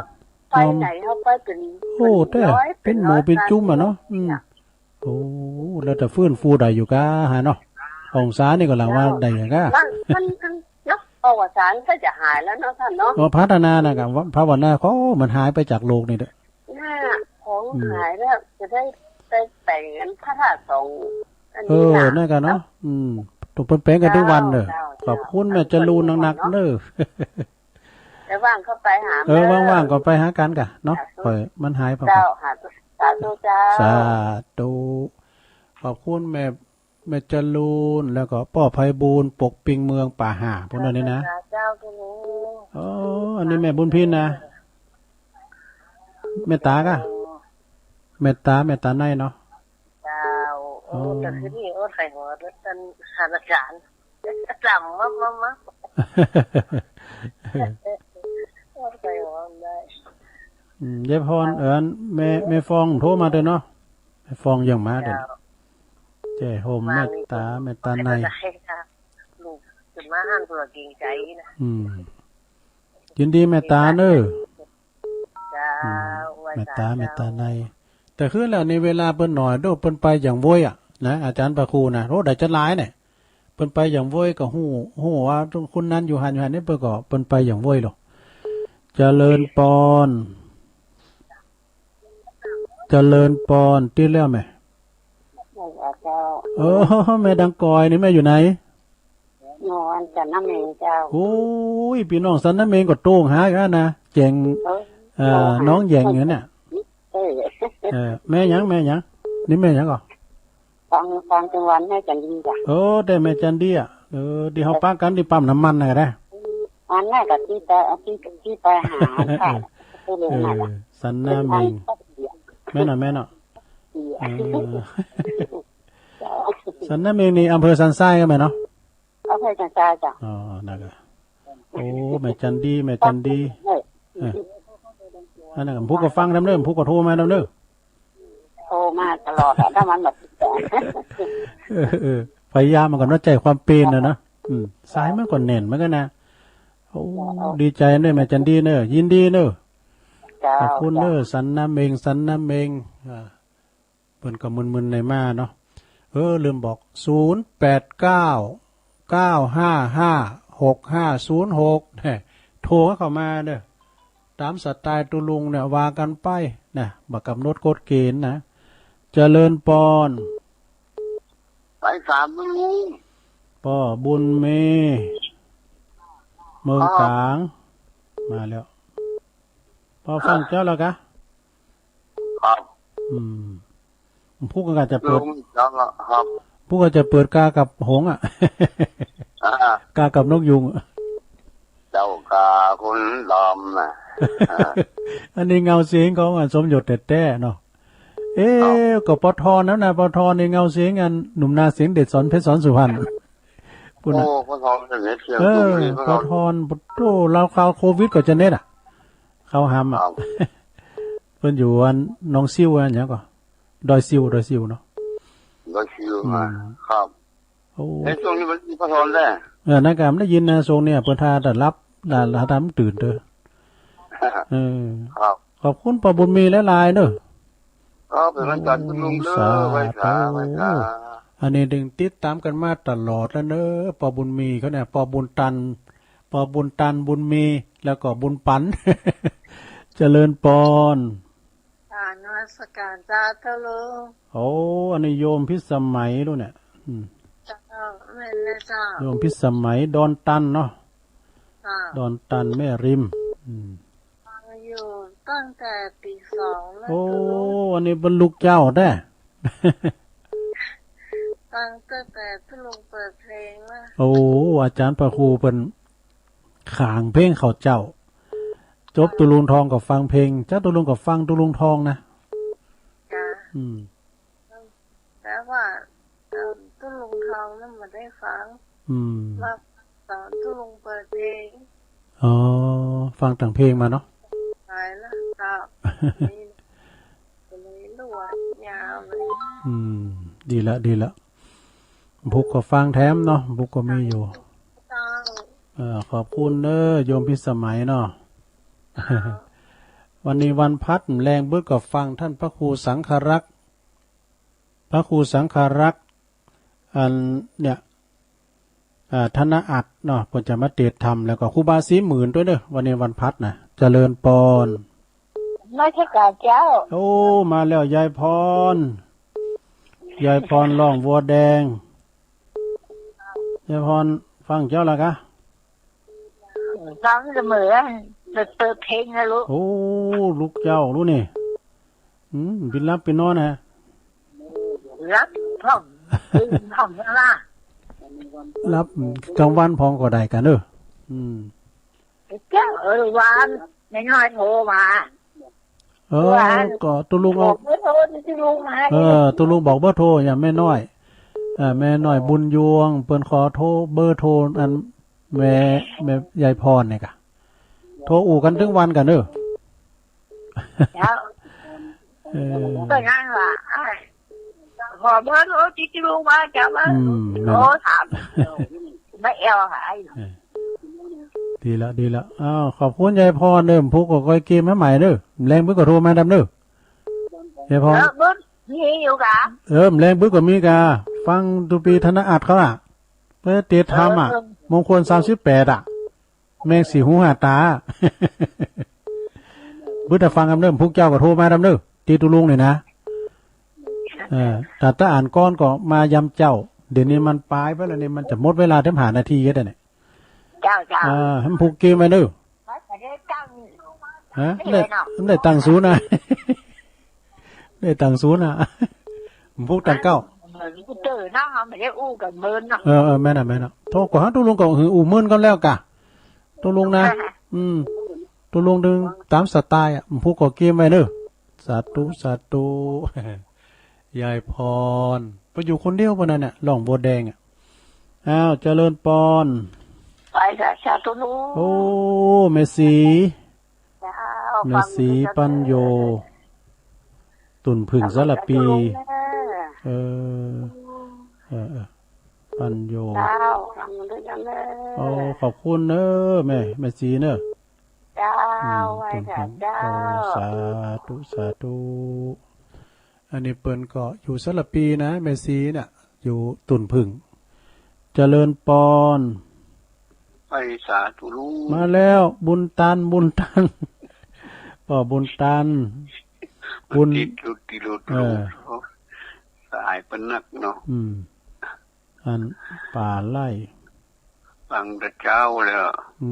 ไปไหนเขาไปเป็น โอ้ แต่ เป็นร้อย เป็นหมู่ เป็นร้อย เป็นจุ่มอะเนาะ อืม เนี่ย โอ้ แล้วแต่ฟื้นฟูได้อยู่กะฮะเนาะ องศานี่ก็หลังว่าได้อยู่กะ มัน มัน มันเนาะ ประวัติศาสตร์ก็จะหายแล้วเนาะท่านเนาะ ก็พัฒนานะครับ ภาวนาขอมันหายไปจากโลกนี่เถอะ เนี่ย ของ อืม หายแล้ว จะได้ไปแต่งกันพระธาตุสองอันนี้ เออ นะ นั่นกันเนาะ เนาะ อืม ต้องเปิ้นแปลงกันทุกวันเด้อ เจ้า เจ้า ขอบคุณแม่จรูนนักๆเด้อ เดี๋ยวว่างเข้าไปหา เออ แม่ ว่างๆก็ไปหากันกะเนาะ สาธุ ค่อยมันหายไป เจ้า หา สาธุเจ้า สาธุ ขอบคุณแม่ แม่จรูน แล้วก็ป้อไพบูลย์ ปกปิงเมืองป่าห่า พวกนั้นนี่นะ สาธุเจ้า คุณลุง อ๋อ อันนี้แม่บุญพินนะ แม่ตากะ แม่ตา แม่ตาในเนาะ เจ้า โอ้ โอ้ แต่คืนนี้อดไข่หัวแล้วท่านอาจารย์ จำมา มา มา อดไข่หัวได้ อืม ยายพร เอิ้นแม่ แม่ฟองโทรมาเด้อเนาะ แม่ฟองยังมาเด้อ เจ้า เจ้าโฮม แม่ตา แม่ตาใน ลูกขึ้นมาหันตัวเกรงใจนะ อืม ยินดีแม่ตาเนอะ เจ้า อืม ไหว้ แม่ตา เจ้า แม่ตาใน แต่คือแล้วในเวลาเปิ้นหน่อยโดเปิ้นไปอย่างโว้ยอะนะ อาจารย์พระครูนะ โอ้ ได้จะหลายเนี่ย เปิ้นไปอย่างโว้ยก็ฮู้ ฮู้ว่าคนนั้นอยู่หั้นอยู่หั้นนี่ เปิ้นก็เปิ้นไปอย่างโว้ยหรอก เจริญปอน เจริญปอน ติดแล้วแม่ เจ้า เออ แม่ดังกอยนี่แม่อยู่ไหน อยู่อันสันน้ำเมงเจ้า โอ้ย พี่น้องสันน้ำเมงก็โต้งหากันนะ แจ๋ง เออ เอ่อ โต้งหา น้องแจ๋งอยู่เนี่ย เออ เออ แม่หยัง แม่หยัง นี่แม่หยังก่อ ฟัง ฟังจังหวัดแม่จันดีจ้ะ เออ แต่แม่จันดีอะ เออ ที่เฮาปะกันที่ปั๊มน้ำมันน่ะก็ได้ อันนั้นก็ที่ไป ที่ ที่ไปหาค่ะ เออ สันน้ำเมง แม่นเนาะ แม่นเนาะ เออ สันน้ำเมงนี่อำเภอสันทรายก็แม่นเนาะ อำเภอสันทรายจ้ะ อ๋อ นั่นก็ โอ้ แม่จันดี แม่จันดี เออ อันนั้นก็ผู้ก็ฟังนำเด้อ ผู้ก็โทรมานำเด้อ โทรมาตลอดอะ ถ้ามันแบบ เออ เออ พยายามมันก็น้อยใจความเป็นนะนะ อืม สายมันก็แน่นเหมือนกันนะ โอ้ ดีใจเนอะ แม่จันดีเนอะ ยินดีเนอะ เจ้า ขอบคุณเนอะ เจ้า สันน้ำเมง สันน้ำเมง อ่า เปิ้นก็มึนๆในมาเนาะ เออ ลืมบอก ศูนย์แปดเก้า เก้าห้าห้า หกห้าศูนย์หก เนี่ย โทรเข้ามาเด้อ ตามสไตล์ตุลุงเนี่ย ว่ากันไปนะ บ่กำหนดกฎเกณฑ์นะ เจริญปอน สายสามตุลุง ป้อบุญมี เมืองกลาง มาแล้ว ป้อฟังเจ้าแล้วกะ ครับ อืม ผู้ก็อาจจะเปิด ลุงครับ ผู้ก็จะเปิดกากับหงส์อะ อ่า กากับนกยูงอะ เจ้ากาคุณดอมนะ อ่า อันนี้เงาเสียงของอันสมยศแต๊ๆเนาะ เอ๊ะ ครับ ก็ปอทอนแล้วนะ ปอทอนนี่เงาเสียงอันหนุ่มนาเสียงเด็ดสอนเพชรสอนสุพรรณ พูดนะ โอ้ ปอทอนเป็นเสียง เออ ตุ้มนี่ ปอทอน ปอทอน โอ้ ลาวคราวโควิดก็จะเน็ตอะ เขาหำอะ ครับ เปิ้นอยู่อันหนองซิวอันหยังก็ ดอยซิว ดอยซิวเนาะ ดอยซิว อืม มา ครับ โอ้ เอ้ย ช่วงนี้มันมีพระพรแล้ว เออ นั่นก็ได้ยินนะ ช่วงเนี้ย เพิ่นท่าแต่หลับ หลับ หลับตื่นเด้อ เออ ครับ ขอบคุณป้อบุญมีหลายๆเด้อ ครับ เป็นวันจันทร์คุณลุงเด้อ สาธุ ไหว้สา ไหว้สา อันนี้ดึงติดตามกันมาตลอดแล้วเด้อ ป้อบุญมีเขาเนี่ย ป้อบุญตัน ป้อบุญตัน บุญมี แล้วก็บุญปัน เจริญปอน กราบนมัสการเจ้า ตาลุง โอ้ อันนี้โยมพิสมัยลูกเนี่ย อืม เจ้า แม่นแล้วเจ้า โยมพิสมัย ดอนตันเนาะ เจ้า ดอนตันแม่ริม อืม ฟังอยู่ตั้งแต่ตีสองแล้ว โอ้ ตาลุง อันนี้บรรลุเจ้าแท้ ฟังตั้งแต่ตาลุงเปิดเพลงแล้ว โอ้ อาจารย์พระครูเพิ่น ขางเพลงเขาเจ้า จบ เออ ตุลุงทองก็ฟังเพลง เจ้าตุลุงก็ฟังตุลุงทองนะ จ้ะ อืม แต่ว่า เอ่อ ตุลุงทองนั้นบ่ได้ฟัง อืม มาตอนตุลุงเปิดเพลง อ๋อ ฟังแต่งเพลงมาเนาะ หายแล้ว ครับ นี่ ก็เลยลวกยาวเลย อืม ดีละ ดีละ บุกก็ฟังแถมเนาะ บุกก็มีอยู่ เจ้า เอ่อ ขอบคุณเด้อ โยมพิสมัยเนาะ เจ้า วันนี้วันพัด แลงบึกก็ฟังท่านพระครูสังฆรักษ์ พระครูสังฆรักษ์ อันเนี่ย อ่า ธนอัตเนาะ เพิ่นจะมาเตสน์ธรรม แล้วก็ครูบาศรีหมื่นด้วยเด้อ วันนี้วันพัดนะ เจริญปอน นมัสการเจ้า โอ้ มาแล้วยายพร ยายพรร้องวัวแดง ยายพรฟังเจ้าละกะ ฟังเสมอ เปิด เปิดเพลงนะลูก โอ้ ลูกเจ้าลูกนี่ อืม บินหลับบินนอนนะ หลับพร้อม ตื่นพร้อมนะล่ะ หลับกลางวันพร้อมก็ได้กันเด้อ อืม เจ้า เออ วาน แม่น้อยโทรมา เออ วาน ก็ตุลุงเอา บอกเบอร์โทรที่ตุลุงมา เออ ตุลุงบอกเบอร์โทรอย่างแม่น้อย เออ แม่น้อยบุญยวง เปิ้นขอโทร เบอร์โทรอันแม่ แม่ยายพรเนี่ยกะ โทรอู้กันตึงวันกันเด้อ เจ้า เออ ก็นั่นล่ะ อ้าย ขอเบอร์โทรที่ลุงว่าจะมา อืม นั่น โทร ล่ะ ถาม ไม่แอลหาย เออ ดีละ ดีละ อ้าว ขอบคุณยายพรเด้อ ผู้ก็ค่อยเกมให้ใหม่เด้อ แลงผู้ก็โทรมาดำเด้อ ยายพร เออ เบอร์มีอยู่กะ เออ แลงผู้ก็มีกะ ฟังตุปีธนอัตเขาอะ เพื่อเตสน์ธรรมอะ เออ เออ มงคลสามสิบแปดอะ แมงสี่หูห้าตา เบิ่งแต่ฟังกำเนิด พวกเจ้าก็โทรมาดำเนิด ตีตุลุงนี่นะ เออ แต่ถ้าอ่านก้อนก็มายามเจ้า เดี๋ยวนี้มันปลายไปแล้วนี่ มันจะหมดเวลาเต็มห้านาทีแล้วเนี่ย เจ้า เจ้า อ่า ให้มันผูกเกมไว้เด้อ ฮะ ได้ ได้ตั้งศูนย์นะ ได้ตั้งศูนย์นะ ผูกตั้งเก้า เออ เนาะ ไม่ได้อู้กันเมินเนาะ เออ เออ แม่นน่ะ แม่นน่ะ โทรก็หาตุลุงก็หืออู้เมินกันแล้วกะ ตุลุงนะ อืม ตุลุงดึงตามสไตล์อะ ผูกก็เกมไว้เนอะ สาธุ สาธุ ยายพร ไปอยู่คนเดียวปะนั่นน่ะ ร่องบัวแดงอะ อ้าว เจริญปอน ไปสา สาธุ โอ้ แม่ศรี เจ้า แม่ศรี ฟังอยู่ ปัญโย ตุ่นผึ่งสารปี เออ เออ เออ ปัญโย เจ้า ฟังอยู่ด้วยกันเนอะ โอ้ ขอบคุณเนอะ แม่ แม่ศรีเนอะ เจ้า อืม ไหว้ ตุ่นผึ่ง เจ้า โอ้ สาธุ สาธุ อันนี้เปิ้นก็อยู่สารปีนะ แม่ศรีน่ะ อยู่ตุ่นผึ่ง เจริญปอน ไปสาธุลูก มาแล้ว บุญตัน บุญตัน ป้อบุญตัน บุญ ติดหลุด ติดหลุด เออ ลูก สายเปิ้นนักเนาะ อืม อันป่าไร่ ฟังแต่เช้าแล้ว อื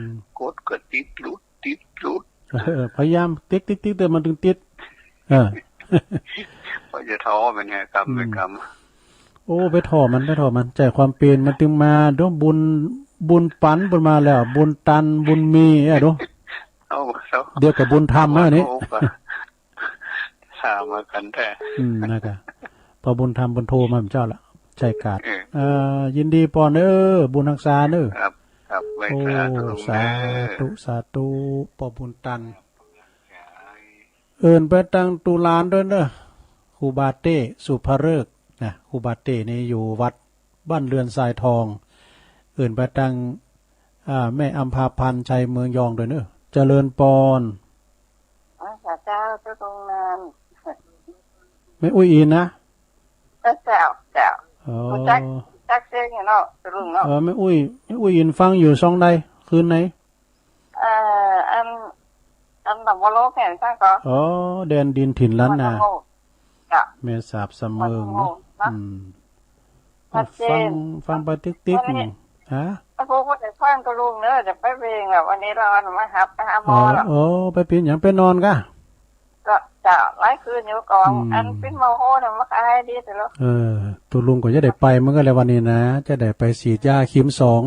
ม กดก็ติดหลุด ติดหลุด เออ พยายามติ๊ก ติ๊ก ติ๊ก แต่มันถึงติด เออ ก็จะท้อมันไง กรรม อืม เป็นกรรม โอ้ ไปท้อมัน ไปท้อมัน ใจความเปลี่ยนมันถึงมา เดี๋ยวบุญ บุญปันบุญมาแล้ว บุญตัน บุญมี เอ้ย ดู เอา เอา เดี๋ยวกับบุญธรรมนะนี่ โอ้ ก็ สามารถกันแท้ อืม นะครับ พอบุญธรรมบุญโทรมาเจ้าละ ใช่กาด เออ เอ่อ ยินดีปอนเด้อ บุญฮักษาเด้อ ครับ ครับ ไหว้ โอ้ สาธุ สาธุ สาธุ ป้อบุญตัน เอิ้นไปตังตุลานด้วยเด้อ ครูบาเต้ สุภฤกษ์นะ ครูบาเต้นี่อยู่วัด บ้านเรือนทรายทอง เอิ้นไปตัง อ่า แม่อำภาพันธ์ ชัยเมืองยองด้วยเนอะ เจริญปอน อ๋อ เจ้า เจ้าตรงนั้น แม่อุ้ยอินนะ เออ เจ้า เจ้า อ๋อ รู้จัก จักเสียงอยู่เนาะ ตะลุงเนาะ เออ แม่อุ้ย แม่อุ้ยอินฟังอยู่ช่องใด คืนไหน เอ่อ อัน อันหนองบัวโลกเนี่ย ท่านก็ อ๋อ แดนดินถิ่นล้านนา หนองบัวโลก จ้ะ แม่สาบเสมิงเนาะ หนองบัวโลกนะ อืม ชัดเจน ฟัง ฟังไปติ๊กๆ วันนี้ นี่ ฮะ พระครูก็จะฟังตะลุงเนอะ จะไปเวงอ่ะ วันนี้เราเอามาหับไปหาหมอแล้ว อ๋อ อ๋อ ไปเป็นหยัง ไปนอนกะ ก็จะหลายคืนอยู่กอง อืม อันเป็นเมาโฮเนี่ยมันก็หายดีแต่ละ เออ ตะลุงก็จะได้ไปเหมือนกันแหละวันนี้นะ จะได้ไปฉีดยาเข็มสอง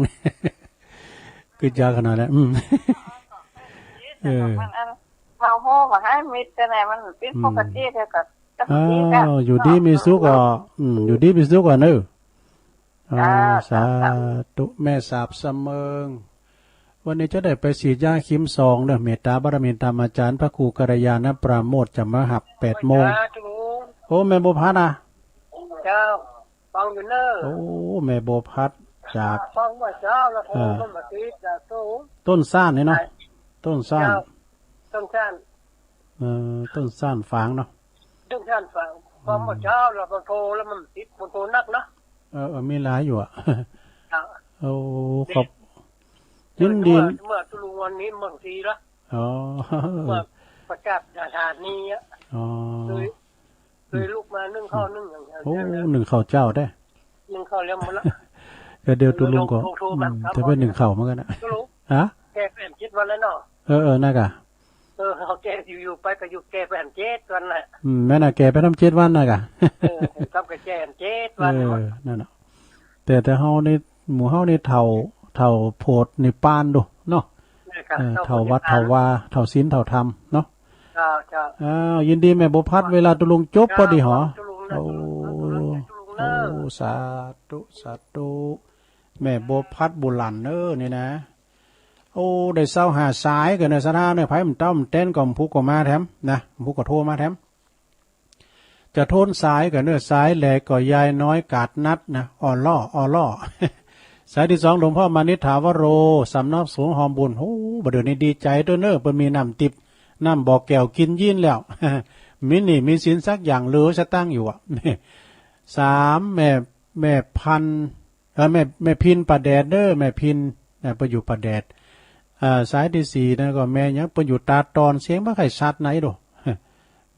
กึดยาขนาดแล้ว อืม เออ มันอัน เมาโฮก็หายมิดแต่ไหนมันเป็นปกติ อืม เดียวกับปกติแล้ว อ้าว อยู่ดีมีสุขก็ อืม อยู่ดีมีสุขก็เนอะ อ่า จ้า สาธุ แม่สาบเสมิง วันนี้จะได้ไปฉีดยาเข็มสองเนอะ เมตตาบารมีตามอาจารย์พระครูกัลยาณปราโมทย์จะมาหับแปดโมง สาธุ โอ้ แม่บัวพัดอ่ะ เจ้า ฟังอยู่เนอะ โอ้ แม่บัวพัดจาก ฟังเมื่อเช้าแล้ว เออ โทรมาติดจากตู้ ต้นซ่านนี่เนาะ ใช่ ต้นซ่าน เจ้า ต้นซ่าน เออ ต้นซ่านฝางเนาะ ต้นซ่านฝาง ฟังเมื่อเช้าแล้วมันโทรแล้วมันติด มันโทรหนักนะ เออ เออ มีหลายอยู่อะ ครับ โอ้ ขอบ ยินดี เมื่อ เมื่อตุลุงวันนี้เมืองศรีละ อ๋อ เมื่อประกาศสถานีอะ อ๋อ เคย เคยลุกมานึ่งข้าวนึ่งอย่างเดียว โอ้ นึ่งข้าวเจ้าได้ นึ่งข้าวแล้วหมดละ ก็เดี๋ยวตุลุงก็ โทร โทร อืม มา จะไปนึ่งข้าวเหมือนกันนะ ตุลุง ฮะ แก้ไปแอมเจ็ดวันแล้วเนาะ เออ เออ นั่นกะ เออ เขาแก้อยู่ๆ ไปก็อยู่แก้ไปแอมเจ็ดวันแหละ อืม แม่น่ะ แก้ไปทำเจ็ดวันน่ะกะ เออ ครับก็แก้แอมเจ็ดวัน เออ นั่นน่ะ แต่ แต่เฮานี่ หมู่เฮานี่เฒ่า เฒ่าโพดนิพพานดูเนาะ นะครับ เออ เฒ่าโพดนิพพาน เฒ่าวัด เฒ่าวา เฒ่าศีล เฒ่าธรรมเนาะ เจ้า เจ้า อ้าว ยินดีแม่บัวพัด เวลาตุลุงจบพอดีหอ ตุลุงนะ โอ้ ตุลุงนะ ตุลุงนะ โอ้ สาธุ สาธุ แม่บัวพัดบุหลันเนอนี่นะ โอ้ ได้เซาหาสายกันเนอะ สถาเนอะ ไผมันเต้ามันเต้นก็มันผู้ก็มาแถมนะ มันผู้ก็โทรมาแถม จะโทนสายก็เนอะ สายแหลกก็ยายน้อยกาดนัดนะ อ่อล่อ อ่อล่อ สายที่สอง หลวงพ่อมานิษฐาวโร สำนักสงฆ์หอมบุญ โอ้ บ่าเดี๋ยวนี้ดีใจตัวเนอะ เปิ้นมีน้ำทิพย์ น้ำบ่อแก้วกินยีนแล้ว มีหนี้มีสินสักอย่างเหลือสตางค์อยู่อะ สาม แม่ แม่พันธุ์ เออ แม่ แม่พินป่าแดดเด้อ แม่พิน นะ เปิ้นอยู่ป่าแดด อ่า สายที่สี่นะ ก็แม่หยัง เปิ้นอยู่ตาดตอน เสียงบ่ค่อยชัดไหนดู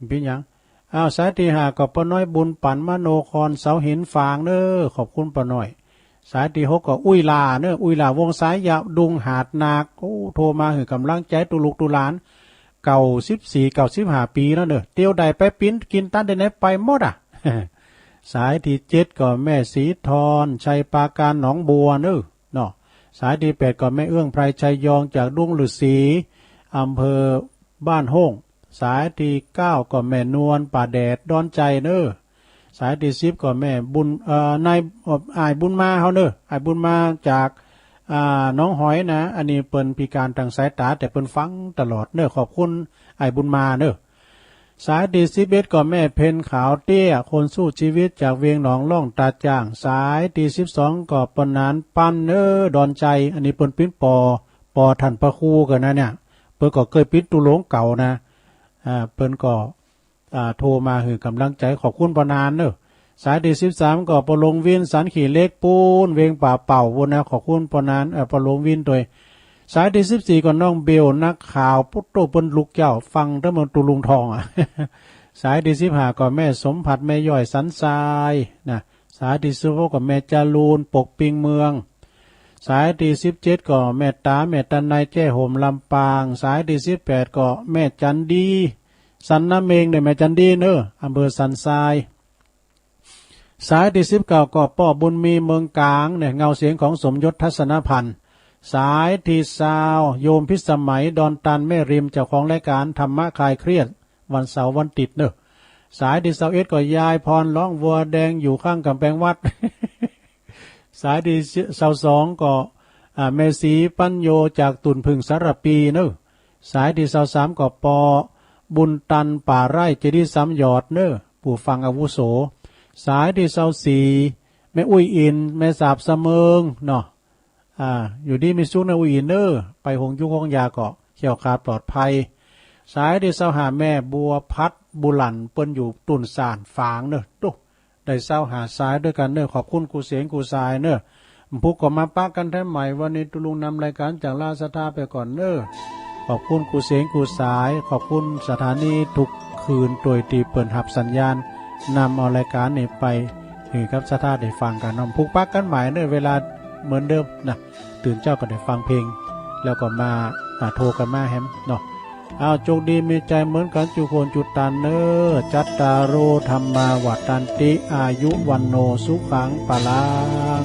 เป็นหยัง อ้าว สายที่ห้า ก็ป้าน้อยบุญปันมโนคอน เสาหินฝางเด้อ ขอบคุณป้าน้อย สายที่หก ก็อุ้ยหล้าเนอะ อุ้ยหล้าวงสายยาว ดุงหาดนาค โอ้ โทรมาหื้อกำลังใจตุลุกตุหลาน เก้าสิบสี่ เก้าสิบห้าปีแล้วเนอะ เตียวใดไปปิ้นกินตันใดไหนไปหมดอะ สายที่เจ็ด ก็แม่สีทอน ชัยปราการหนองบัวเนอะ เนาะ สายที่แปด ก็แม่เอื้องไพรชัยยอง จากดงฤๅษี อำเภอบ้านโฮ่ง สายที่เก้า ก็แม่นวลป่าแดดดอนใจเนอะ สายที่สิบ ก็แม่บุญ เอ่อ นาย เอ่อ อ้ายบุญมาเฮาเนอะ อ้ายบุญมาจาก อ่า หนองหอยนะ อันนี้เปิ้นพิการทางสายตา แต่เปิ้นฟังตลอดเนอะ ขอบคุณอ้ายบุญมาเนอะ สายที่สิบเอ็ด ก็แม่เพ็ญขาวเตี้ย คนสู้ชีวิตจากเวียงหนองล่องตาดจ้าง สายที่สิบสอง ก็ป้านานปันเนอดอนใจ อันนี้เปิ้นปิ้นปอ ปอท่านพระครูกันนะเนี่ย เปิ้นก็เคยปิ้นตุลงเก่านะ อ่า เปิ้นก็ อ่า โทรมาหื้อกำลังใจ ขอบคุณป้านานเนอะ สายที่สิบสาม ก็ป้าหลวงวินสันขี้เหล็กปูน เวียงป่าเป่าปูนนะ ขอบคุณป้านาน เอ่อ ป้าหลวงวินตวย สายที่สิบสี่ ก็น้องเบลนักข่าว ปุ๊ดโตเปิ้นลุกเจ้า ฟังแต่เมืองตุลุงทองอะ สายที่สิบห้า ก็แม่สมผัส แม่ย่อยสันทรายนะ สายที่สิบหก ก็แม่จรูน ปกปิงเมือง สายที่สิบเจ็ด ก็แม่ตา แม่ตาในแจ้ห่มลำปาง สายที่สิบแปด ก็แม่จันดี สันน้ำเมงเด้อ แม่จันดีเนอะ อำเภอสันทราย สายที่สิบเก้า ก็ป้อบุญมีเมืองกลางเนี่ย เงาเสียงของสมยศทัศนพันธ์ สายที่ซาว โยมพิสมัย ดอนตันแม่ริม เจ้าของรายการธรรมะคลายเครียด วันเสาร์วันอาทิตย์เนอะ สายที่ซาวเอ็ด ก็ยายพรร้องวัวแดงอยู่ข้างกำแพงวัด สายที่ซาวสอง ก็ อ่า แม่ศรีปัญโยจากตุ่นผึ่งสารปีเนอะ สายที่ซาวสาม ก็ปอบุญตันป่าไร่เจดีย์สามหยอดเนอะ ผู้ฟังอาวุโส สายที่ซาวสี่ แม่อุ๊ยอิน แม่สาบสะเมิงเนาะ อ่า อยู่ดีมีสุขเน่ออุ๊ยอินเน่อ ไปหงยุกหงยาเกาะ แคล้วคลาดปลอดภัย สายตี้ซาวห้า แม่บัวพัดบุหลัน เปิ้นอยู่ตุ่นสานฝางเน่อ ตุ๊ ได้ซาวห้าสายด้วยกั๋นเน่อ ขอบคุณกู้เสงกู้สายเน่อ พุกก็มาปะกั๋นแถมใหม่ วันนี้ตุ๊ลุงนำรายการจากลาศรัทธาไปก่อนเน่อ ขอบคุณกู้เสงกู้สาย ขอบคุณสถานีทุกคืน โดยตี้เปิ้นฮับสัญญาณ นำเอารายการนี้ไปหื้อกับศรัทธาได้ฟังกั๋นเนาะ พุกปะกั๋นใหม่เน่อ เวลาเหมือนเดิมนะ ตื่นเจ๊าก็ได้ฟังเพลง แล้วก็มา อ่า โทรกั๋นมาแหมเนาะ เอา โจคดีมีชัยเหมือนกั๋นจุคนจุตันเน่อ จัตตาโร ธัมมา วัฑฒันติ อายุ วัณโณ สุขัง พลัง